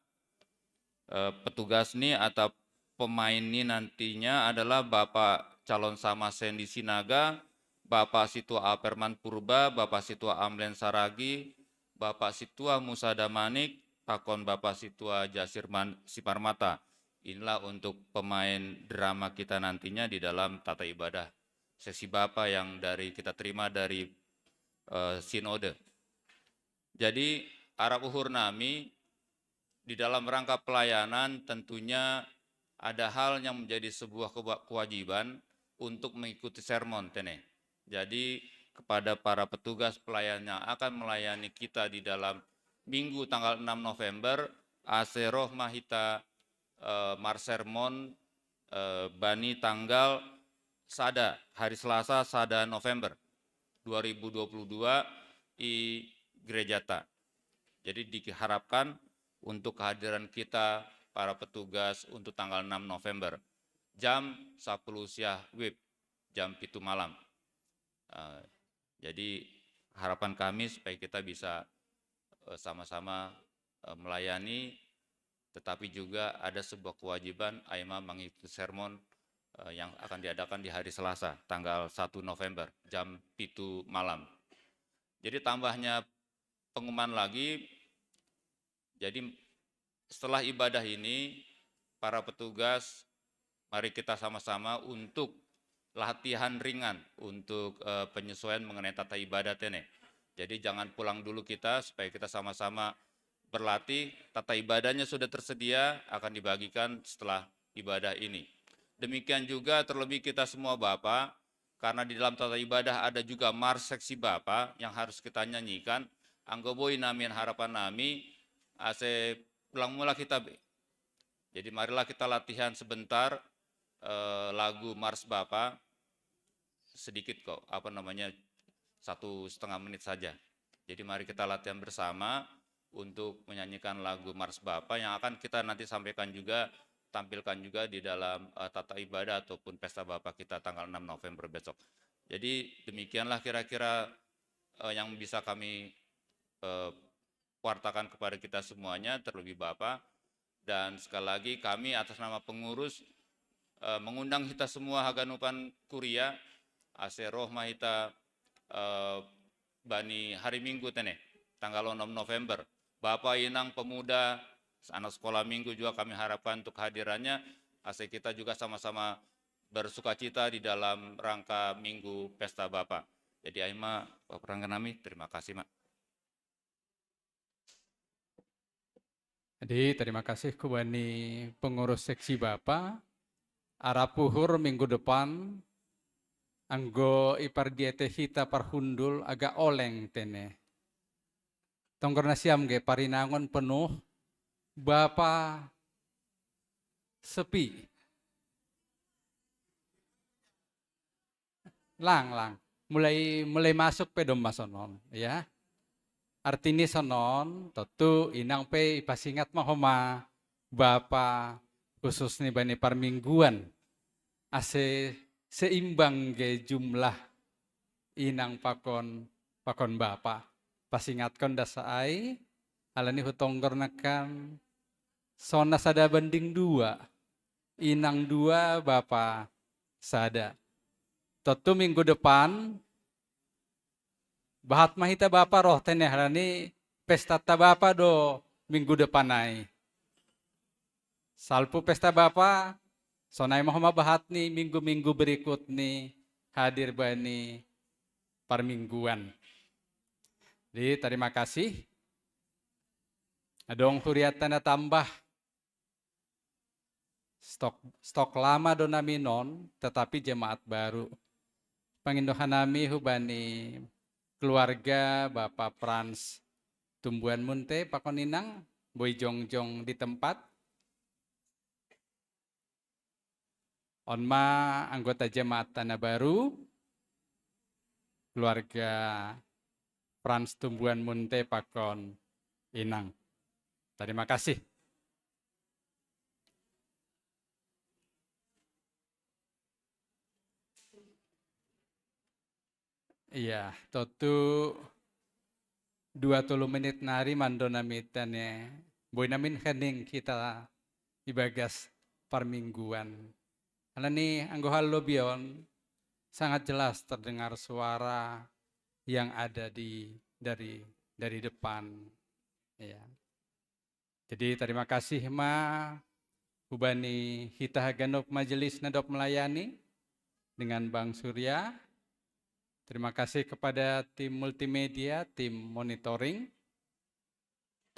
eh, petugas ni atau pemain ni nantinya adalah Bapak Calon Sama Sendi Sinaga, Bapak Situa Aperman Purba, Bapak Situa Amlen Saragi, Bapak Situa Musa Damanik, pakon Bapak Situa Jasirman Siparmata. Inilah untuk pemain drama kita nantinya di dalam tata ibadah seksi Bapa yang dari kita terima dari uh, sinode. Jadi arah uhur nami di dalam rangka pelayanan tentunya ada hal yang menjadi sebuah kewajiban untuk mengikuti sermon tene. Jadi kepada para petugas pelayan yang akan melayani kita di dalam minggu tanggal enam November, ase roh mahita eh, marsermon eh, bani tanggal sada hari Selasa sada November dua ribu dua puluh dua i gerejata. Jadi diharapkan untuk kehadiran kita para petugas untuk tanggal enam November jam sepuluh siang wib, jam pitu malam. Uh, jadi harapan kami supaya kita bisa eh, sama-sama, eh, melayani, tetapi juga ada sebuah kewajiban Aima mengikuti sermon, eh, yang akan diadakan di hari Selasa, tanggal satu November, jam pitu malam. Jadi tambahnya pengumuman lagi, jadi setelah ibadah ini, para petugas, mari kita sama-sama untuk latihan ringan untuk, eh, penyesuaian mengenai tata ibadah tene. Jadi jangan pulang dulu kita, supaya kita sama-sama berlatih. Tata ibadahnya sudah tersedia, akan dibagikan setelah ibadah ini. Demikian juga terlebih kita semua Bapak, karena di dalam tata ibadah ada juga mars seksi Bapak yang harus kita nyanyikan. Anggo boi nami, harapan nami, ase ulang mula kita be. Jadi marilah kita latihan sebentar, eh, lagu mars Bapak, sedikit kok, apa namanya, satu setengah menit saja. Jadi mari kita latihan bersama untuk menyanyikan lagu mars Bapak yang akan kita nanti sampaikan juga, tampilkan juga di dalam, eh, tata ibadah ataupun pesta Bapak kita tanggal enam November besok. Jadi demikianlah kira-kira, eh, yang bisa kami, eh, wartakan kepada kita semuanya, terlebih Bapak. Dan sekali lagi kami atas nama pengurus, eh, mengundang kita semua haganupan kuria, ase roh ma hita, eh, bani hari Minggu tene, tanggal enam November. Bapak, Inang, pemuda, anak sekolah minggu juga kami harapkan untuk hadirannya, ase kita juga sama-sama bersukacita di dalam rangka Minggu Pesta Bapak. Jadi Aima, Bapak Rangga nami, terima kasih, Mak. Jadi terima kasih ku bani pengurus seksi Bapa. Arap uhur minggu depan, anggo ipar diete hita parhundul agak oleng tene. Tonggor nasiam ge parinangon penuh, Bapa sepi. Lang, lang. Mulai, mulai masuk pe domma sonon, ya. Artini sonon, tontu Inang pe ipasingat ma homa Bapa, khusus ni bani parmingguan. Ase seimbang ge jumlah Inang pakon, pakon Bapa. Pasingatkon das ai, alani hutonggor nangkan sona sada banding dua. Inang dua, Bapa sada. Tontu minggu depan, bahat ma hita Bapa roh tene, alani pesta ta Bapa do minggu depan ai. Salpu pesta Bapa, sonai ma homa bahat ni minggu-minggu berikut ni hadir bani parmingguan. Jadi terima kasih. Adong huriat tanda tambah. Stok, stok lama do nami non, tetapi jemaat baru. Pangindohan nami hubani keluarga Bapak Frans Tumbuan Munte, pakon Inang, boi jongjong di tempat. On ma anggota jemaat tanda baru, keluarga Frans Tumbuan Munte pakon Inang. Terima kasih. Iya, tontu dua tolu menit nari mando nami tene, boi nami hening hita ibagas parmingguan. Alani anggo hal lobion, sangat jelas terdengar suara yang ada di, dari, dari depan. Ya. Jadi terima kasih ma hubani hita haganup majelis na dob melayani dengan Bang Surya. Terima kasih kepada tim multimedia, tim monitoring.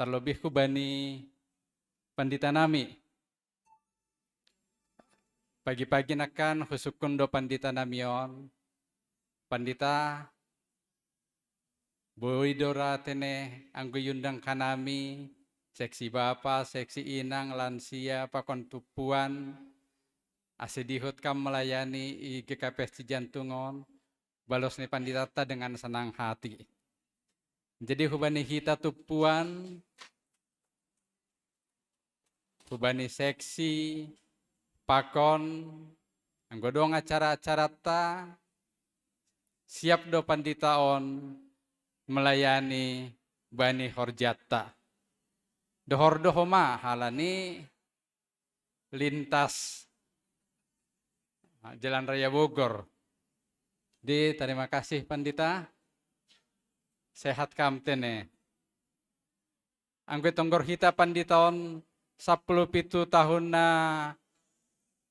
Terlebih hubani pandita nami. Pagi-pagi nakan husukkun do pandita nami on. Pandita, boi do ra tene anggo iundang hanami, seksi bapa, seksi inang, lansia, pakon tumpuan, ase dihut kam melayani i G K P S Cijantung on, balos ni panditanta dengan senang hati. Jadi hubani hita tumpuan, hubani seksi, pakon, anggo dong acara-acaranta, siap do pandita on melayani bani horjata. Dohor do homa halani lintas Jalan Raya Bogor. Di, terima kasih Pandita. Sehat kam tene. Anggo tonggor hita Pandita on sapuluh pitu tahun na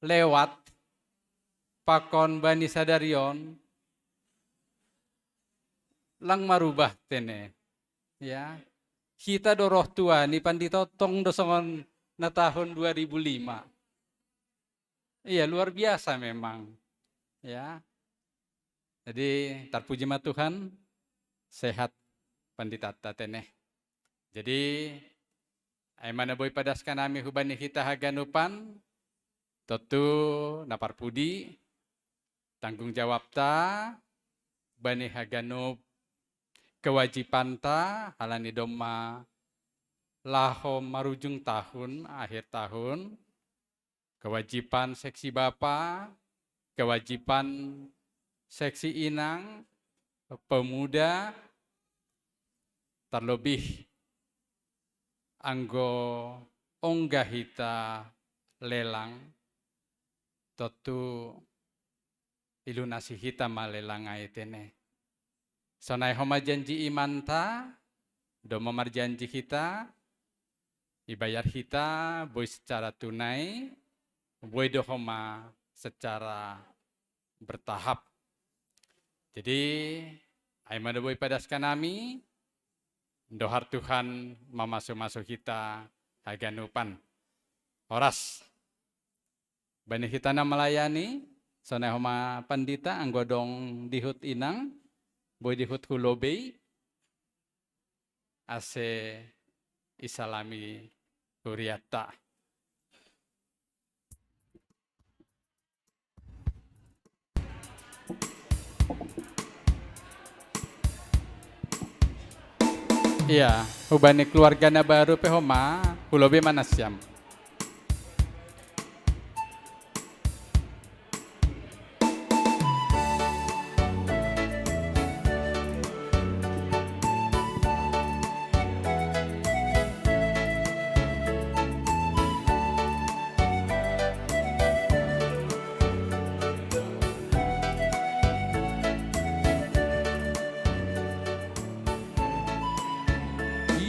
lewat, pakon bani sadari on, lang marubah tene. Ya. Hita do roh tua ni Pandita tong do songon na tahun dua ribu lima. Iya, luar biasa memang. Ya. Jadi, terpuji ma Tuhan, sehat Pandita ta tene. Jadi, ai mana boi padaskan ami hubani hita haganupan, tontu na parpudi, tanggung jawabta, bani haganup kewajibanta, halani domma laho marujung tahun, akhir tahun, kewajiban seksi bapa, kewajiban seksi inang, pemuda, terlebih anggo ongga hita lelang, tontu ilunasi hita ma lelang ai tene. Sonai homa janji imanta, domma marjanji hita, ibayar hita boi secara tunai, boi do homa secara bertahap. Jadi, ai mana boi padaskan ami, dohar Tuhan mamasu-masu hita haganupan. Horas. Bani hita na melayani, sonai homa Pandita, anggo dong dihut inang, boi dihut hu lobei, ase isalami huriatta. Iya, hubani keluarga na baru pe homa, hu lobei ma nasiam.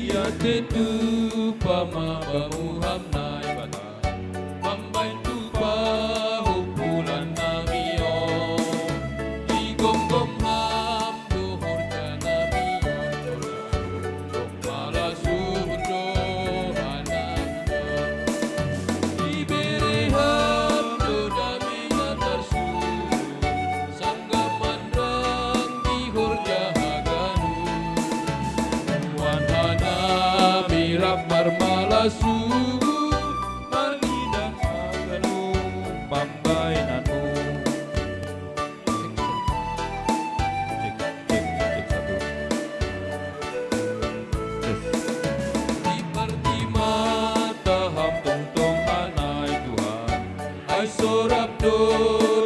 Ia tetu pamabamu ham Naibata, mambaen tu pahompulan nami on, digomgom ham dohor janami on, dok malasur dohana on. Ibere ham do dame na tarsusun, sanggaman rang di horja haganup. Tuhan hanami rap marmalasur, marnida haganup pambaenanmu. Cek, cek, cek, satu. Tes. Di partimata ham tongtong hanai Tuhan, ai so rap do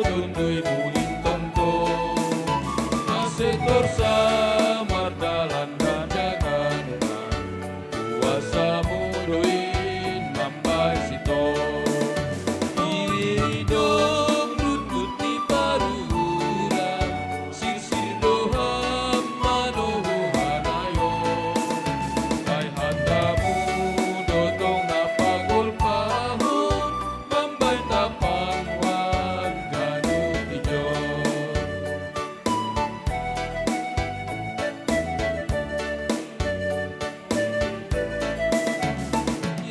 tonduymu intongtong. Ase torus mardalan raja haganupan, kuasamu do in mambaen sintong. Iri dong rutut ni paruhuran, sirsir do ham manohu hanai on. Ai handamu do tong na pagolpahon, mambaen tapanguan ganup ijon.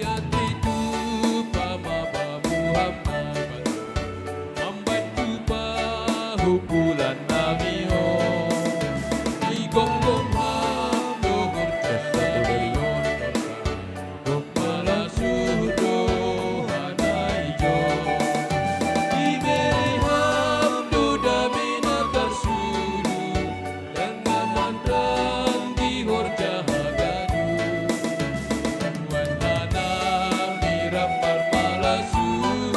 Ia tetu pamabamu ham Naibata, mambaen tu pahompulan nami on, digomgom ham dohor janami on, dok malasur dohana ijon. Ibere ham do dame na tarsusun, dang na mandrang di horja haganup. Tuhan hanami rap marmalasur,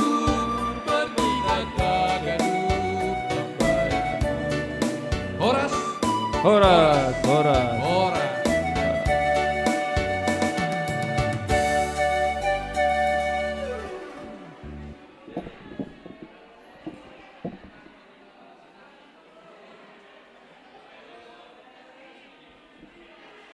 marnida haganup pambaenanmu. Horas. Horas, horas.